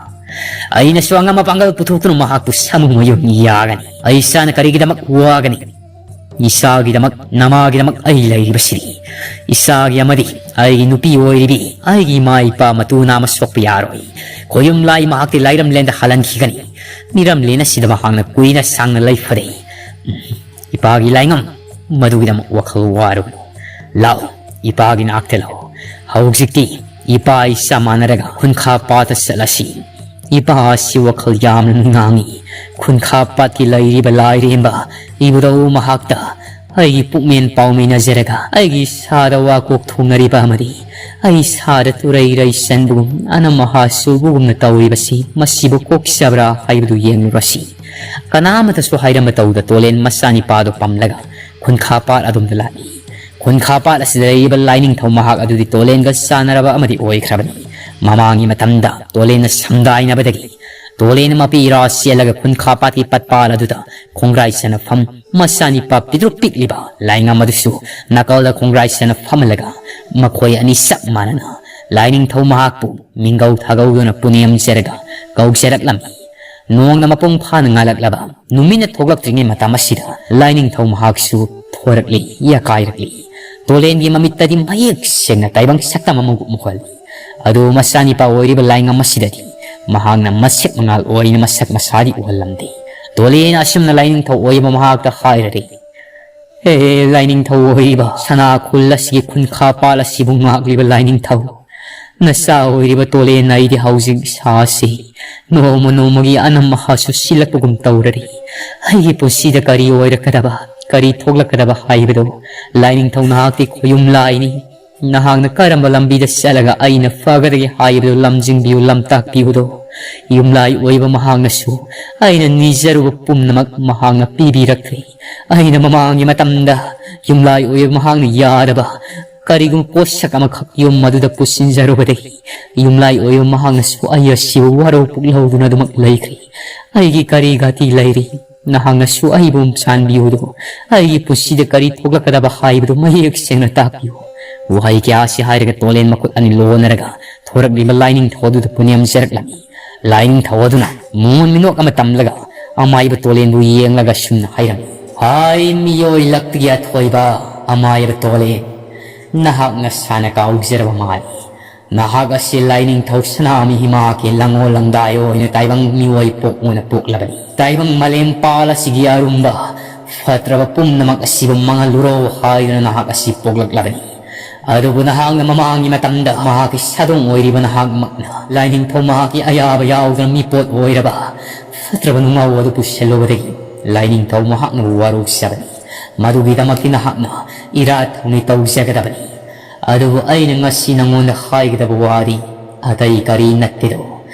ꯑꯩꯅꯁꯨ ꯑꯉꯝ ꯑꯄꯥꯡꯒꯜ ꯄꯨꯊꯣꯛꯇꯨꯅ ꯃꯍꯥꯛꯄꯨ ꯁꯥꯃꯨ ꯃꯌꯨꯝ ꯌꯥꯒꯅꯤ꯫ ꯑꯩ ꯏꯁꯥꯅ ꯀꯔꯤꯒꯤꯗꯃꯛ ꯋꯥꯒꯅꯤ? ꯏꯁꯥꯒꯤꯗꯃꯛ, ꯅꯃꯥꯒꯤꯗꯃꯛ ꯑꯩ ꯂꯩꯔꯤꯕꯁꯤꯗꯤ꯫ ꯏꯁꯥꯒꯤ ꯑꯃꯗꯤ ꯑꯩꯒꯤ ꯅꯨꯄꯤ ꯑꯣꯏꯔꯤꯕꯤ ꯑꯩꯒꯤ ꯏꯃꯥ ꯏꯄꯥ ꯃꯇꯨ ꯅꯥꯝꯃ ꯁꯣꯛꯄ ꯌꯥꯔꯣꯏ꯫ ꯈꯣꯌꯨꯝ ꯂꯥꯏ ꯃꯍꯥꯛꯇꯤ ꯂꯥꯏꯔꯝꯂꯦꯟꯗ ꯍꯜꯍꯟꯈꯤꯒꯅꯤ꯫ ꯃꯤꯔꯝꯂꯦꯟ ꯑꯁꯤꯗ ꯃꯍꯥꯛꯅ ꯀꯨꯏꯅ ꯁꯥꯡꯅ ꯂꯩꯐꯗꯦ꯫ ꯏꯄꯥꯒꯤ ꯂꯥꯏꯉꯝ, ꯃꯗꯨꯒꯤꯗꯃꯛ ꯋꯥꯈꯜ ꯋꯥꯔꯨꯒꯅꯨ꯫ ꯂꯥꯛꯎ, ꯏꯄꯥꯒꯤ ꯅꯥꯛꯇ ꯂꯥꯛꯎ꯫ ꯍꯧꯖꯤꯛꯇꯤ ꯏꯄꯥ ꯏꯆꯥ ꯃꯥꯟꯅꯔꯒ ꯈꯨꯟꯈꯥ ꯄꯥꯠꯇ ꯆꯠꯂꯁꯤ꯫ ꯏꯄꯥ ꯑꯁꯤ ꯋꯥꯈꯜ ꯌꯥꯝꯅ ꯉꯥꯡꯏ꯫ ꯈꯨꯟꯈꯥ ꯄꯥꯠꯀꯤ ꯂꯩꯔꯤꯕ ꯂꯥꯏꯔꯦꯝꯕ ꯏꯕꯨꯙꯧ ꯃꯍꯥꯛꯇ ꯑꯩꯒꯤ ꯄꯨꯛꯃꯦꯟ ꯄꯥꯎꯃꯤꯟꯅꯖꯔꯒ ꯑꯩꯒꯤ ꯏꯁꯥꯗ ꯋꯥꯀꯣꯛ ꯊꯣꯡꯅꯔꯤꯕ ꯑꯃꯗꯤ ꯑꯩ ꯏꯁꯥꯗ ꯇꯨꯔꯩ ꯔꯩ ꯆꯟꯕꯒꯨꯝ ꯑꯅꯝ ꯑꯍꯥ ꯁꯨꯕꯒꯨꯝꯅ ꯇꯧꯔꯤꯕꯁꯤ ꯃꯁꯤꯕꯨ ꯀꯣꯛꯆꯕ꯭ꯔꯥ ꯍꯥꯏꯕꯗꯨ ꯌꯦꯡꯂꯨꯔꯁꯤ꯫ ꯀꯅꯥꯃꯇꯁꯨ ꯍꯥꯏꯔꯝꯕ ꯇꯧꯗ ꯇꯣꯂꯦꯟ ꯃꯆꯥꯅꯤꯄꯥꯗꯨ ꯄꯝꯂꯒ ꯈꯨꯟꯈꯥ ꯄꯥꯠ ꯑꯗꯣꯝꯗ ꯂꯥꯛꯏ꯫ ꯈꯨꯟꯈꯥ ꯄꯥꯠ ꯑꯁꯤꯗ ꯂꯩꯔꯤꯕ ꯂꯥꯏꯅꯤꯡꯊꯧ ꯃꯍꯥꯛ ꯑꯗꯨꯗꯤ ꯇꯣꯂꯦꯟꯒ ꯆꯥꯟꯅꯔꯕ ꯑꯃꯗꯤ ꯑꯣꯏꯈ꯭ꯔꯕꯅꯤ꯫ ꯃꯃꯥꯡꯒꯤ ꯃꯇꯝꯗ ꯇꯣꯂꯦꯟꯅ ꯁꯝꯗꯥꯏꯅꯕꯗꯒꯤ ꯇꯣꯂꯦꯟ ꯃꯄꯤ ꯏꯔꯥ ꯆꯦꯜꯂꯒ ꯈꯨꯟꯈꯥ ꯄꯥꯠꯀꯤ ꯄꯠꯄꯥꯜ ꯑꯗꯨꯗ ꯈꯣꯡꯒ꯭ꯔꯥꯏ ꯆꯅꯐꯝ ꯃꯆꯥꯅꯤꯄꯥ ꯄꯤꯛꯇ꯭ꯔꯨ ꯄꯤꯛꯂꯤꯕ ꯂꯥꯏꯉꯝ ꯑꯗꯨꯁꯨ ꯅꯥꯀꯜꯗ ꯈꯣꯡꯒ꯭ꯔꯥꯏ ꯆꯅ ꯐꯝꯍꯜꯂꯒ ꯃꯈꯣꯏ ꯑꯅꯤ ꯆꯞ ꯃꯥꯟꯅꯅ ꯂꯥꯏꯅꯤꯡꯊꯧ ꯃꯍꯥꯛꯄꯨ ꯃꯤꯡꯒꯧ ꯊꯥꯒꯧꯗꯨꯅ ꯄꯨꯅꯦꯝꯖꯔꯒ ꯀꯧꯖꯔꯛꯂꯝꯃꯤ꯫ ꯅꯣꯡꯅ ꯃꯄꯨꯡ ꯐꯥꯅ ꯉꯥꯜꯂꯛꯂꯕ ꯅꯨꯃꯤꯠꯅ ꯊꯣꯛꯂꯛꯇ꯭ꯔꯤꯉꯩ ꯃꯇꯝ ꯑꯁꯤꯗ ꯂꯥꯏꯅꯤꯡꯊꯧ ꯃꯍꯥꯛꯁꯨ ꯊꯣꯔꯛꯂꯤ, ꯌꯥꯀꯥꯏꯔꯛꯂꯤ꯫ ꯇꯣꯂꯦꯟꯒꯤ ꯃꯃꯤꯠꯇꯗꯤ ꯃꯌꯦꯛ ꯁꯦꯡꯅ ꯇꯥꯏꯕꯪ ꯁꯛꯇꯝ ꯑꯃꯒꯨꯝ ꯎꯍꯜꯂꯤ꯫ ꯑꯗꯨꯕꯨ ꯃꯆꯥꯅꯤꯄꯥ ꯑꯣꯏꯔꯤꯕ ꯂꯥꯏꯉꯝ ꯑꯁꯤꯗꯗꯤ ꯃꯍꯥꯛꯅ ꯃꯁꯦꯛ ꯃꯉꯥꯜ ꯑꯣꯏꯅ ꯃꯁꯛ ꯃꯁꯥꯗꯤ ꯎꯍꯜꯂꯝꯗꯦ꯫ ꯇꯣꯂꯦꯟ ꯑꯁꯨꯝꯅ ꯂꯥꯏꯅꯤꯡꯊꯧ ꯑꯣꯏꯔꯤꯕ ꯃꯍꯥꯛꯇ ꯍꯥꯏꯔꯔꯦ, "ꯍꯦ ꯂꯥꯏꯅꯤꯡꯊꯧ ꯑꯣꯏꯔꯤꯕ, ꯁꯅꯥ ꯈꯨꯜ ꯑꯁꯤꯒꯤ ꯈꯨꯟꯈꯥ ꯄꯥꯜ ꯑꯁꯤꯕꯨ ꯉꯥꯛꯂꯤꯕ ꯂꯥꯏꯅꯤꯡꯊꯧ, ꯅꯆꯥ ꯑꯣꯏꯔꯤꯕ ꯇꯣꯂꯦꯟ ꯑꯩꯗꯤ ꯍꯧꯖꯤꯛ ꯏꯁꯥꯁꯤ ꯅꯣꯡꯃ ꯅꯣꯡꯃꯒꯤ ꯑꯅꯝ ꯑꯍꯥꯁꯨ ꯁꯤꯜꯂꯛꯄꯒꯨꯝ ꯇꯧꯔꯔꯤ꯫ ꯑꯩꯒꯤ ꯄꯨꯟꯁꯤꯗ ꯀꯔꯤ ꯑꯣꯏꯔꯛꯀꯗꯕ, ꯀꯔꯤ ꯊꯣꯛꯂꯛꯀꯗꯕ ꯍꯥꯏꯕꯗꯨ ꯂꯥꯏꯅꯤꯡꯊꯧ ꯅꯍꯥꯛꯇꯤ ꯈꯣꯌꯨꯝ ꯂꯥꯏꯅꯤ꯫ ꯅꯍꯥꯛꯅ ꯀꯔꯝꯕ ꯂꯝꯕꯤꯗ ꯆꯠꯂꯒ ꯑꯩꯅ ꯐꯒꯗꯒꯦ ꯍꯥꯏꯕꯗꯨ ꯂꯝꯖꯤꯡꯕꯤꯌꯨ, ꯂꯝꯇꯥꯛꯄꯤꯌꯨꯗꯣ꯫ ꯌꯨꯝꯂꯥꯏ ꯑꯣꯏꯕ ꯃꯍꯥꯛꯅꯁꯨ ꯑꯩꯅ ꯅꯤꯖꯔꯨꯕ ꯄꯨꯝꯅꯃꯛ ꯃꯍꯥꯛꯅ ꯄꯤꯕꯤꯔꯛꯈ꯭ꯔꯦ꯫ ꯑꯩꯅ ꯃꯃꯥꯡꯒꯤ ꯃꯇꯝꯗ ꯌꯨꯝꯂꯥꯏ ꯑꯣꯏꯕ ꯃꯍꯥꯛꯅ ꯌꯥꯗꯕ ꯀꯔꯤꯒꯨꯝꯕ ꯄꯣꯠꯁꯛ ꯑꯃꯈꯛ ꯌꯨꯝ ꯑꯗꯨꯗ ꯄꯨꯁꯤꯟꯖꯔꯨꯕꯗꯒꯤ ꯌꯨꯝꯂꯥꯏ ꯑꯣꯏꯕ ꯃꯍꯥꯛꯅꯁꯨ ꯑꯩ ꯑꯁꯤꯕꯨ ꯋꯥꯔꯧ ꯄꯨꯛꯂꯧꯗꯨꯅ ꯑꯗꯨꯃꯛ ꯂꯩꯈ꯭ꯔꯦ꯫ ꯑꯩꯒꯤ ꯀꯔꯤ ꯒꯥꯇꯤ ꯂꯩꯔꯤ? ꯅꯍꯥꯛꯅꯁꯨ ꯑꯩꯕꯨ ꯆꯥꯟꯕꯤꯌꯨꯗꯣ꯫ ꯑꯩꯒꯤ ꯄꯨꯟꯁꯤꯗ ꯀꯔꯤ ꯊꯣꯛꯂꯛꯀꯗꯕ ꯍꯥꯏꯕꯗꯨ ꯃꯌꯦꯛ ꯁꯦꯡꯅ ꯇꯥꯛꯄꯤꯌꯨ꯫" ꯋꯥꯍꯩ ꯀꯌꯥ ꯑꯁꯤ ꯍꯥꯏꯔꯒ ꯇꯣꯂꯦꯟ ꯃꯈꯨꯠ ꯑꯅꯤ ꯂꯣꯟꯅꯔꯒ ꯊꯣꯔꯛꯂꯤꯕ ꯂꯥꯏꯅꯤꯡꯊꯧ ꯑꯗꯨꯗ ꯄꯨꯅꯦꯝꯖꯔꯛꯂꯝꯃꯤ꯫ ꯂꯥꯏꯅꯤꯡꯊꯧ ꯑꯗꯨꯅ ꯃꯣꯟ ꯃꯤꯅꯣꯛ ꯑꯃ ꯇꯝꯂꯒ ꯑꯃꯥꯏꯕ ꯇꯣꯂꯦꯟꯕꯨ ꯌꯦꯡꯂꯒ ꯁꯨꯝꯅ ꯍꯥꯏꯔꯝꯃꯤ, "ꯍꯥꯏ ꯃꯤꯑꯣꯏ ꯂꯛꯇꯒꯤ ꯑꯊꯣꯏꯕ ꯑꯃꯥꯏꯕ ꯇꯣꯂꯦꯟ, ꯅꯍꯥꯛ ꯅꯁꯥꯅ ꯀꯥꯎꯖꯔꯕ ꯃꯥꯜꯂꯤ꯫ ꯅꯍꯥꯛ ꯑꯁꯤ ꯂꯥꯏꯅꯤꯡꯊꯧ ꯁꯅꯥꯃꯍꯤ ꯃꯍꯥꯛꯀꯤ ꯂꯪꯉꯣ ꯂꯪꯗꯥꯏ ꯑꯣꯏꯅ ꯇꯥꯏꯕꯪ ꯃꯤꯑꯣꯏ ꯄꯣꯛ ꯑꯣꯏꯅ ꯄꯣꯛꯂꯕꯅꯤ꯫ ꯇꯥꯏꯕꯪ ꯃꯥꯂꯦꯝ ꯄꯥꯜ ꯑꯁꯤꯒꯤ ꯑꯔꯨꯝꯕ ꯐꯠꯇ꯭ꯔꯕ ꯄꯨꯝꯅꯃꯛ ꯑꯁꯤꯕꯨ ꯃꯥꯡꯍꯜꯂꯨꯔꯣ ꯍꯥꯏꯗꯨꯅ ꯅꯍꯥꯛ ꯑꯁꯤ ꯄꯣꯛꯂꯛꯂꯕꯅꯤ꯫ ꯑꯗꯨꯕꯨ ꯅꯍꯥꯛꯅ ꯃꯃꯥꯡꯒꯤ ꯃꯇꯝꯗ ꯃꯍꯥꯛꯀꯤ ꯁꯥꯗꯣꯡ ꯑꯣꯏꯔꯤꯕ ꯅꯍꯥꯛꯃꯛꯅ ꯂꯥꯏꯅꯤꯡꯊꯧ ꯃꯍꯥꯛꯀꯤ ꯑꯌꯥꯕ ꯌꯥꯎꯗꯅ ꯃꯤꯄꯣꯠ ꯑꯣꯏꯔꯕ ꯐꯠꯇ꯭ꯔꯕ ꯅꯨꯡꯉꯥꯎ ꯑꯗꯨ ꯄꯨꯁꯤꯜꯂꯨꯕꯗꯒꯤ ꯂꯥꯏꯅꯤꯡꯊꯧ ꯃꯍꯥꯛꯅ ꯋꯥꯔꯧꯖꯕꯅꯤ꯫ ꯃꯗꯨꯒꯤꯗꯃꯛꯇꯤ ꯅꯍꯥꯛꯅ ꯏꯔꯥꯠ ꯊꯧꯅꯤ ꯇꯧꯖꯒꯗꯕꯅꯤ꯫ ꯑꯗꯨꯕꯨ ꯑꯩꯅ ꯉꯁꯤ ꯅꯉꯣꯟꯗ ꯍꯥꯏꯒꯗꯕ ꯋꯥꯗꯤ ꯑꯇꯩ ꯀꯔꯤ ꯅꯠꯇꯦꯗꯣ꯫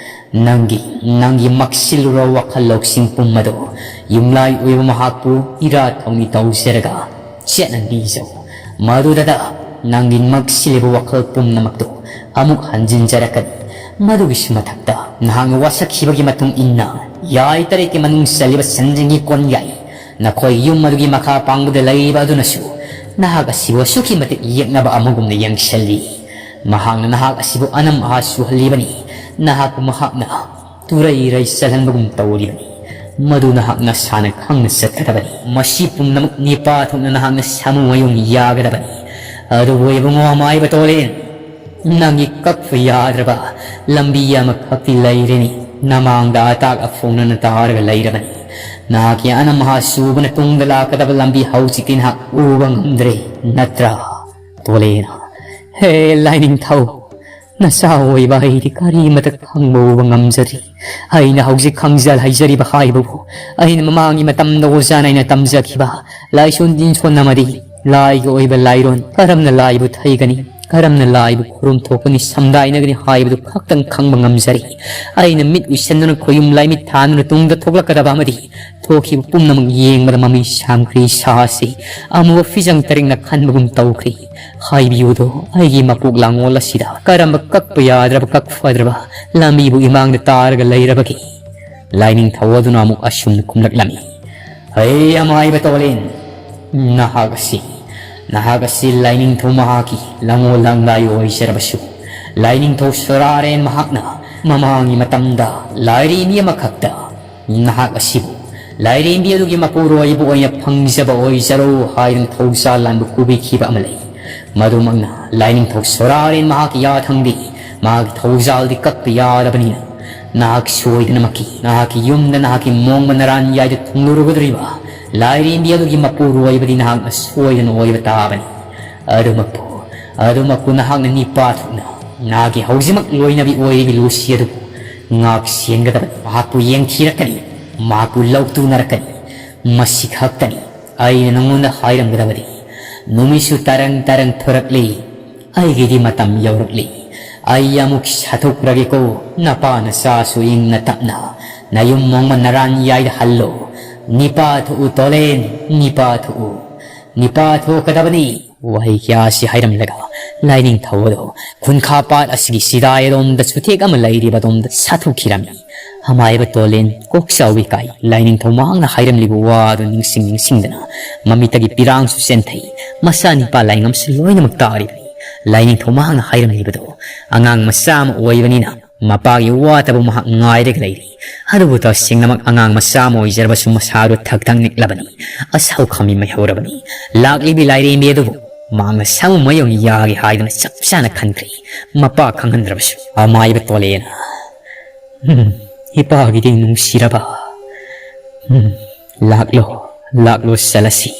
ꯅꯪꯒꯤ, ꯅꯪꯒꯤ ꯃꯛꯁꯤꯜꯂꯨꯔꯕ ꯋꯥꯈꯜ ꯂꯧꯁꯤꯡ ꯄꯨꯝꯕꯗꯣ ꯌꯨꯝꯂꯥꯏ ꯑꯣꯏꯕ ꯃꯍꯥꯛꯄꯨ ꯏꯔꯥꯠ ꯊꯧꯅꯤ ꯇꯧꯖꯔꯒ ꯆꯦꯠꯅ ꯅꯤꯖꯧ꯫ ꯃꯗꯨꯗꯇ ꯅꯪꯒꯤ ꯃꯛꯁꯤꯜꯂꯤꯕ ꯋꯥꯈꯜ ꯄꯨꯝꯅꯃꯛꯇꯣ ꯑꯃꯨꯛ ꯍꯟꯖꯤꯟꯖꯔꯛꯀꯅꯤ꯫ ꯃꯗꯨꯒꯤꯁꯨ ꯃꯊꯛꯇ ꯅꯍꯥꯛꯅ ꯋꯥꯁꯛꯈꯤꯕꯒꯤ ꯃꯇꯨꯡ ꯏꯟꯅ ꯌꯥꯏ ꯇꯔꯦꯠꯀꯤ ꯃꯅꯨꯡ ꯆꯜꯂꯤꯕ ꯁꯟꯁꯤꯡꯒꯤ ꯀꯣꯟꯌꯥꯏ ꯅꯈꯣꯏ ꯌꯨꯝ ꯑꯗꯨꯒꯤ ꯃꯈꯥ ꯄꯥꯡꯕꯗ ꯂꯩꯔꯤꯕ ꯑꯗꯨꯅꯁꯨ ꯅꯍꯥꯛ ꯑꯁꯤꯕꯨ ꯑꯁꯨꯛꯀꯤ ꯃꯇꯤꯛ ꯌꯦꯛꯅꯕ ꯑꯃꯒꯨꯝꯅ ꯌꯦꯡꯁꯤꯜꯂꯤ꯫ ꯃꯍꯥꯛꯅ ꯅꯍꯥꯛ ꯑꯁꯤꯕꯨ ꯑꯅꯝ ꯑꯍꯥ ꯁꯨꯍꯜꯂꯤꯕꯅꯤ꯫ ꯅꯍꯥꯛꯄꯨ ꯃꯍꯥꯛꯅ ꯇꯨꯔꯩ ꯔꯩ ꯆꯜꯍꯟꯕꯒꯨꯝ ꯇꯧꯔꯤꯕꯅꯤ꯫ ꯃꯗꯨ ꯅꯍꯥꯛ ꯅꯁꯥꯅ ꯈꯪꯅ ꯆꯠꯀꯗꯕꯅꯤ꯫ ꯃꯁꯤ ꯄꯨꯝꯅꯃꯛ ꯅꯤꯄꯥ ꯊꯣꯛꯅ ꯅꯍꯥꯛꯅ ꯁꯥꯃꯨ ꯃꯌꯨꯡ ꯌꯥꯒꯗꯕꯅꯤ꯫ ꯑꯗꯨꯕꯨ ꯏꯕꯨꯡꯉꯣ ꯑꯃꯥꯏꯕ ꯇꯣꯂꯦꯟ, ꯅꯪꯒꯤ ꯀꯛꯄ ꯌꯥꯗ꯭ꯔꯕ ꯂꯝꯕꯤ ꯑꯃꯈꯛꯇꯤ ꯂꯩꯔꯤꯅꯤ꯫ ꯅꯃꯥꯡꯗ ꯑꯇꯥꯛ ꯑꯐꯣꯡꯅꯅ ꯇꯥꯔꯒ ꯂꯩꯔꯕꯅꯤ꯫ ꯅꯍꯥꯛꯀꯤ ꯑꯅꯝ ꯑꯍꯥ ꯁꯨꯕꯅ ꯇꯨꯡꯗ ꯂꯥꯛꯀꯗꯕ ꯂꯝꯕꯤ ꯍꯧꯖꯤꯛꯇꯤ ꯅꯍꯥꯛ ꯎꯕ ꯉꯝꯗ꯭ꯔꯦ, ꯅꯠꯇ꯭ꯔꯥ? ꯇꯣꯂꯦꯅ, ꯍꯦ ꯂꯥꯏꯅꯤꯡꯊꯧ, ꯅꯆꯥ ꯑꯣꯏꯕ ꯑꯩꯗꯤ ꯀꯔꯤꯃꯇ ꯈꯪꯕ ꯎꯕ ꯉꯝꯖꯗ꯭ꯔꯤ꯫ ꯑꯩꯅ ꯍꯧꯖꯤꯛ ꯈꯪꯖ ꯍꯩꯖꯔꯤꯕ ꯍꯥꯏꯕꯕꯨ ꯑꯩꯅ ꯃꯃꯥꯡꯒꯤ ꯃꯇꯝꯗ ꯑꯣꯖꯥꯅ ꯑꯩꯅ ꯇꯝꯖꯈꯤꯕ ꯂꯥꯏꯁꯣꯟ ꯇꯤꯟꯁꯣꯟ ꯑꯃꯗꯤ ꯂꯥꯏꯒꯤ ꯑꯣꯏꯕ ꯂꯥꯏꯔꯣꯟ, ꯀꯔꯝꯅ ꯂꯥꯏꯕꯨ ꯊꯩꯒꯅꯤ, ꯀꯔꯝꯅ ꯂꯥꯏꯕꯨ ꯈꯨꯔꯨꯝ ꯊꯣꯛꯀꯅꯤ, ꯁꯝꯗꯥꯏꯅꯒꯅꯤ ꯍꯥꯏꯕꯗꯨ ꯈꯛꯇꯪ ꯈꯪꯕ ꯉꯝꯖꯔꯤ꯫ ꯑꯩꯅ ꯃꯤꯠ ꯎꯏꯁꯟꯗꯨꯅ ꯈꯣꯌꯨꯝ ꯂꯥꯏꯃꯤꯠ ꯊꯥꯟꯗꯨꯅ ꯇꯨꯡꯗ ꯊꯣꯛꯂꯛꯀꯗꯕ ꯑꯃꯗꯤ ꯊꯣꯛꯈꯤꯕ ꯄꯨꯝꯅꯃꯛ ꯌꯦꯡꯕꯗ ꯃꯃꯤ ꯁꯥꯝꯈ꯭ꯔꯤ꯫ ꯏꯁꯥꯁꯤ ꯑꯃꯨꯕ ꯐꯤꯖꯪ ꯇꯔꯦꯡꯅ ꯈꯟꯕꯒꯨꯝ ꯇꯧꯈ꯭ꯔꯤ꯫ ꯍꯥꯏꯕꯤꯌꯨꯗꯣ, ꯑꯩꯒꯤ ꯃꯀꯣꯛ ꯂꯥꯡꯑꯣꯜ ꯑꯁꯤꯗ ꯀꯔꯝꯕ ꯀꯛꯄ ꯌꯥꯗ꯭ꯔꯕ, ꯀꯛ ꯐꯗ꯭ꯔꯕ ꯂꯝꯕꯤꯕꯨ ꯏꯃꯥꯡꯗ ꯇꯥꯔꯒ ꯂꯩꯔꯕꯒꯦ? ꯂꯥꯏꯅꯤꯡꯊꯧ ꯑꯗꯨꯅ ꯑꯃꯨꯛ ꯑꯁꯨꯝꯅ ꯈꯨꯝꯂꯛꯂꯝꯃꯤ, ꯍꯩ ꯑꯃꯥꯏꯕ ꯇꯣꯂꯦꯟ, ꯅꯍꯥꯛ ꯑꯁꯤ, ꯅꯍꯥꯛ ꯑꯁꯤ ꯂꯥꯏꯅꯤꯡꯊꯧ ꯃꯍꯥꯛꯀꯤ ꯂꯥꯡꯑꯣꯜ ꯂꯥꯡꯗꯥꯏ ꯑꯣꯏꯖꯔꯕꯁꯨ, ꯂꯥꯏꯅꯤꯡꯊꯧ ꯁꯣꯔꯥꯔꯦꯟ ꯃꯍꯥꯛꯅ ꯃꯃꯥꯡꯒꯤ ꯃꯇꯝꯗ ꯂꯥꯏꯔꯤ ꯃꯤ ꯑꯃꯈꯛꯇ ꯅꯍꯥꯛ ꯑꯁꯤꯕꯨ ꯂꯥꯏꯔꯦꯝꯕꯤ ꯑꯗꯨꯒꯤ ꯃꯄꯨꯔꯣꯏꯕ ꯑꯣꯏꯅ ꯐꯪꯖꯕ ꯑꯣꯏꯖꯔꯣ ꯍꯥꯏꯗꯨꯅ ꯊꯧꯖꯥꯜ ꯂꯥꯟꯕ ꯀꯨꯕꯤꯈꯤꯕ ꯑꯃ ꯂꯩ꯫ ꯃꯗꯨꯃꯛꯅ ꯂꯥꯏꯅꯤꯡꯊꯧ ꯁꯣꯔꯥꯔꯦꯟ ꯃꯍꯥꯛꯀꯤ ꯌꯥꯊꯪꯗꯤ, ꯃꯍꯥꯛꯀꯤ ꯊꯧꯖꯥꯜꯗꯤ ꯀꯛꯄ ꯌꯥꯗꯕꯅꯤꯅ, ꯅꯍꯥꯛ ꯁꯣꯏꯗꯅꯃꯛꯀꯤ ꯅꯍꯥꯛꯀꯤ ꯌꯨꯝꯗ ꯅꯍꯥꯛꯀꯤ ꯃꯣꯡꯕ ꯅꯔꯥꯟ ꯌꯥꯏꯗ ꯊꯨꯡꯂꯨꯔꯒꯗꯧꯔꯤꯕ ꯂꯥꯏꯔꯦꯝꯕꯤ ꯑꯗꯨꯒꯤ ꯃꯄꯨꯔꯣꯏꯕꯗꯤ ꯅꯍꯥꯛꯅ ꯁꯣꯏꯗꯅ ꯑꯣꯏꯕ ꯇꯥꯕꯅꯤ꯫ ꯑꯗꯨꯃꯛꯄꯨ, ꯑꯗꯨꯃꯛꯄꯨ ꯅꯍꯥꯛꯅ ꯅꯤꯄꯥ ꯊꯣꯛꯅ ꯅꯍꯥꯛꯀꯤ ꯍꯧꯖꯤꯛꯃꯛ ꯂꯣꯏꯅꯕꯤ ꯑꯣꯏꯔꯤꯕꯤ ꯂꯨꯁꯤ ꯑꯗꯨꯕꯨ ꯉꯥꯛ ꯁꯦꯟꯒꯗꯕꯅꯤ꯫ ꯃꯍꯥꯛꯄꯨ ꯌꯦꯡꯊꯤꯔꯛꯀꯅꯤ, ꯃꯍꯥꯛꯄꯨ ꯂꯧꯇꯨꯅꯔꯛꯀꯅꯤ꯫ ꯃꯁꯤ ꯈꯛꯇꯅꯤ ꯑꯩꯅ ꯅꯉꯣꯟꯗ ꯍꯥꯏꯔꯝꯒꯗꯕꯗꯤ꯫ ꯅꯨꯃꯤꯠꯁꯨ ꯇꯔꯪ ꯇꯔꯪ ꯊꯣꯔꯛꯂꯤ꯫ ꯑꯩꯒꯤꯗꯤ ꯃꯇꯝ ꯌꯧꯔꯛꯂꯤ꯫ ꯑꯩ ꯑꯃꯨꯛ ꯁꯥꯊꯣꯛꯈ꯭ꯔꯒꯦꯀꯣ꯫ ꯅꯄꯥ ꯅꯆꯥꯁꯨ ꯏꯪꯅ ꯇꯞꯅ ꯅꯌꯨꯝ ꯃꯣꯡꯃ ꯅꯔꯥꯟ ꯌꯥꯏꯗ ꯍꯜꯂꯣ꯫ ꯅꯤꯄꯥ ꯊꯣꯛꯎ ꯇꯣꯂꯦꯟ, ꯅꯤꯄꯥ ꯊꯣꯛꯎ꯫ ꯅꯤꯄꯥ ꯊꯣꯛꯀꯗꯕꯅꯤ꯫ ꯋꯥꯍꯩ ꯀꯌꯥ ꯑꯁꯤ ꯍꯥꯏꯔꯝꯂꯒ ꯂꯥꯏꯅꯤꯡꯊꯧ ꯑꯗꯣ ꯈꯨꯟꯈꯥ ꯄꯥꯠ ꯑꯁꯤꯒꯤ ꯁꯤꯗꯥꯏ ꯑꯗꯣꯝꯗ ꯆꯨꯊꯦꯛ ꯑꯃ ꯂꯩꯔꯤꯕ ꯑꯗꯣꯝꯗ ꯁꯥꯊꯨꯈꯤꯔꯝꯃꯤ꯫ ꯑꯃꯥꯏꯕ ꯇꯣꯂꯦꯟ ꯀꯣꯛ ꯆꯥꯎꯕꯤ ꯀꯥꯏ ꯂꯥꯏꯅꯤꯡꯊꯧ ꯃꯍꯥꯛꯅ ꯍꯥꯏꯔꯝꯂꯤꯕ ꯋꯥ ꯑꯗꯨ ꯅꯤꯡꯁꯤꯡ ꯅꯤꯡꯁꯤꯡꯗꯅ ꯃꯃꯤꯠꯇꯒꯤ ꯄꯤꯔꯥꯡꯁꯨ ꯆꯦꯟꯊꯩ꯫ ꯃꯆꯥ ꯅꯤꯄꯥ ꯂꯥꯏꯉꯝꯁꯨ ꯂꯣꯏꯅꯃꯛ ꯇꯥꯔꯤꯕꯅꯤ꯫ ꯂꯥꯏꯅꯤꯡꯊꯧ ꯃꯍꯥꯛꯅ ꯍꯥꯏꯔꯝꯂꯤꯕꯗꯣ ꯑꯉꯥꯡ ꯃꯆꯥ ꯑꯃ ꯑꯣꯏꯕꯅꯤꯅ ꯃꯄꯥꯒꯤ ꯋꯥꯇꯕꯨ ꯃꯍꯥꯛ ꯉꯥꯏꯔꯒ ꯂꯩꯔꯤ꯫ ꯑꯗꯨꯕꯨ ꯇꯁꯦꯡꯅꯃꯛ ꯑꯉꯥꯡ ꯃꯆꯥ ꯑꯃ ꯑꯣꯏꯖꯔꯕꯁꯨ ꯃꯁꯥꯗꯨ ꯊꯛ ꯊꯛ ꯅꯤꯛꯂꯕꯅꯤ꯫ ꯑꯁꯥꯎ ꯈꯥꯝꯕꯤ ꯃꯩꯍꯧꯔꯕꯅꯤ꯫ ꯂꯥꯛꯂꯤꯕꯤ ꯂꯥꯏꯔꯦꯝꯕꯤ ꯑꯗꯨꯕꯨ ꯃꯍꯥꯛꯅ ꯁꯥꯃꯨ ꯃꯌꯣꯡ ꯌꯥꯒꯦ ꯍꯥꯏꯗꯨꯅ ꯆꯞ ꯆꯥꯅ ꯈꯟꯈ꯭ꯔꯦ꯫ ꯃꯄꯥ ꯈꯪꯍꯟꯗ꯭ꯔꯕꯁꯨ ꯑꯃꯥꯏꯕ ꯇꯣꯂꯦꯅ ꯎꯝ, ꯏꯄꯥꯒꯤꯗꯤ ꯅꯨꯡꯁꯤꯔꯕ꯫ ꯎꯝ, ꯂꯥꯛꯂꯣ, ꯂꯥꯛꯂꯣ ꯆꯠꯂꯁꯤ꯫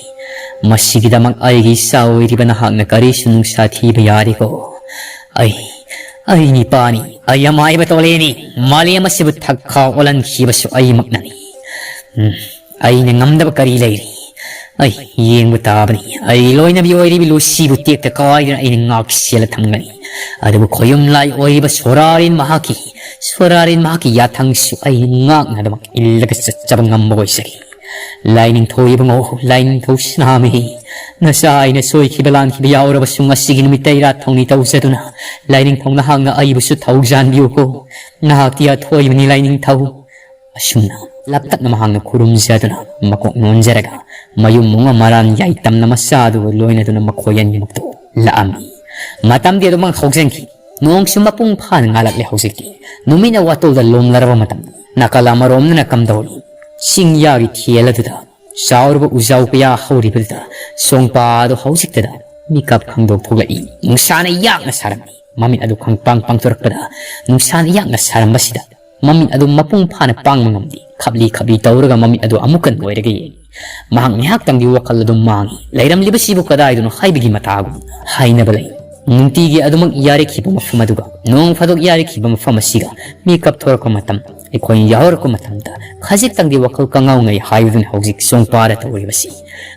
ꯃꯁꯤꯒꯤꯗꯃꯛ ꯑꯩꯒꯤ ꯏꯆꯥ ꯑꯣꯏꯔꯤꯕ ꯅꯍꯥꯛꯅ ꯀꯔꯤꯁꯨ ꯅꯨꯡꯁꯥ ꯊꯤꯕ ꯌꯥꯔꯦꯀꯣ꯫ ꯑꯩ, ꯑꯩ ꯅꯤꯄꯥꯅꯤ, ꯑꯩ ꯑꯃꯥꯏꯕ ꯇꯣꯂꯦꯅꯤ꯫ ꯃꯥꯂꯦꯝ ꯑꯁꯤꯕꯨ ꯊꯛꯈꯥ ꯑꯣꯜꯍꯟꯈꯤꯕꯁꯨ ꯑꯩꯃꯛꯅꯅꯤ꯫ ꯎꯝ, ꯑꯩꯅ ꯉꯝꯗꯕ ꯀꯔꯤ ꯂꯩꯔꯤ? ꯑꯩ ꯌꯦꯡꯕ ꯇꯥꯕꯅꯤ꯫ ꯑꯩ ꯂꯣꯏꯅꯕꯤ ꯑꯣꯏꯔꯤꯕꯤ ꯂꯨꯁꯤꯕꯨ ꯇꯦꯛꯇ ꯀꯥꯏꯗꯅ ꯑꯩꯅ ꯉꯥꯛ ꯁꯦꯜꯂ ꯊꯝꯒꯅꯤ꯫ ꯑꯗꯨꯕꯨ ꯈꯣꯌꯨꯝ ꯂꯥꯏ ꯑꯣꯏꯔꯤꯕ ꯁꯣꯔꯥꯔꯦꯟ ꯃꯍꯥꯛꯀꯤ, ꯁꯣꯔꯥꯔꯦꯟ ꯃꯍꯥꯛꯀꯤ ꯌꯥꯊꯪꯁꯨ ꯑꯩ ꯉꯥꯛꯅꯗꯃꯛ ꯏꯜꯂꯒ ꯆꯠꯆꯕ ꯉꯝꯕ ꯑꯣꯏꯖꯒꯦ꯫ ꯂꯥꯏꯅꯤꯡꯊꯧ ꯏꯕꯨꯡꯉꯣ, ꯂꯥꯏꯅꯤꯡꯊꯧ ꯁꯅꯥꯃꯍꯤ, ꯅꯆꯥ ꯑꯩꯅ ꯁꯣꯏꯈꯤꯕ ꯂꯥꯟꯈꯤꯕ ꯌꯥꯎꯔꯕꯁꯨ ꯉꯁꯤꯒꯤ ꯅꯨꯃꯤꯠꯇ ꯏꯔꯥꯠ ꯊꯧꯅꯤ ꯇꯧꯖꯗꯨꯅ ꯂꯥꯏꯅꯤꯡꯊꯧ ꯅꯍꯥꯛꯅ ꯑꯩꯕꯨꯁꯨ ꯊꯧꯖꯥꯟꯕꯤꯌꯨꯀꯣ꯫ ꯅꯍꯥꯛꯇꯤ ꯑꯊꯣꯏꯕꯅꯤ ꯂꯥꯏꯅꯤꯡꯊꯧ꯫ ꯑꯁꯨꯝꯅ ꯂꯞꯇꯛꯅ ꯃꯍꯥꯛꯅ ꯈꯨꯔꯨꯝꯖꯗꯨꯅ ꯃꯀꯣꯛ ꯅꯣꯟꯖꯔꯒ ꯃꯌꯨꯝ ꯃꯨꯡ ꯃꯔꯥꯟ ꯌꯥꯏꯇꯝꯅ ꯃꯆꯥꯗꯨ ꯂꯣꯏꯅꯗꯨꯅ ꯃꯈꯣꯏ ꯑꯅꯤꯃꯛꯇꯨ ꯂꯥꯛꯑꯝꯃꯤ꯫ ꯃꯇꯝꯗꯤ ꯑꯗꯨꯃꯛ ꯍꯧꯖꯤꯟꯈꯤ꯫ ꯅꯣꯡꯁꯨ ꯃꯄꯨꯡ ꯐꯥꯅ ꯉꯥꯜꯂꯛꯂꯦ ꯍꯧꯖꯤꯛꯇꯤ꯫ ꯅꯨꯃꯤꯠꯅ ꯋꯥꯇꯣꯜꯗ ꯂꯣꯝꯂꯔꯕ ꯃꯇꯝ꯫ ꯅꯥꯀꯜ ꯑꯃꯔꯣꯝꯗꯅ ꯀꯝꯗꯧꯔꯤ? ꯆꯤꯡꯌꯥꯒꯤ ꯊꯦꯜ ꯑꯗꯨꯗ ꯆꯥꯎꯔꯕ ꯎꯖꯥꯎ ꯀꯌꯥ ꯍꯧꯔꯤꯕꯗꯨꯗ ꯁꯣꯡꯄꯥ ꯑꯗꯨ ꯍꯧꯖꯤꯛꯇꯗ ꯃꯤꯀꯞ ꯈꯪꯗꯣꯛ ꯊꯣꯛꯂꯛꯏ꯫ ꯅꯨꯡꯁꯥꯅ ꯌꯥꯛꯅ ꯁꯥꯔꯝꯃꯤ꯫ ꯃꯃꯤꯠ ꯑꯗꯨ ꯈꯪꯄꯥꯡ ꯄꯥꯡꯊꯣꯔꯛꯄꯗ ꯅꯨꯡꯁꯥꯅ ꯌꯥꯛꯅ ꯁꯥꯔꯝꯕꯁꯤꯗ ꯃꯃꯤꯠ ꯑꯗꯨ ꯃꯄꯨꯡ ꯐꯥꯅ ꯄꯥꯡꯕ ꯉꯝꯗꯦ꯫ ꯈꯞꯂꯤ ꯈꯞꯂꯤ ꯇꯧꯔꯒ ꯃꯃꯤꯠ ꯑꯗꯨ ꯑꯃꯨꯛꯀ ꯅꯣꯏꯔꯒ ꯌꯦꯡꯏ꯫ ꯃꯍꯥꯛ ꯉꯥꯏꯍꯥꯛꯇꯪꯗꯤ ꯋꯥꯈꯜ ꯑꯗꯨ ꯃꯥꯡꯏ꯫ ꯂꯩꯔꯝꯂꯤꯕꯁꯤꯕꯨ ꯀꯗꯥꯏꯗꯅꯣ ꯍꯥꯏꯕꯒꯤ ꯃꯇꯥꯒꯨꯝ꯫ ꯍꯥꯏꯅꯕ ꯂꯩ, ꯅꯨꯡꯇꯤꯒꯤ ꯑꯗꯨꯃꯛ ꯌꯥꯔꯛꯈꯤꯕ ꯃꯐꯝ ꯑꯗꯨꯒ ꯅꯣꯡ ꯐꯥꯗꯣꯛ ꯌꯥꯔꯛꯈꯤꯕ ꯃꯐꯝ ꯑꯁꯤꯒ ꯃꯤꯀꯞ ꯊꯣꯔꯛꯄ ꯃꯇꯝ, ꯑꯩꯈꯣꯏꯅ ꯌꯥꯎꯔꯛꯄ ꯃꯇꯝꯗ ꯈꯖꯤꯛꯇꯪꯗꯤ ꯋꯥꯈꯜ ꯀꯉꯥꯎꯅꯩ ꯍꯥꯏꯕꯗꯨꯅꯤ ꯍꯧꯖꯤꯛ ꯁꯣꯡꯄꯥꯗ ꯇꯧꯔꯤꯕꯁꯤ꯫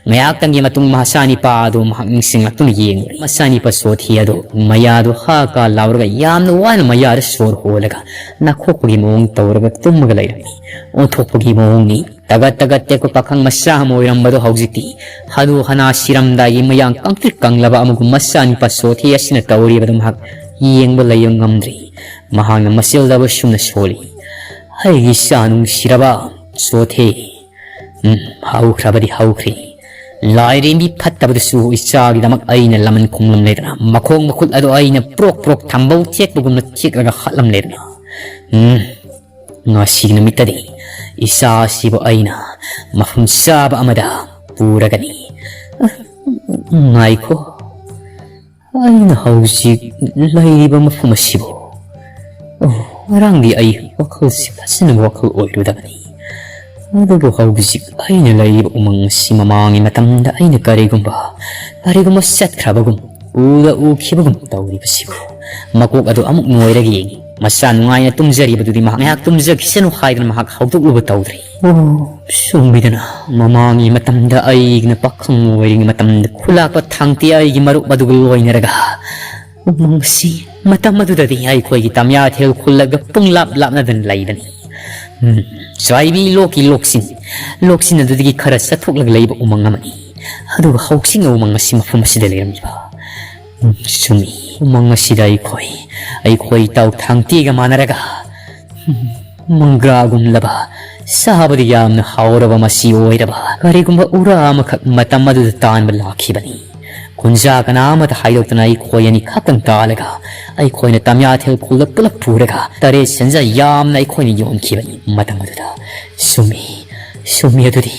ꯉꯥꯏꯍꯥꯛꯇꯪꯒꯤ ꯃꯇꯨꯡ ꯃꯆꯥꯅꯤꯄꯥ ꯑꯗꯨ ꯃꯍꯥꯛ ꯅꯤꯡꯁꯤꯡꯂꯛꯇꯨꯅ ꯌꯦꯡꯂꯨꯔꯦ꯫ ꯃꯆꯥꯅꯤꯄꯥ ꯁꯣꯊꯤ ꯑꯗꯨ ꯃꯌꯥꯗꯨ ꯍꯥ ꯀꯥ ꯂꯥꯎꯔꯒ ꯌꯥꯝꯅ ꯋꯥꯅ ꯃꯌꯥꯗ ꯁꯣꯔ ꯍꯣꯜꯂꯒ ꯅꯥꯈꯣꯛꯄꯒꯤ ꯃꯑꯣꯡ ꯇꯧꯔꯒ ꯇꯨꯝꯃꯒ ꯂꯩꯔꯝꯃꯤ꯫ ꯑꯣꯟꯊꯣꯛꯄꯒꯤ ꯃꯑꯣꯡꯅꯤ꯫ ꯇꯒꯠ ꯇꯒꯠ ꯇꯦꯛꯄ ꯄꯥꯈꯪ ꯃꯆꯥ ꯑꯃ ꯑꯣꯏꯔꯝꯕꯗꯨ ꯍꯧꯖꯤꯛꯇꯤ ꯍꯅꯨ ꯍꯅꯥ ꯁꯤꯔꯝꯗꯥꯏꯒꯤ ꯃꯌꯥꯡ ꯀꯪꯇ꯭ꯔꯤꯛ ꯀꯪꯂꯕ ꯑꯃꯒꯨꯝ ꯃꯆꯥꯅꯤꯄꯥ ꯁꯣꯊꯤ ꯑꯁꯤꯅ ꯇꯧꯔꯤꯕꯗꯨ ꯃꯍꯥꯛ ꯌꯦꯡꯕ ꯂꯩꯕ ꯉꯝꯗ꯭ꯔꯦ꯫ ꯃꯍꯥꯛꯅ ꯃꯆꯤꯜꯗꯕꯨ ꯁꯨꯝꯅ ꯁꯣꯜꯂꯤ, "ꯑꯩꯒꯤ ꯏꯆꯥ ꯅꯨꯡꯁꯤꯔꯕ ꯁꯣꯊꯤ, ꯎꯝ, ꯍꯧꯈ꯭ꯔꯕꯗꯤ ꯍꯧꯈ꯭ꯔꯦ꯫ ꯂꯥꯏꯔꯦꯝꯕꯤ ꯐꯠꯇꯕꯗꯨꯁꯨ ꯏꯆꯥꯒꯤꯗꯃꯛ ꯑꯩꯅ ꯂꯃꯟ ꯈꯣꯡꯂꯝꯂꯦꯗꯅ, ꯃꯈꯣꯡ ꯃꯈꯨꯠ ꯑꯗꯨ ꯑꯩꯅ ꯄ꯭ꯔꯣꯛ ꯄ꯭ꯔꯣꯛ ꯊꯝꯕꯧ ꯊꯦꯛꯄꯒꯨꯝꯅ ꯊꯦꯛꯂꯒ ꯍꯥꯠꯂꯝꯂꯦꯗꯅ꯫ ꯎꯝ, ꯉꯁꯤꯒꯤ ꯅꯨꯃꯤꯠꯇꯗꯤ ꯏꯆꯥ ꯑꯁꯤꯕꯨ ꯑꯩꯅ ꯃꯐꯝ ꯆꯥꯕ ꯑꯃꯗ ꯄꯨꯔꯒꯅꯤ꯫ ꯑ, ꯉꯥꯏꯈꯣ, ꯑꯩꯅ ꯍꯧꯖꯤꯛ ꯂꯩꯔꯤꯕ ꯃꯐꯝ ꯑꯁꯤꯕꯨ, ꯑꯣ, ꯉꯔꯥꯡꯗꯤ ꯑꯩ ꯋꯥꯈꯜꯁꯤ ꯐꯖꯅ ꯋꯥꯈꯜ ꯑꯣꯏꯔꯨꯗꯕꯅꯤ꯫ ꯑꯗꯨꯕꯨ ꯍꯧꯖꯤꯛ ꯑꯩꯅ ꯂꯩꯔꯤꯕ ꯎꯃꯪ ꯑꯁꯤ ꯃꯃꯥꯡꯒꯤ ꯃꯇꯝꯗ ꯑꯩꯅ ꯀꯔꯤꯒꯨꯝꯕ, ꯀꯔꯤꯒꯨꯝꯕ ꯆꯠꯈ꯭ꯔꯕꯒꯨꯝ, ꯎꯗ ꯎꯈꯤꯕꯒꯨꯝ ꯇꯧꯔꯤꯕꯁꯤꯕꯨ꯫ ꯃꯀꯣꯛ ꯑꯗꯨ ꯑꯃꯨꯛ ꯅꯣꯏꯔꯒ ꯌꯦꯡꯉꯤ꯫ ꯃꯆꯥ ꯅꯨꯡꯉꯥꯏꯅ ꯇꯨꯝꯖꯔꯤꯕꯗꯨꯗꯤ ꯃꯍꯥꯛ ꯉꯥꯏꯍꯥꯛ ꯇꯨꯝꯖꯈꯤꯁꯅꯨ ꯍꯥꯏꯗꯨꯅ ꯃꯍꯥꯛ ꯍꯧꯗꯣꯛꯂꯨꯕ ꯇꯧꯗ꯭ꯔꯤ꯫ ꯑꯣ, ꯆꯨꯝꯃꯤꯗꯅ, ꯃꯃꯥꯡꯒꯤ ꯃꯇꯝꯗ ꯑꯩꯅ ꯄꯥꯈꯪ ꯑꯣꯏꯔꯤꯉꯩ ꯃꯇꯝꯗ ꯈꯨꯂꯥꯛꯄ ꯊꯥꯡꯇꯤ ꯑꯩꯒꯤ ꯃꯔꯨꯞ ꯑꯗꯨꯒ ꯂꯣꯏꯅꯔꯒ ꯎꯃꯪꯁꯤ ꯃꯇꯝ ꯑꯗꯨꯗꯗꯤ ꯑꯩꯈꯣꯏꯒꯤ ꯇꯝꯌꯥꯊꯦꯜ ꯈꯨꯜꯂꯒ ꯄꯨꯡꯂꯥꯞ ꯂꯥꯞꯅꯗꯅ ꯂꯩꯕꯅꯤ꯫ ꯎꯝ, ꯆꯥꯏꯕꯤ ꯂꯣꯛꯀꯤ ꯂꯣꯛꯁꯤꯟ, ꯂꯣꯛꯁꯤꯟ ꯑꯗꯨꯗꯒꯤ ꯈꯔ ꯆꯠꯊꯣꯛꯂꯒ ꯂꯩꯕ ꯎꯃꯪ ꯑꯃꯅꯤ꯫ ꯑꯗꯨꯒ ꯍꯧꯖꯤꯛꯅ ꯎꯃꯪ ꯑꯁꯤ ꯃꯐꯝ ꯑꯁꯤꯗ ꯂꯩꯔꯝꯂꯤꯕ꯫ ꯎꯝ, ꯆꯨꯝꯃꯤ꯫ ꯎꯃꯪ ꯑꯁꯤꯗ ꯑꯩꯈꯣꯏ, ꯑꯩꯈꯣꯏ ꯏꯇꯥꯎ ꯊꯥꯡꯇꯤꯒ ꯃꯥꯟꯅꯔꯒ, ꯎꯝ, ꯃꯪꯒ꯭ꯔꯥꯒꯨꯝꯂꯕ ꯆꯥꯕꯗ ꯌꯥꯝꯅ ꯍꯥꯎꯔꯕ ꯃꯁꯤ ꯑꯣꯏꯔꯕ ꯀꯔꯤꯒꯨꯝꯕ ꯎꯔꯥ ꯑꯃꯈꯛ ꯃꯇꯝ ꯑꯗꯨꯗ ꯇꯥꯟꯕ ꯂꯥꯛꯈꯤꯕꯅꯤ꯫ ꯈꯨꯟꯖꯥ ꯀꯅꯥ ꯑꯃꯠꯇ ꯍꯥꯏꯗꯣꯛꯇꯅ ꯑꯩꯈꯣꯏ ꯑꯅꯤ ꯈꯛꯇꯪ ꯇꯥꯜꯂꯒ ꯑꯩꯈꯣꯏꯅ ꯇꯝꯌꯥꯊꯦꯜ ꯈꯨꯜꯗ ꯄꯨꯂꯞ ꯄꯨꯔꯒ ꯇꯔꯦꯠ ꯁꯦꯟꯖꯥ ꯌꯥꯝꯅ ꯑꯩꯈꯣꯏꯅ ꯌꯣꯟꯈꯤꯕꯅꯤ ꯃꯇꯝ ꯑꯗꯨꯗ꯫ ꯆꯨꯝꯃꯤ, ꯆꯨꯝꯃꯤ ꯑꯗꯨꯗꯤ꯫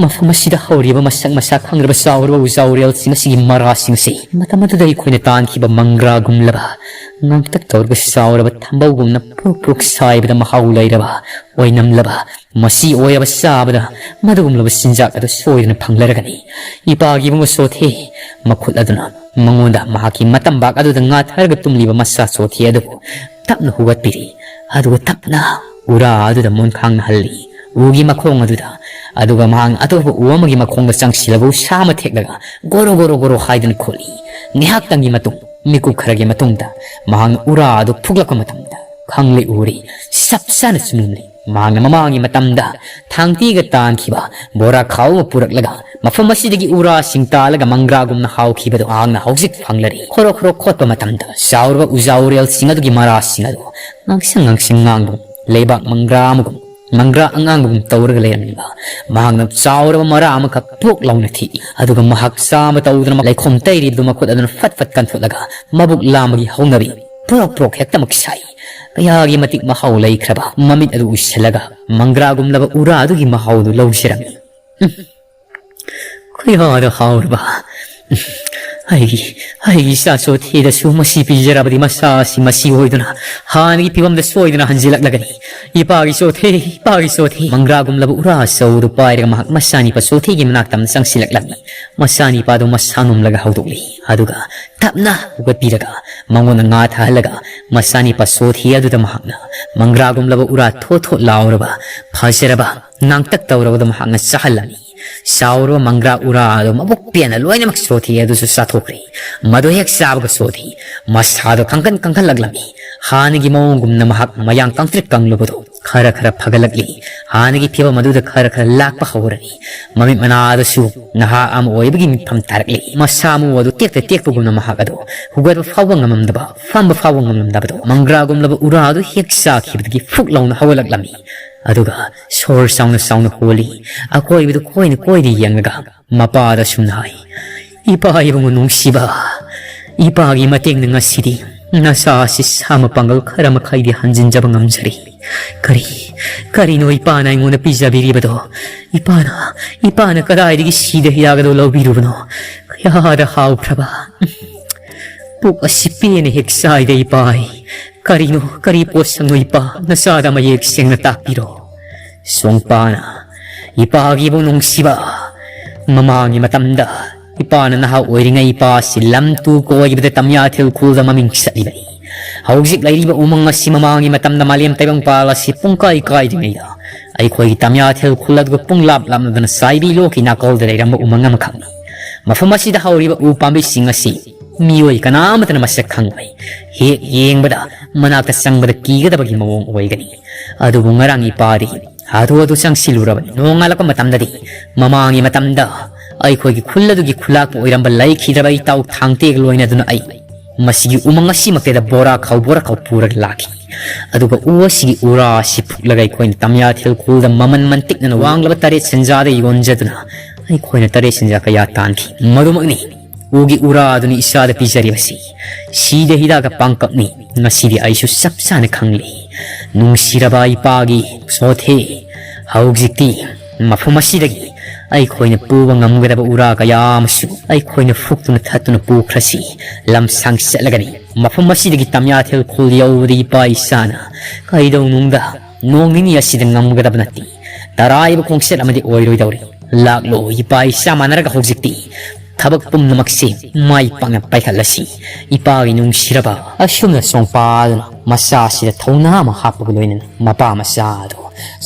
ꯃꯐꯝ ꯑꯁꯤꯗ ꯍꯧꯔꯤꯕ ꯃꯁꯛ ꯃꯁꯥ ꯈꯪꯗ꯭ꯔꯕ ꯆꯥꯎꯔꯕ ꯎꯖꯥꯎꯔꯦꯜꯁꯤꯡ ꯑꯁꯤꯒꯤ ꯃꯔꯥꯁꯤꯡ ꯑꯁꯤ ꯃꯇꯝ ꯑꯗꯨꯗ ꯑꯩꯈꯣꯏꯅ ꯇꯥꯟꯈꯤꯕ ꯃꯪꯒ꯭ꯔꯥꯒꯨꯝꯂꯕ ꯉꯥꯡꯇꯛ ꯇꯧꯔꯒ ꯆꯥꯎꯔꯕ ꯊꯝꯕꯧꯒꯨꯝꯅ ꯄ꯭ꯔꯨꯛ ꯄ꯭ꯔꯨꯛ ꯁꯥꯏꯕꯗ ꯃꯍꯥꯎ ꯂꯩꯔꯕ ꯑꯣꯏꯅꯝꯂꯕ ꯃꯁꯤ ꯑꯣꯏꯔꯕ ꯆꯥꯕꯗ ꯃꯗꯨꯒꯨꯝꯂꯕ ꯆꯤꯟꯖꯥꯛ ꯑꯗꯨ ꯁꯣꯏꯗꯅ ꯐꯪꯂꯔꯒꯅꯤ꯫ ꯏꯄꯥꯒꯤ ꯏꯕꯨꯡꯉꯣ ꯆꯣꯊꯦ ꯃꯈꯨꯠ ꯑꯗꯨꯅ ꯃꯉꯣꯟꯗ ꯃꯍꯥꯛꯀꯤ ꯃꯇꯝꯕꯥꯛ ꯑꯗꯨꯗ ꯉꯥꯊꯔꯒ ꯇꯨꯝꯂꯤꯕ ꯃꯆꯥ ꯆꯣꯊꯦ ꯑꯗꯨꯕꯨ ꯇꯞꯅ ꯍꯧꯒꯠꯄꯤꯔꯤ꯫ ꯑꯗꯨꯒ ꯇꯞꯅ ꯎꯔꯥ ꯑꯗꯨꯗ ꯃꯣꯟꯈꯥꯡꯅꯍꯜꯂꯤ꯫ ꯎꯒꯤ ꯃꯈꯣꯡ ꯑꯗꯨꯗ꯫ ꯑꯗꯨꯒ ꯃꯍꯥꯛꯅ ꯑꯇꯣꯞꯄ ꯎ ꯑꯃꯒꯤ ꯃꯈꯣꯡꯗ ꯆꯪꯁꯤꯜꯂꯒ ꯎꯁꯥ ꯑꯃ ꯊꯦꯛꯂꯒ ꯒꯣꯔꯣ ꯒꯣꯔꯣ ꯒꯣꯔꯣ ꯍꯥꯏꯗꯨꯅ ꯈꯣꯠꯂꯤ꯫ ꯉꯥꯏꯍꯥꯛꯇꯪꯒꯤ ꯃꯇꯨꯡ, ꯃꯤꯀꯨꯞ ꯈꯔꯒꯤ ꯃꯇꯨꯡꯗ ꯃꯍꯥꯛꯅ ꯎꯔꯥ ꯑꯗꯨ ꯐꯨꯛꯂꯛꯄ ꯃꯇꯝꯗ ꯈꯪꯂꯦ ꯎꯔꯦ꯫ ꯆꯞ ꯆꯥꯅ ꯆꯨꯝꯂꯝꯂꯦ꯫ ꯃꯍꯥꯛꯅ ꯃꯃꯥꯡꯒꯤ ꯃꯇꯝꯗ ꯊꯥꯡꯇꯤꯒ ꯇꯥꯟꯈꯤꯕ ꯕꯣꯔꯥ ꯈꯥꯎ ꯑꯃ ꯄꯨꯔꯛꯂꯒ ꯃꯐꯝ ꯑꯁꯤꯗꯒꯤ ꯎꯔꯥꯁꯤꯡ ꯇꯥꯜꯂꯒ ꯃꯪꯒ꯭ꯔꯥꯒꯨꯝꯅ ꯍꯥꯎꯈꯤꯕꯗꯨ ꯃꯍꯥꯛꯅ ꯍꯧꯖꯤꯛ ꯐꯪꯂꯔꯦ꯫ ꯈꯣꯔꯣ ꯈꯣꯔꯣ ꯈꯣꯠꯄ ꯃꯇꯝꯗ ꯆꯥꯎꯔꯕ ꯎꯖꯥꯎꯔꯦꯜꯁꯤꯡ ꯑꯗꯨꯒꯤ ꯃꯔꯥꯁꯤꯡ ꯑꯗꯨ ꯉꯥꯡꯁꯪ ꯉꯥꯡꯁꯪ ꯉꯥꯡꯕ ꯂꯩꯕꯥꯛ ꯃꯪꯒ꯭ꯔꯥ ꯑꯃꯒꯨꯝ ꯃꯪꯒ꯭ꯔꯥ ꯑꯉꯥꯡꯕꯒꯨꯝ ꯇꯧꯔꯒ ꯂꯩꯔꯝꯂꯤꯕ ꯃꯍꯥꯛꯅ ꯆꯥꯎꯔꯕ ꯃꯔꯥ ꯑꯃꯈꯛ ꯄꯣꯛ ꯂꯥꯎꯅ ꯊꯤ꯫ ꯑꯗꯨꯒ ꯃꯍꯥꯛ ꯆꯥꯕ ꯇꯧꯗꯨꯅ ꯂꯩꯈꯣꯝ ꯇꯩꯔꯤꯕꯗꯨ ꯃꯈꯨꯠ ꯑꯗꯨꯅ ꯐꯠ ꯐꯠ ꯀꯟꯊꯣꯛꯂꯒ ꯃꯕꯨꯛ ꯂꯥꯝꯕꯒꯤ ꯍꯧꯅꯕꯤ ꯄ꯭ꯔꯣꯛ ꯄ꯭ꯔꯣꯛ ꯍꯦꯛꯇꯃꯛ ꯁꯥꯏ꯫ ꯀꯌꯥꯒꯤ ꯃꯇꯤꯛ ꯃꯍꯥꯎ ꯂꯩꯈ꯭ꯔꯕ ꯃꯃꯤꯠ ꯑꯗꯨ ꯎꯏꯁꯤꯜꯂꯒ ꯃꯪꯒ꯭ꯔꯥꯒꯨꯝꯂꯕ ꯎꯔꯥ ꯑꯗꯨꯒꯤ ꯃꯍꯥꯎꯗꯨ ꯂꯧꯖꯔꯝꯃꯤ꯫ ꯎꯝ, ꯀꯌꯥꯗ ꯍꯥꯎꯔꯕ! ꯑꯩꯒꯤ, ꯑꯩꯒꯤ ꯏꯆꯥ ꯆꯣꯊꯦꯗꯁꯨ ꯃꯁꯤ ꯄꯤꯖꯔꯕꯗꯤ ꯃꯁꯥ ꯑꯁꯤ ꯃꯁꯤ ꯑꯣꯏꯗꯨꯅ ꯍꯥꯟꯅꯒꯤ ꯐꯤꯕꯝꯗ ꯁꯣꯏꯗꯅ ꯍꯟꯖꯤꯜꯂꯛꯂꯒꯅꯤ꯫ ꯏꯄꯥꯒꯤ ꯆꯣꯊꯦ, ꯏꯄꯥꯒꯤ ꯆꯣꯊꯦ! ꯃꯪꯒ꯭ꯔꯥꯒꯨꯝꯂꯕ ꯎꯔꯥ ꯑꯆꯧꯕꯗꯨ ꯄꯥꯏꯔꯒ ꯃꯍꯥꯛ ꯃꯆꯥꯅꯤꯄꯥ ꯆꯣꯊꯦꯒꯤ ꯃꯅꯥꯛꯇ ꯑꯃ ꯆꯪꯁꯤꯜꯂꯛꯂꯝꯃꯤ꯫ ꯃꯆꯥꯅꯤꯄꯥꯗꯨ ꯃꯁꯥ ꯅꯣꯝꯂꯒ ꯍꯧꯗꯣꯛꯂꯤ꯫ ꯑꯗꯨꯒ ꯇꯞꯅ ꯍꯧꯒꯠꯄꯤꯔꯒ ꯃꯉꯣꯟꯗ ꯉꯥ ꯊꯥꯍꯜꯂꯒ ꯃꯆꯥꯅꯤꯄꯥ ꯆꯣꯊꯦ ꯑꯗꯨꯗ ꯃꯍꯥꯛꯅ ꯃꯪꯒ꯭ꯔꯥꯒꯨꯝꯂꯕ ꯎꯔꯥ ꯊꯣꯠ ꯊꯣꯠ ꯂꯥꯎꯔꯕ, ꯐꯖꯔꯕ, ꯉꯥꯡꯇꯛ ꯇꯧꯔꯕꯗꯨ ꯃꯍꯥꯛꯅ ꯆꯥꯍꯜꯂꯝꯃꯤ꯫ ꯆꯥꯎꯔꯕ ꯃꯪꯒ꯭ꯔꯥ ꯎꯔꯥ ꯑꯗꯨ ꯃꯕꯨꯛ ꯄꯦꯟꯅ ꯂꯣꯏꯅꯃꯛ ꯆꯣꯊꯦ ꯑꯗꯨꯁꯨ ꯆꯥꯊꯣꯛꯈ꯭ꯔꯦ꯫ ꯃꯗꯨ ꯍꯦꯛ ꯆꯥꯕꯒ ꯆꯣꯊꯦ ꯃꯁꯥꯗꯣ ꯀꯪꯈꯠ ꯀꯪꯈꯠꯂꯛꯂꯝꯃꯤ꯫ ꯍꯥꯟꯅꯒꯤ ꯃꯑꯣꯡꯒꯨꯝꯅ ꯃꯍꯥꯛ ꯃꯌꯥꯡ ꯀꯪꯇ꯭ꯔꯤꯛ ꯀꯪꯂꯨꯕꯗꯣ ꯈꯔ ꯈꯔ ꯐꯒꯠꯂꯛꯂꯤ꯫ ꯍꯥꯟꯅꯒꯤ ꯐꯤꯕꯝ ꯑꯗꯨꯗ ꯈꯔ ꯈꯔ ꯂꯥꯛꯄ ꯍꯧꯔꯅꯤ꯫ ꯃꯃꯤꯠ ꯃꯅꯥꯗꯁꯨ ꯅꯍꯥ ꯑꯃ ꯑꯣꯏꯕꯒꯤ ꯃꯤꯠꯐꯝ ꯇꯥꯔꯛꯂꯤ꯫ ꯃꯁꯥ ꯃꯎ ꯑꯗꯨ ꯇꯦꯛꯇ ꯇꯦꯛꯄꯒꯨꯝꯅ ꯃꯍꯥꯛ ꯑꯗꯨ ꯍꯧꯒꯠꯄ ꯐꯥꯎꯕ ꯉꯝꯂꯝꯗꯕ, ꯐꯝꯕ ꯐꯥꯎꯕ ꯉꯝꯂꯝꯗꯕꯗꯣ ꯃꯪꯒ꯭ꯔꯥꯒꯨꯝꯂꯕ ꯎꯔꯥ ꯑꯗꯨ ꯍꯦꯛ ꯆꯥꯈꯤꯕꯗꯒꯤ ꯐꯨꯛ ꯂꯥꯎꯅ ꯍꯧꯒꯠꯂꯛꯂꯝꯃꯤ꯫ ꯑꯗꯨꯒ ꯁꯣꯔ ꯆꯥꯎꯅ ꯆꯥꯎꯅ ꯍꯣꯜꯂꯤ꯫ ꯑꯀꯣꯏꯕꯗꯨ ꯀꯣꯏꯅ ꯀꯣꯏꯅ ꯌꯦꯡꯂꯒ ꯃꯄꯥꯗ ꯁꯨꯝꯅ ꯍꯥꯏ, "ꯏꯄꯥ ꯏꯕꯨꯡꯉꯣ ꯅꯨꯡꯁꯤꯕ, ꯏꯄꯥꯒꯤ ꯃꯇꯦꯡꯅ ꯉꯁꯤꯗꯤ ꯅꯆꯥ ꯑꯁꯤ ꯁꯥ ꯃꯄꯥꯡꯒꯜ ꯈꯔ ꯃꯈꯩꯗꯤ ꯍꯟꯖꯤꯟꯖꯕ ꯉꯝꯖꯔꯦ꯫ ꯀꯔꯤ, ꯀꯔꯤꯅꯣ ꯏꯄꯥꯅ ꯑꯩꯉꯣꯟꯗ ꯄꯤꯖꯕꯤꯔꯤꯕꯗꯣ? ꯏꯄꯥꯅ, ꯏꯄꯥꯅ ꯀꯗꯥꯏꯗꯒꯤ ꯁꯤꯗ ꯍꯤꯗꯥꯛ ꯑꯗꯨ ꯂꯧꯕꯤꯔꯨꯕꯅꯣ? ꯀꯌꯥꯗ ꯍꯥꯎꯈ꯭ꯔꯕ! ꯄꯨꯛ ꯑꯁꯤ ꯄꯦꯟꯅ ꯍꯦꯛ ꯆꯥꯏꯗ ꯏꯄꯥ꯫ ꯀꯔꯤꯅꯣ, ꯀꯔꯤ ꯄꯣꯠꯁꯛꯅꯣ ꯏꯄꯥ? ꯅꯆꯥꯗ ꯃꯌꯦꯛ ꯁꯦꯡꯅ ꯇꯥꯛꯄꯤꯔꯣ꯫" ꯁꯣꯡꯄꯥꯅ, "ꯏꯄꯥꯒꯤꯕꯨ ꯅꯨꯡꯁꯤꯕ, ꯃꯃꯥꯡꯒꯤ ꯃꯇꯝꯗ ꯏꯄꯥꯅ ꯅꯍꯥ ꯑꯣꯏꯔꯤꯉꯩ ꯏꯄꯥ ꯑꯁꯤ ꯂꯝ ꯇꯨ ꯀꯣꯏꯕꯗ ꯇꯝꯌꯥꯊꯦꯜ ꯈꯨꯜꯗ ꯃꯃꯤꯡ ꯆꯠꯂꯤꯕꯅꯤ꯫ ꯍꯧꯖꯤꯛ ꯂꯩꯔꯤꯕ ꯎꯃꯪ ꯑꯁꯤ ꯃꯃꯥꯡꯒꯤ ꯃꯇꯝꯗ ꯃꯥꯂꯦꯝ ꯇꯥꯏꯕꯪꯄꯥꯜ ꯑꯁꯤ ꯄꯨꯡꯀꯥꯏ ꯀꯥꯏꯗ꯭ꯔꯤꯉꯩꯗ ꯑꯩꯈꯣꯏꯒꯤ ꯇꯝꯌꯥꯊꯦꯜ ꯈꯨꯜ ꯑꯗꯨꯒ ꯄꯨꯡꯂꯥꯞ ꯂꯥꯞꯅꯗꯅ ꯆꯥꯏꯕꯤ ꯂꯣꯛꯀꯤ ꯅꯥꯀꯜꯗ ꯂꯩꯔꯝꯕ ꯎꯃꯪ ꯑꯃꯈꯛꯅꯤ꯫ ꯃꯐꯝ ꯑꯁꯤꯗ ꯍꯧꯔꯤꯕ ꯎ ꯄꯥꯝꯕꯤꯁꯤꯡ ꯑꯁꯤ ꯃꯤꯑꯣꯏ ꯀꯅꯥ ꯑꯃꯠꯇꯅ ꯃꯁꯛ ꯈꯪꯂꯣꯏ꯫ ꯍꯦꯛ ꯌꯦꯡꯕꯗ ꯃꯅꯥꯛꯇ ꯆꯪꯕꯗ ꯀꯤꯒꯗꯕꯒꯤ ꯃꯑꯣꯡ ꯑꯣꯏꯒꯅꯤ꯫ ꯑꯗꯨꯕꯨ ꯉꯔꯥꯡ ꯏꯄꯥꯗꯤ ꯑꯗꯨ ꯑꯗꯨ ꯆꯪꯁꯤꯜꯂꯨꯔꯕꯅꯤ꯫ ꯅꯣꯡꯉꯥꯜꯂꯛꯄ ꯃꯇꯝꯗꯗꯤ ꯃꯃꯥꯡꯒꯤ ꯃꯇꯝꯗ ꯑꯩꯈꯣꯏꯒꯤ ꯈꯨꯜ ꯑꯗꯨꯒꯤ ꯈꯨꯂꯥꯛꯄ ꯑꯣꯏꯔꯝꯕ ꯂꯩꯈꯤꯗ꯭ꯔꯕ ꯏꯇꯥꯎ ꯊꯥꯡꯇꯦꯛ ꯂꯣꯏꯅꯗꯨꯅ ꯑꯩ ꯃꯁꯤꯒꯤ ꯎꯃꯪ ꯑꯁꯤꯃꯛꯇꯗ ꯕꯣꯔꯥ ꯈꯥꯎ ꯕꯣꯔꯥ ꯈꯥꯎ ꯄꯨꯔꯒ ꯂꯥꯛꯈꯤ꯫ ꯑꯗꯨꯒ ꯎ ꯑꯁꯤꯒꯤ ꯎꯔꯥ ꯑꯁꯤ ꯐꯨꯛꯂꯒ ꯑꯩꯈꯣꯏꯅ ꯇꯝꯌꯥꯊꯦꯜ ꯈꯨꯜꯗ ꯃꯃꯜ ꯃꯟꯇꯤꯛꯅꯅ ꯋꯥꯡꯂꯕ ꯇꯔꯦꯠ ꯁꯦꯟꯖꯥꯗ ꯌꯣꯟꯖꯗꯨꯅ ꯑꯩꯈꯣꯏꯅ ꯇꯔꯦꯠ ꯁꯦꯟꯖꯥ ꯀꯌꯥ ꯇꯥꯟꯈꯤ꯫ ꯃꯗꯨꯃꯛꯅꯤ ꯎꯒꯤ ꯎꯔꯥ ꯑꯗꯨꯅꯤ ꯏꯆꯥꯗ ꯄꯤꯖꯔꯤꯕꯁꯤ꯫ ꯁꯤꯗ ꯍꯤꯗꯥꯛꯀ ꯄꯥꯡꯀꯛꯅꯤ꯫ ꯉꯁꯤꯗꯤ ꯑꯩꯁꯨ ꯆꯞ ꯆꯥꯅ ꯈꯪꯂꯦ꯫ ꯅꯨꯡꯁꯤꯔꯕ ꯏꯄꯥꯒꯤ ꯁꯣꯊꯦ, ꯍꯧꯖꯤꯛꯇꯤ ꯃꯐꯝ ꯑꯁꯤꯗꯒꯤ ꯑꯩꯈꯣꯏꯅ ꯄꯨꯕ ꯉꯝꯒꯗꯕ ꯎꯔꯥ ꯀꯌꯥ ꯑꯃꯁꯨ ꯑꯩꯈꯣꯏꯅ ꯐꯨꯛꯇꯨꯅ ꯊꯠꯇꯨꯅ ꯄꯨꯈ꯭ꯔꯁꯤ꯫ ꯂꯝꯁꯥꯡ ꯆꯠꯂꯒꯅꯤ꯫ ꯃꯐꯝ ꯑꯁꯤꯗꯒꯤ ꯇꯝꯌꯥꯊꯦꯜ ꯈꯨꯜ ꯌꯧꯕꯗ ꯏꯄꯥ ꯏꯆꯥꯅ ꯀꯩꯗꯧꯅꯨꯡꯗ ꯅꯣꯡ ꯅꯤꯅꯤ ꯑꯁꯤꯗ ꯉꯝꯒꯗꯕ ꯅꯠꯇꯦ꯫ ꯇꯔꯥꯏꯕ ꯈꯣꯡꯆꯠ ꯑꯃꯗꯤ ꯑꯣꯏꯔꯣꯏꯗꯧꯔꯤ꯫ ꯂꯥꯛꯂꯣ, ꯏꯄꯥ ꯏꯆꯥ ꯃꯥꯟꯅꯔꯒ ꯍꯧꯖꯤꯛꯇꯤ ꯊꯕꯛ ꯄꯨꯝꯅꯃꯛꯁꯤ ꯃꯥꯏ ꯄꯥꯛꯅ ꯄꯥꯏꯈꯠꯂꯁꯤ꯫ ꯏꯄꯥꯒꯤ ꯅꯨꯡꯁꯤꯔꯕ꯫ ꯑꯁꯨꯝꯅ ꯁꯣꯡꯄꯥꯗꯨꯅ ꯃꯆꯥꯁꯤꯗ ꯊꯧꯅꯥ ꯑꯃ ꯍꯥꯞꯄꯒ ꯂꯣꯏꯅꯅ ꯃꯄꯥ ꯃꯆꯥ ꯑꯗꯨ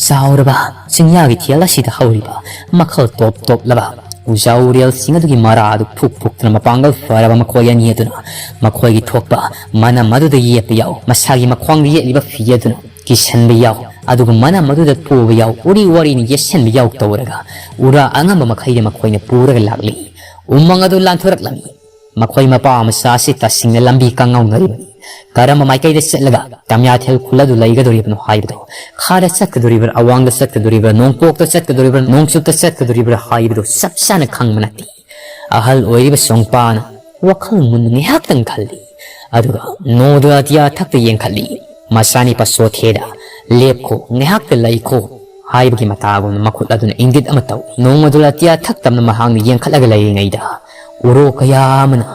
ꯆꯥꯎꯔꯕ ꯆꯤꯡꯌꯥꯒꯤ ꯊꯦꯜ ꯑꯁꯤꯗ ꯍꯧꯔꯤꯕ ꯃꯈꯜ ꯇꯣꯞ ꯇꯣꯞꯂꯕ ꯎꯖꯥꯎ ꯎꯔꯦꯜꯁꯤꯡ ꯑꯗꯨꯒꯤ ꯃꯔꯥ ꯑꯗꯨ ꯐꯨꯛ ꯐꯨꯛꯇꯨꯅ ꯃꯄꯥꯡꯒꯜ ꯐꯔꯕ ꯃꯈꯣꯏ ꯑꯅꯤ ꯑꯗꯨꯅ ꯃꯈꯣꯏꯒꯤ ꯊꯣꯛꯄ ꯃꯅꯝ ꯑꯗꯨꯗ ꯌꯦꯞꯄ ꯌꯥꯎ, ꯃꯁꯥꯒꯤ ꯃꯈ꯭ꯋꯥꯡꯗ ꯌꯦꯠꯂꯤꯕ ꯐꯤ ꯑꯗꯨꯅ ꯀꯤꯁꯟꯕ ꯌꯥꯎ, ꯑꯗꯨꯒ ꯃꯅꯝ ꯑꯗꯨꯗ ꯄꯨꯕ ꯌꯥꯎ, ꯎꯔꯤ ꯋꯥꯔꯤꯅ ꯌꯦꯠꯁꯟꯕ ꯌꯥꯎ ꯇꯧꯔꯒ ꯎꯔꯥ ꯑꯉꯝꯕ ꯃꯈꯩꯗꯤ ꯃꯈꯣꯏꯅ ꯄꯨꯔꯒ ꯂꯥꯛꯂꯤ꯫ ꯎꯃꯪ ꯑꯗꯨ ꯂꯥꯟꯊꯣꯔꯛꯂꯝꯃꯤ꯫ ꯃꯈꯣꯏ ꯃꯄꯥ ꯃꯆꯥ ꯑꯁꯤ ꯇꯁꯦꯡꯅ ꯂꯝꯕꯤ ꯀꯪꯉꯧꯅꯔꯤꯕꯅꯤ꯫ ꯀꯔꯝꯕ ꯃꯥꯏꯀꯩꯗ ꯆꯠꯂꯒ ꯇꯝꯌꯥꯊꯦꯜ ꯈꯨꯜ ꯑꯗꯨ ꯂꯩꯒꯗꯧꯔꯤꯕꯅꯣ ꯍꯥꯏꯕꯗꯨ, ꯈꯥꯗ ꯆꯠꯀꯗꯧꯔꯤꯕ꯭ꯔꯥ, ꯑꯋꯥꯡꯗ ꯆꯠꯀꯗꯧꯔꯤꯕ꯭ꯔꯥ, ꯅꯣꯡꯄꯣꯛꯇ ꯆꯠꯀꯗꯧꯔꯤꯕ꯭ꯔꯥ, ꯅꯣꯡꯆꯨꯞꯇ ꯆꯠꯀꯗꯧꯔꯤꯕ꯭ꯔꯥ ꯍꯥꯏꯕꯗꯨ ꯆꯞ ꯆꯥꯅ ꯈꯪꯕ ꯅꯠꯇꯦ꯫ ꯑꯍꯜ ꯑꯣꯏꯔꯤꯕ ꯁꯣꯡꯄꯥꯅ ꯋꯥꯈꯜ ꯃꯨꯟꯅ ꯉꯥꯏꯍꯥꯛꯇꯪ ꯈꯜꯂꯤ꯫ ꯑꯗꯨꯒ ꯅꯣꯗꯨ ꯑꯇꯤꯌꯥ ꯊꯛꯇ ꯌꯦꯡꯈꯠꯂꯤ꯫ ꯃꯆꯥꯅꯤꯄꯥ ꯁꯣꯊꯦꯗ, "ꯂꯦꯞꯈꯣ, ꯉꯥꯏꯍꯥꯛꯇ ꯂꯩꯈꯣ" ꯍꯥꯏꯕꯒꯤ ꯃꯇꯥꯒꯨꯝꯅ ꯃꯈꯨꯠ ꯑꯗꯨꯅ ꯏꯪꯒꯤꯠ ꯑꯃ ꯇꯧꯏ꯫ ꯅꯣꯡꯃꯗꯨ ꯑꯇꯤꯌꯥ ꯊꯛ ꯇꯝꯅ ꯃꯍꯥꯛꯅ ꯌꯦꯡꯈꯠꯂꯒ ꯂꯩꯔꯤꯉꯩꯗ ꯎꯔꯣꯛ ꯀꯌꯥ ꯑꯃꯅ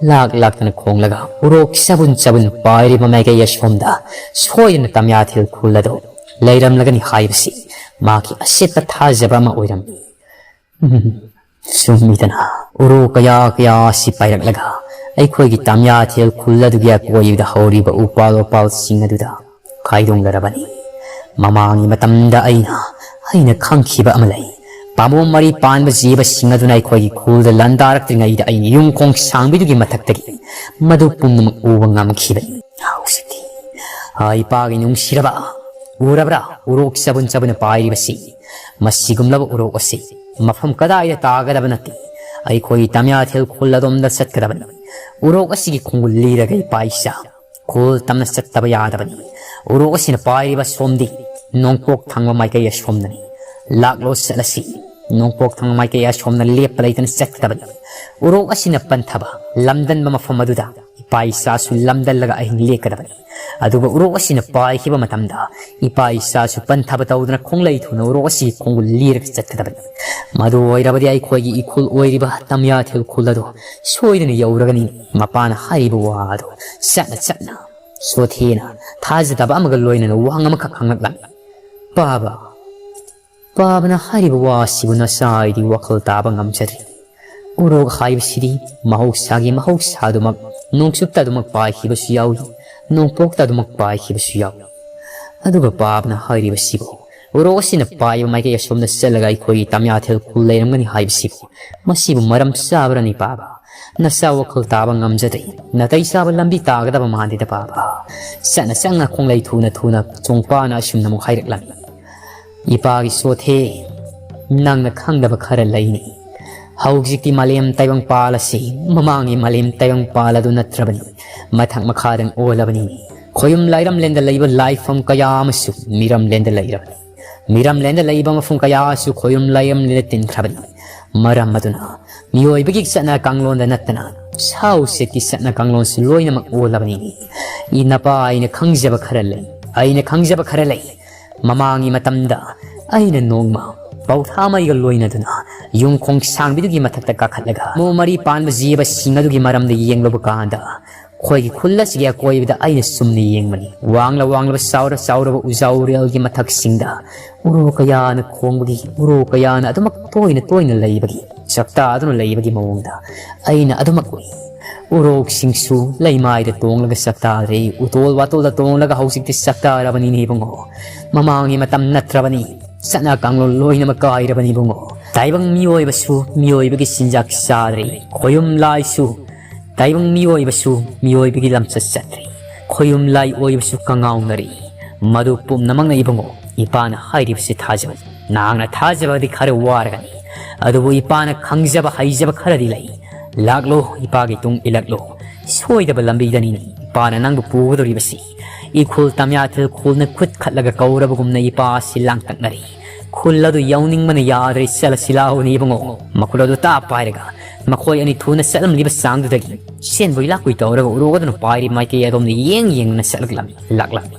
ꯂꯥꯛ ꯂꯥꯛꯇꯅ ꯈꯣꯡꯂꯒ ꯎꯔꯣꯛ ꯆꯕꯨꯟ ꯆꯕꯨꯟ ꯄꯥꯏꯔꯤꯕ ꯃꯥꯏꯀꯩ ꯑꯁꯣꯝꯗ ꯁꯣꯏꯗꯅ ꯇꯝꯌꯥꯊꯦꯜ ꯈꯨꯜ ꯑꯗꯨ ꯂꯩꯔꯝꯂꯒꯅꯤ ꯍꯥꯏꯕꯁꯤ ꯃꯍꯥꯛꯀꯤ ꯑꯁꯦꯠꯄ ꯊꯥꯖꯕ ꯑꯃ ꯑꯣꯏꯔꯝꯃꯤ꯫ ꯎꯝ, ꯆꯨꯝꯃꯤꯗꯅ, ꯎꯔꯣꯛ ꯀꯌꯥ ꯀꯌꯥ ꯑꯁꯤ ꯄꯥꯏꯔꯛꯂꯒ ꯑꯩꯈꯣꯏꯒꯤ ꯇꯝꯌꯥꯊꯦꯜ ꯈꯨꯜ ꯑꯗꯨꯒꯤ ꯑꯀꯣꯏꯕꯗ ꯍꯧꯔꯤꯕ ꯎꯄꯥꯜ ꯋꯥꯄꯥꯜꯁꯤꯡ ꯑꯗꯨꯗ ꯀꯥꯏꯗꯣꯡꯂꯔꯕꯅꯤ꯫ ꯃꯃꯥꯡꯒꯤ ꯃꯇꯝꯗ ꯑꯩꯅ, ꯑꯩꯅ ꯈꯪꯈꯤꯕ ꯑꯃ ꯂꯩ꯫ ꯄꯥꯝꯕꯣꯝ ꯃꯔꯤ ꯄꯥꯟꯕ ꯖꯤꯕꯁꯤꯡ ꯑꯗꯨꯅ ꯑꯩꯈꯣꯏꯒꯤ ꯈꯨꯜꯗ ꯂꯥꯟꯗꯥꯔꯛꯇ꯭ꯔꯤꯉꯩꯗ ꯑꯩꯅ ꯌꯨꯝ ꯈꯣꯡ ꯁꯥꯡꯕꯤꯗꯨꯒꯤ ꯃꯊꯛꯇꯒꯤ ꯃꯗꯨ ꯄꯨꯝꯅꯃꯛ ꯎꯕ ꯉꯝꯈꯤꯕꯅꯤ꯫ ꯍꯧꯖꯤꯛꯇꯤ, ꯑ, ꯏꯄꯥꯒꯤ ꯅꯨꯡꯁꯤꯔꯕ, ꯎꯔꯕ꯭ꯔꯥ ꯎꯔꯣꯛ ꯆꯕꯨꯟ ꯆꯕꯨꯟꯅ ꯄꯥꯏꯔꯤꯕꯁꯤ? ꯃꯁꯤꯒꯨꯝꯂꯕ ꯎꯔꯣꯛ ꯑꯁꯤ ꯃꯐꯝ ꯀꯗꯥꯏꯗ ꯇꯥꯒꯗꯕ ꯅꯠꯇꯦ꯫ ꯑꯩꯈꯣꯏꯒꯤ ꯇꯝꯌꯥꯊꯦꯜ ꯈꯨꯜ ꯑꯗꯣꯝꯗ ꯆꯠꯀꯗꯕꯅꯤ꯫ ꯎꯔꯣꯛ ꯑꯁꯤꯒꯤ ꯈꯣꯡꯒꯨꯜ ꯂꯤꯔꯒ ꯏꯄꯥ ꯏꯆꯥ ꯈꯨꯜ ꯇꯝꯅ ꯆꯠꯇꯕ ꯌꯥꯗꯕꯅꯤ꯫ ꯎꯔꯣꯛ ꯑꯁꯤꯅ ꯄꯥꯏꯔꯤꯕ ꯁꯣꯝꯗꯤ ꯅꯣꯡꯄꯣꯛ ꯊꯪꯕ ꯃꯥꯏꯀꯩ ꯑꯁꯣꯝꯗꯅꯤ꯫ ꯂꯥꯛꯂꯣ ꯆꯠꯂꯁꯤ꯫ ꯅꯣꯡꯄꯣꯛ ꯊꯪꯕ ꯃꯥꯏꯀꯩ ꯑꯁꯣꯝꯅ ꯂꯦꯞꯄ ꯂꯩꯇꯅ ꯆꯠꯀꯗꯕꯅꯤ꯫ ꯎꯔꯣꯛ ꯑꯁꯤꯅ ꯄꯟꯊꯕ, ꯂꯝꯗꯟꯕ ꯃꯐꯝ ꯑꯗꯨꯗ ꯏꯄꯥ ꯏꯆꯥꯁꯨ ꯂꯝꯗꯜꯂꯒ ꯑꯍꯤꯡ ꯂꯦꯛꯀꯗꯕꯅꯤ꯫ ꯑꯗꯨꯒ ꯎꯔꯣꯛ ꯑꯁꯤꯅ ꯄꯥꯏꯈꯤꯕ ꯃꯇꯝꯗ ꯏꯄꯥ ꯏꯆꯥꯁꯨ ꯄꯟꯊꯕ ꯇꯧꯗꯅ ꯈꯣꯡꯂꯩ ꯊꯨꯅ ꯎꯔꯣꯛ ꯑꯁꯤꯒꯤ ꯈꯣꯡꯒꯨꯜ ꯂꯤꯔꯒ ꯆꯠꯀꯗꯕꯅꯤ꯫ ꯃꯗꯨ ꯑꯣꯏꯔꯕꯗꯤ ꯑꯩꯈꯣꯏꯒꯤ ꯏꯈꯨꯜ ꯑꯣꯏꯔꯤꯕ ꯇꯝꯌꯥꯊꯦꯜ ꯈꯨꯜ ꯑꯗꯨ ꯁꯣꯏꯗꯅ ꯌꯧꯔꯒꯅꯤ꯫ ꯃꯄꯥꯅ ꯍꯥꯏꯔꯤꯕ ꯋꯥ ꯑꯗꯨ ꯆꯠꯅ ꯆꯠꯅ ꯁꯣꯊꯦꯅ ꯊꯥꯖꯗꯕ ꯑꯃꯒ ꯂꯣꯏꯅꯅ ꯋꯥꯍꯪ ꯑꯃꯈꯛ ꯍꯪꯂꯛꯂꯝꯃꯤ꯫ "ꯄꯥꯕ, ꯄꯥꯕꯅ ꯍꯥꯏꯔꯤꯕ ꯋꯥ ꯑꯁꯤꯕꯨ ꯅꯆꯥ ꯑꯩꯗꯤ ꯋꯥꯈꯜ ꯇꯥꯕ ꯉꯝꯖꯗ꯭ꯔꯦ꯫ ꯎꯔꯣꯛ ꯍꯥꯏꯕꯁꯤꯗꯤ ꯃꯍꯧꯁꯥꯒꯤ ꯃꯍꯧꯁꯥꯗꯨꯃꯛ ꯅꯣꯡꯆꯨꯞꯇ ꯑꯗꯨꯃꯛ ꯄꯥꯏꯈꯤꯕꯁꯨ ꯌꯥꯎꯏ, ꯅꯣꯡꯄꯣꯛꯇ ꯑꯗꯨꯃꯛ ꯄꯥꯏꯈꯤꯕꯁꯨ ꯌꯥꯎꯏ꯫ ꯑꯗꯨꯒ ꯄꯥꯕꯅ ꯍꯥꯏꯔꯤꯕꯁꯤꯕꯨ ꯎꯔꯣꯛ ꯑꯁꯤꯅ ꯄꯥꯏꯕ ꯃꯥꯏꯀꯩ ꯑꯁꯣꯝꯗ ꯆꯠꯂꯒ ꯑꯩꯈꯣꯏꯒꯤ ꯇꯝꯌꯥꯊꯦꯜ ꯈꯨꯜ ꯂꯩꯔꯝꯒꯅꯤ ꯍꯥꯏꯕꯁꯤꯕꯨ, ꯃꯁꯤꯕꯨ ꯃꯔꯝ ꯆꯥꯕ꯭ꯔꯅꯤ ꯄꯥꯕ? ꯅꯆꯥ ꯋꯥꯈꯜ ꯇꯥꯕ ꯉꯝꯖꯗꯦ꯫ ꯅꯥꯇꯩ ꯆꯥꯕ ꯂꯝꯕꯤ ꯇꯥꯒꯗꯕ ꯃꯥꯟꯗꯦꯗ ꯄꯥꯕ꯫" ꯆꯠꯅ ꯆꯠꯅ ꯈꯣꯡꯂꯩ ꯊꯨꯅ ꯊꯨꯅ ꯆꯣꯡꯄꯥꯅ ꯑꯁꯨꯝꯅ ꯑꯃꯨꯛ ꯍꯥꯏꯔꯛꯂꯝꯃꯤ꯫ "ꯏꯄꯥꯒꯤ ꯁꯣꯊꯦ, ꯅꯪꯅ ꯈꯪꯗꯕ ꯈꯔ ꯂꯩꯅꯤ꯫ ꯍꯧꯖꯤꯛꯇꯤ ꯃꯥꯂꯦꯝ ꯇꯥꯏꯕꯪ ꯄꯥꯜ ꯑꯁꯤ ꯃꯃꯥꯡꯒꯤ ꯃꯥꯂꯦꯝ ꯇꯥꯏꯕꯪ ꯄꯥꯜ ꯑꯗꯨ ꯅꯠꯇ꯭ꯔꯕꯅꯤ꯫ ꯃꯊꯛ ꯃꯈꯥꯗꯪ ꯑꯣꯜꯂꯕꯅꯤ꯫ ꯈꯣꯌꯨꯝ ꯂꯥꯏꯔꯝꯂꯦꯟꯗ ꯂꯩꯕ ꯂꯥꯏꯐꯝ ꯀꯌꯥ ꯑꯃꯁꯨ ꯃꯤꯔꯝꯂꯦꯟꯗ ꯂꯩꯔꯕꯅꯤ꯫ ꯃꯤꯔꯝꯂꯦꯟꯗ ꯂꯩꯕ ꯃꯐꯝ ꯀꯌꯥꯁꯨ ꯈꯣꯌꯨꯝ ꯂꯥꯏꯔꯝꯂꯦꯟꯗ ꯇꯤꯟꯈ꯭ꯔꯕꯅꯤ꯫ ꯃꯔꯝ ꯑꯗꯨꯅ ꯃꯤꯑꯣꯏꯕꯒꯤ ꯆꯠꯅ ꯀꯥꯡꯂꯣꯟꯗ ꯅꯠꯇꯅ ꯁꯥ ꯎꯆꯦꯛꯀꯤ ꯆꯠꯅ ꯀꯥꯡꯂꯣꯟꯁꯨ ꯂꯣꯏꯅꯃꯛ ꯑꯣꯜꯂꯕꯅꯤ꯫ ꯏ ꯅꯄꯥ, ꯑꯩꯅ ꯈꯪꯖꯕ ꯈꯔ ꯂꯩ, ꯑꯩꯅ ꯈꯪꯖꯕ ꯈꯔ ꯂꯩ꯫ ꯃꯃꯥꯡꯒꯤ ꯃꯇꯝꯗ ꯑꯩꯅ ꯅꯣꯡꯃ ꯄꯧꯊꯥꯃꯩꯒ ꯂꯣꯏꯅꯗꯨꯅ ꯌꯨꯝ ꯈꯣꯡ ꯁꯥꯡꯕꯤꯗꯨꯒꯤ ꯃꯊꯛꯇ ꯀꯥꯈꯠꯂꯒ ꯃꯨ ꯃꯔꯤ ꯄꯥꯟꯕ ꯖꯤꯕꯁꯤꯡ ꯑꯗꯨꯒꯤ ꯃꯔꯝꯗ ꯌꯦꯡꯂꯨꯕ ꯀꯥꯟꯗ, ꯑꯩꯈꯣꯏꯒꯤ ꯈꯨꯜ ꯑꯁꯤꯒꯤ ꯑꯀꯣꯏꯕꯗ ꯑꯩꯅ ꯆꯨꯝꯅ ꯌꯦꯡꯕꯅꯤ꯫ ꯋꯥꯡꯂ ꯋꯥꯡꯂꯕ ꯆꯥꯎꯔ ꯆꯥꯎꯔꯕ ꯎꯖꯥꯎꯔꯦꯜꯒꯤ ꯃꯊꯛꯁꯤꯡꯗ ꯎꯔꯣ ꯀꯌꯥꯅ ꯈꯣꯡꯕꯒꯤ, ꯎꯔꯣ ꯀꯌꯥꯅ ꯑꯗꯨꯃꯛ ꯇꯣꯏꯅ ꯇꯣꯏꯅ ꯂꯩꯕꯒꯤ, ꯆꯥꯛꯇꯥꯗꯨꯅ ꯂꯩꯕꯒꯤ ꯃꯑꯣꯡꯗ ꯑꯩꯅ ꯑꯗꯨꯃꯛ ꯎꯏ꯫ ꯎꯔꯣꯛꯁꯤꯡꯁꯨ ꯂꯩꯃꯥꯏꯗ ꯇꯣꯡꯂꯒ ꯆꯥꯛꯇꯥꯔꯦ, ꯎꯇꯣꯜ ꯋꯥꯇꯣꯜꯗ ꯇꯣꯡꯂꯒ ꯍꯧꯖꯤꯛꯇꯤ ꯆꯥꯛꯇꯥꯔꯕꯅꯤꯅꯦ ꯏꯕꯨꯡꯉꯣ꯫ ꯃꯃꯥꯡꯒꯤ ꯃꯇꯝ ꯅꯠꯇ꯭ꯔꯕꯅꯤ, ꯆꯠꯅ ꯀꯥꯡꯂꯣꯟ ꯂꯣꯏꯅꯃꯛ ꯀꯥꯏꯔꯕꯅꯤ ꯏꯕꯨꯡꯉꯣ꯫ ꯇꯥꯏꯕꯪ ꯃꯤꯑꯣꯏꯕꯁꯨ ꯃꯤꯑꯣꯏꯕꯒꯤ ꯆꯤꯟꯖꯥꯛ ꯆꯥꯗ꯭ꯔꯦ, ꯈꯣꯌꯨꯝ ꯂꯥꯏꯁꯨ ꯇꯥꯏꯕꯪ ꯃꯤꯑꯣꯏꯕꯁꯨ ꯃꯤꯑꯣꯏꯕꯒꯤ ꯂꯝꯆꯠ ꯆꯠꯇ꯭ꯔꯦ, ꯈꯣꯌꯨꯝ ꯂꯥꯏ ꯑꯣꯏꯕꯁꯨ ꯀꯉꯥꯎꯅꯔꯤ꯫ ꯃꯗꯨ ꯄꯨꯝꯅꯃꯛꯅ ꯏꯕꯨꯡꯉꯣ, ꯏꯄꯥꯅ ꯍꯥꯏꯔꯤꯕꯁꯤ ꯊꯥꯖꯧ꯫ ꯅꯍꯥꯛꯅ ꯊꯥꯖꯕꯗꯤ ꯈꯔ ꯋꯥꯔꯒꯅꯤ, ꯑꯗꯨꯕꯨ ꯏꯄꯥꯅ ꯈꯪꯖꯕ ꯍꯩꯖꯕ ꯈꯔꯗꯤ ꯂꯩ꯫ ꯂꯥꯛꯂꯣ, ꯏꯄꯥꯒꯤ ꯇꯨꯡ ꯏꯜꯂꯛꯂꯣ, ꯁꯣꯏꯗꯕ ꯂꯝꯕꯤꯗꯅꯤ꯫ ꯏꯄꯥꯅ ꯅꯪꯕꯨ ꯄꯨꯒꯗꯧꯔꯤꯕꯁꯤ ꯏꯈꯨꯜ ꯇꯝꯌꯥꯊꯦꯜ ꯈꯨꯜꯅ ꯈꯨꯠ ꯈꯠꯂꯒ ꯀꯧꯔꯕꯒꯨꯝꯅ ꯏꯄꯥ ꯑꯁꯤ ꯂꯥꯡꯇꯛꯅꯔꯤ꯫ ꯈꯨꯜ ꯑꯗꯨ ꯌꯧꯅꯤꯡꯕꯅ ꯌꯥꯗ꯭ꯔꯦ, ꯆꯠꯂꯁꯤ ꯂꯥꯛꯑꯣꯅꯦ ꯏꯕꯨꯡꯉꯣ꯫ ꯃꯈꯨꯜ ꯑꯗꯨ ꯇꯥꯞ ꯄꯥꯏꯔꯒ ꯃꯈꯣꯏ ꯑꯅꯤ ꯊꯨꯅ ꯆꯠꯂꯝꯂꯤꯕ ꯆꯥꯡꯗꯨꯗꯒꯤ ꯁꯦꯟꯕꯣꯏ ꯂꯥꯛꯄꯣꯏ ꯇꯧꯔꯒ ꯎꯔꯨ ꯑꯗꯨꯅ ꯄꯥꯏꯔꯤ ꯃꯥꯏꯀꯩ ꯑꯗꯣꯝꯗ ꯌꯦꯡ ꯌꯦꯡꯗꯨꯅ ꯆꯠꯂꯛꯂꯝꯃꯤ, ꯂꯥꯛꯂꯝꯃꯤ꯫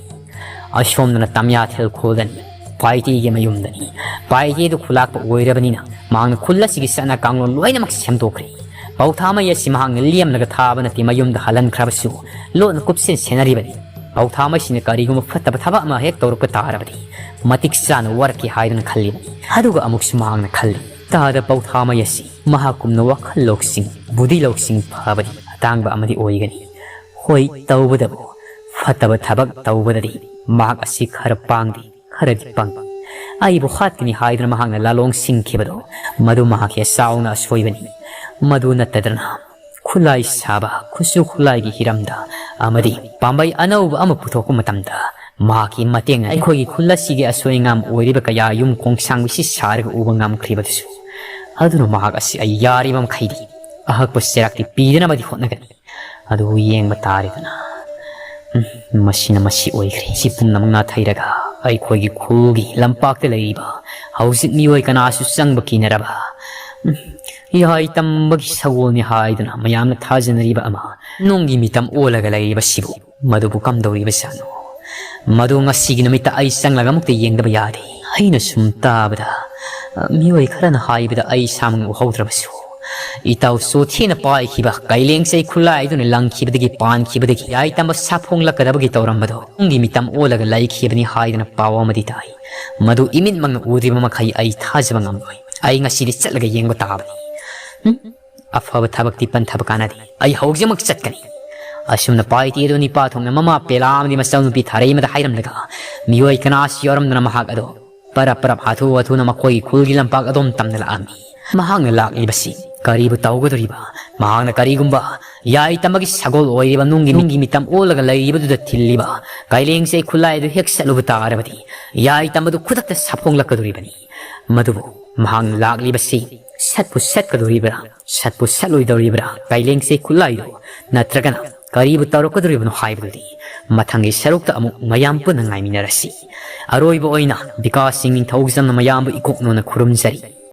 ꯑꯁꯣꯝꯗꯅ ꯇꯝꯌꯥꯊꯦꯜ ꯈꯨꯜꯗꯅꯤ, ꯄꯥꯏꯇꯦꯒꯤ ꯃꯌꯨꯝꯗꯅꯤ꯫ ꯄꯥꯏꯇꯦꯗꯨ ꯈꯨꯂꯥꯛꯄ ꯑꯣꯏꯔꯕꯅꯤꯅ ꯃꯍꯥꯛꯅ ꯈꯨꯜ ꯑꯁꯤꯒꯤ ꯆꯠꯅ ꯀꯥꯡꯂꯣꯟ ꯂꯣꯏꯅꯃꯛ ꯁꯦꯝꯗꯣꯛꯈ꯭ꯔꯦ꯫ ꯄꯧꯊꯥꯃꯩ ꯑꯁꯤ ꯃꯍꯥꯛꯅ ꯂꯦꯝꯂꯒ ꯊꯥꯕ ꯅꯠꯇꯦ, ꯃꯌꯨꯝꯗ ꯍꯜꯍꯟꯈ꯭ꯔꯕꯁꯨ ꯂꯣꯠꯅ ꯀꯨꯞꯁꯦꯟ ꯁꯦꯟꯅꯔꯤꯕꯅꯤ꯫ ꯄꯧꯊꯥꯃꯩꯁꯤꯅ ꯀꯔꯤꯒꯨꯝꯕ ꯐꯠꯇꯕ ꯊꯕꯛ ꯑꯃ ꯍꯦꯛ ꯇꯧꯔꯛꯄ ꯇꯥꯔꯕꯗꯤ ꯃꯇꯤꯛ ꯆꯥꯅ ꯋꯥꯔꯛꯈꯤ ꯍꯥꯏꯗꯨꯅ ꯈꯜꯂꯤꯕꯅꯤ꯫ ꯑꯗꯨꯒ ꯑꯃꯨꯛꯁꯨ ꯃꯍꯥꯛꯅ ꯈꯜꯂꯤ, ꯇꯥꯗ ꯄꯧꯊꯥꯃꯩ ꯑꯁꯤ ꯃꯍꯥꯛꯀꯨꯝꯅ ꯋꯥꯈꯜ ꯂꯧꯁꯤꯡ, ꯕꯨꯙꯤ ꯂꯧꯁꯤꯡ ꯐꯕꯗꯤ ꯑꯇꯥꯡꯕ ꯑꯃꯗꯤ ꯑꯣꯏꯒꯅꯤ꯫ ꯍꯣꯏ, ꯇꯧꯕꯗꯕꯨ ꯐꯠꯇꯕ ꯊꯕꯛ ꯇꯧꯕꯗꯗꯤ ꯃꯍꯥꯛ ꯑꯁꯤ ꯈꯔ ꯄꯥꯡꯗꯦ, ꯈꯔꯗꯤ ꯄꯪ꯫ ꯑꯩꯕꯨ ꯍꯥꯠꯀꯅꯤ ꯍꯥꯏꯗꯨꯅ ꯃꯍꯥꯛꯅ ꯂꯥꯂꯣꯡ ꯁꯤꯡꯈꯤꯕꯗꯣ, ꯃꯗꯨ ꯃꯍꯥꯛꯀꯤ ꯆꯥꯎꯅ ꯑꯁꯣꯏꯕꯅꯤ꯫ ꯃꯗꯨ ꯅꯠꯇꯗꯅ ꯈꯨꯠꯂꯥꯏ ꯁꯥꯕ, ꯈꯨꯠꯁꯨ ꯈꯨꯠꯂꯥꯏꯒꯤ ꯍꯤꯔꯝꯗ ꯑꯃꯗꯤ ꯄꯥꯝꯕꯩ ꯑꯅꯧꯕ ꯑꯃ ꯄꯨꯊꯣꯛꯄ ꯃꯇꯝꯗ ꯃꯍꯥꯛꯀꯤ ꯃꯇꯦꯡꯅ ꯑꯩꯈꯣꯏꯒꯤ ꯈꯨꯜ ꯑꯁꯤꯒꯤ ꯑꯁꯣꯏ ꯑꯉꯥꯝ ꯑꯣꯏꯔꯤꯕ ꯀꯌꯥ ꯌꯨꯝ ꯈꯣꯡꯁꯥꯡꯕꯤꯁꯤ ꯁꯥꯔꯒ ꯎꯕ ꯉꯝꯈ꯭ꯔꯤꯕꯗꯨꯁꯨ, ꯑꯗꯨꯅ ꯃꯍꯥꯛ ꯑꯁꯤ ꯑꯩ ꯌꯥꯔꯤꯕ ꯃꯈꯩꯗꯤ ꯑꯍꯛꯄ ꯆꯩꯔꯥꯛꯇꯤ ꯄꯤꯗꯅꯕꯗꯤ ꯍꯣꯠꯅꯒꯅꯤ꯫ ꯑꯗꯨꯕꯨ ꯌꯦꯡꯕ ꯇꯥꯔꯦꯗꯅ꯫ ꯎꯝ, ꯃꯁꯤꯅ ꯃꯁꯤ ꯑꯣꯏꯈ꯭ꯔꯦ꯫ ꯁꯤ ꯄꯨꯝꯅꯃꯛ ꯅꯥꯊꯩꯔꯒ ꯑꯩꯈꯣꯏꯒꯤ ꯈꯨꯜꯒꯤ ꯂꯝꯄꯥꯛꯇ ꯂꯩꯔꯤꯕ ꯍꯧꯖꯤꯛ ꯃꯤꯑꯣꯏ ꯀꯅꯥꯁꯨ ꯆꯪꯕ ꯀꯤꯅꯔꯕ, ꯎꯝ, ꯌꯥꯏ ꯇꯝꯕꯒꯤ ꯁꯒꯣꯜꯅꯤ ꯍꯥꯏꯗꯨꯅ ꯃꯌꯥꯝꯅ ꯊꯥꯖꯅꯔꯤꯕ ꯑꯃ ꯅꯨꯡꯒꯤ ꯃꯤꯇꯝ ꯑꯣꯜꯂꯒ ꯂꯩꯔꯤꯕꯁꯤꯕꯨ ꯃꯗꯨꯕꯨ ꯀꯝꯗꯧꯔꯤꯕꯖꯥꯠꯅꯣ? ꯃꯗꯨ ꯉꯁꯤꯒꯤ ꯅꯨꯃꯤꯠꯇ ꯑꯩ ꯆꯪꯂꯒ ꯑꯃꯨꯛꯇ ꯌꯦꯡꯗꯕ ꯌꯥꯗꯦ꯫ ꯑꯩꯅ ꯁꯨꯝ ꯇꯥꯕꯗ, ꯑ, ꯃꯤꯑꯣꯏ ꯈꯔꯅ ꯍꯥꯏꯕꯗ ꯑꯩ ꯏꯁꯥꯃꯛꯅ ꯎꯍꯧꯗ꯭ꯔꯕꯁꯨ, ꯏꯇꯥꯎ ꯆꯣꯊꯦꯅ ꯄꯥꯏꯈꯤꯕ ꯀꯩꯂꯦꯡꯁꯩ ꯈꯨꯠꯂꯥꯏꯗꯨꯅ ꯂꯪꯈꯤꯕꯗꯒꯤ, ꯄꯥꯟꯈꯤꯕꯗꯒꯤ ꯌꯥꯏ ꯇꯝꯕ ꯁꯥꯐꯣꯡꯂꯛꯀꯗꯕꯒꯤ ꯇꯧꯔꯝꯕꯗꯣ ꯇꯨꯡꯒꯤ ꯃꯤꯇꯝ ꯑꯣꯜꯂꯒ ꯂꯩꯈꯤꯕꯅꯤ ꯍꯥꯏꯗꯅ ꯄꯥꯎ ꯑꯃꯗꯤ ꯇꯥꯏ꯫ ꯃꯗꯨ ꯏꯃꯤꯠꯃꯛꯅ ꯎꯗ꯭ꯔꯤꯕ ꯃꯈꯩ ꯑꯩ ꯊꯥꯖꯕ ꯉꯝꯂꯣꯏ꯫ ꯑꯩ ꯉꯁꯤꯗꯤ ꯆꯠꯂꯒ ꯌꯦꯡꯕ ꯇꯥꯕꯅꯤ꯫ ꯎꯝ? ꯑꯐꯕ ꯊꯕꯛꯇꯤ ꯄꯟꯊꯕ ꯀꯥꯟꯅꯗꯦ꯫ ꯑꯩ ꯍꯧꯖꯤꯛꯃꯛ ꯆꯠꯀꯅꯤ꯫ ꯑꯁꯨꯝꯅ ꯄꯥꯏꯇꯦꯗꯣ ꯅꯤꯄꯥ ꯊꯣꯛꯅ ꯃꯃꯥ ꯄꯦꯂꯥ ꯑꯃꯗꯤ ꯃꯆꯥꯅꯨꯄꯤ ꯊꯥꯔꯩ ꯑꯃꯗ ꯍꯥꯏꯔꯝꯂꯒ ꯃꯤꯑꯣꯏ ꯀꯅꯥꯁꯨ ꯌꯥꯎꯔꯝꯗꯅ ꯃꯍꯥꯛ ꯑꯗꯣ ꯄꯔꯞ ꯄꯔꯞ ꯍꯥꯊꯨ ꯍꯥꯊꯨꯅ ꯃꯈꯣꯏꯒꯤ ꯈꯨꯜꯒꯤ ꯂꯝꯄꯥꯛ ꯑꯗꯣꯝ ꯇꯝꯅ ꯂꯥꯛꯑꯝꯃꯤ꯫ ꯃꯍꯥꯛꯅ ꯂꯥꯛꯂꯤꯕꯁꯤ ꯀꯔꯤꯕꯨ ꯇꯧꯒꯗꯧꯔꯤꯕ? ꯃꯍꯥꯛꯅ ꯀꯔꯤꯒꯨꯝꯕ ꯌꯥꯏ ꯇꯝꯕꯒꯤ ꯁꯒꯣꯜ ꯑꯣꯏꯔꯤꯕ ꯅꯨꯡꯒꯤ, ꯅꯨꯡꯒꯤ ꯃꯤꯇꯝ ꯑꯣꯜꯂꯒ ꯂꯩꯔꯤꯕꯗꯨꯗ ꯊꯤꯜꯂꯤꯕ ꯀꯩꯂꯦꯡꯁꯩ ꯈꯨꯠꯂꯥꯏ ꯑꯗꯨ ꯍꯦꯛ ꯆꯠꯂꯨꯕ ꯇꯥꯔꯕꯗꯤ ꯌꯥꯏ ꯇꯝꯕꯗꯨ ꯈꯨꯗꯛꯇ ꯁꯥꯐꯣꯡꯂꯛꯀꯗꯧꯔꯤꯕꯅꯤ꯫ ꯃꯗꯨꯕꯨ ꯃꯍꯥꯛꯅ ꯂꯥꯛꯂꯤꯕꯁꯤ ꯁꯠꯄꯨ ꯁꯠꯀꯗꯧꯔꯤꯕ꯭ꯔꯥ, ꯁꯠꯄꯨ ꯁꯠꯂꯣꯏꯗꯧꯔꯤꯕ꯭ꯔꯥ? ꯀꯩꯂꯦꯡꯁꯩ ꯈꯨꯠꯂꯥꯏꯗꯨ ꯅꯠꯇ꯭ꯔꯒꯅ ꯀꯔꯤꯕꯨ ꯇꯧꯔꯛꯀꯗꯧꯔꯤꯕꯅꯣ ꯍꯥꯏꯕꯗꯨꯗꯤ ꯃꯊꯪꯒꯤ ꯁꯔꯨꯛꯇ ꯑꯃꯨꯛ ꯃꯌꯥꯝ ꯄꯨꯟꯅ ꯉꯥꯏꯃꯤꯟꯅꯔꯁꯤ꯫ ꯑꯔꯣꯏꯕ ꯑꯣꯏꯅ ꯕꯤꯀꯥꯁ ꯁꯤꯡ ꯅꯤꯡꯊꯧꯖꯝꯅ ꯃꯌꯥꯝꯕꯨ ꯏꯀꯣꯛꯅꯣꯅ ꯈꯨꯔꯨꯝꯖꯔꯤ꯫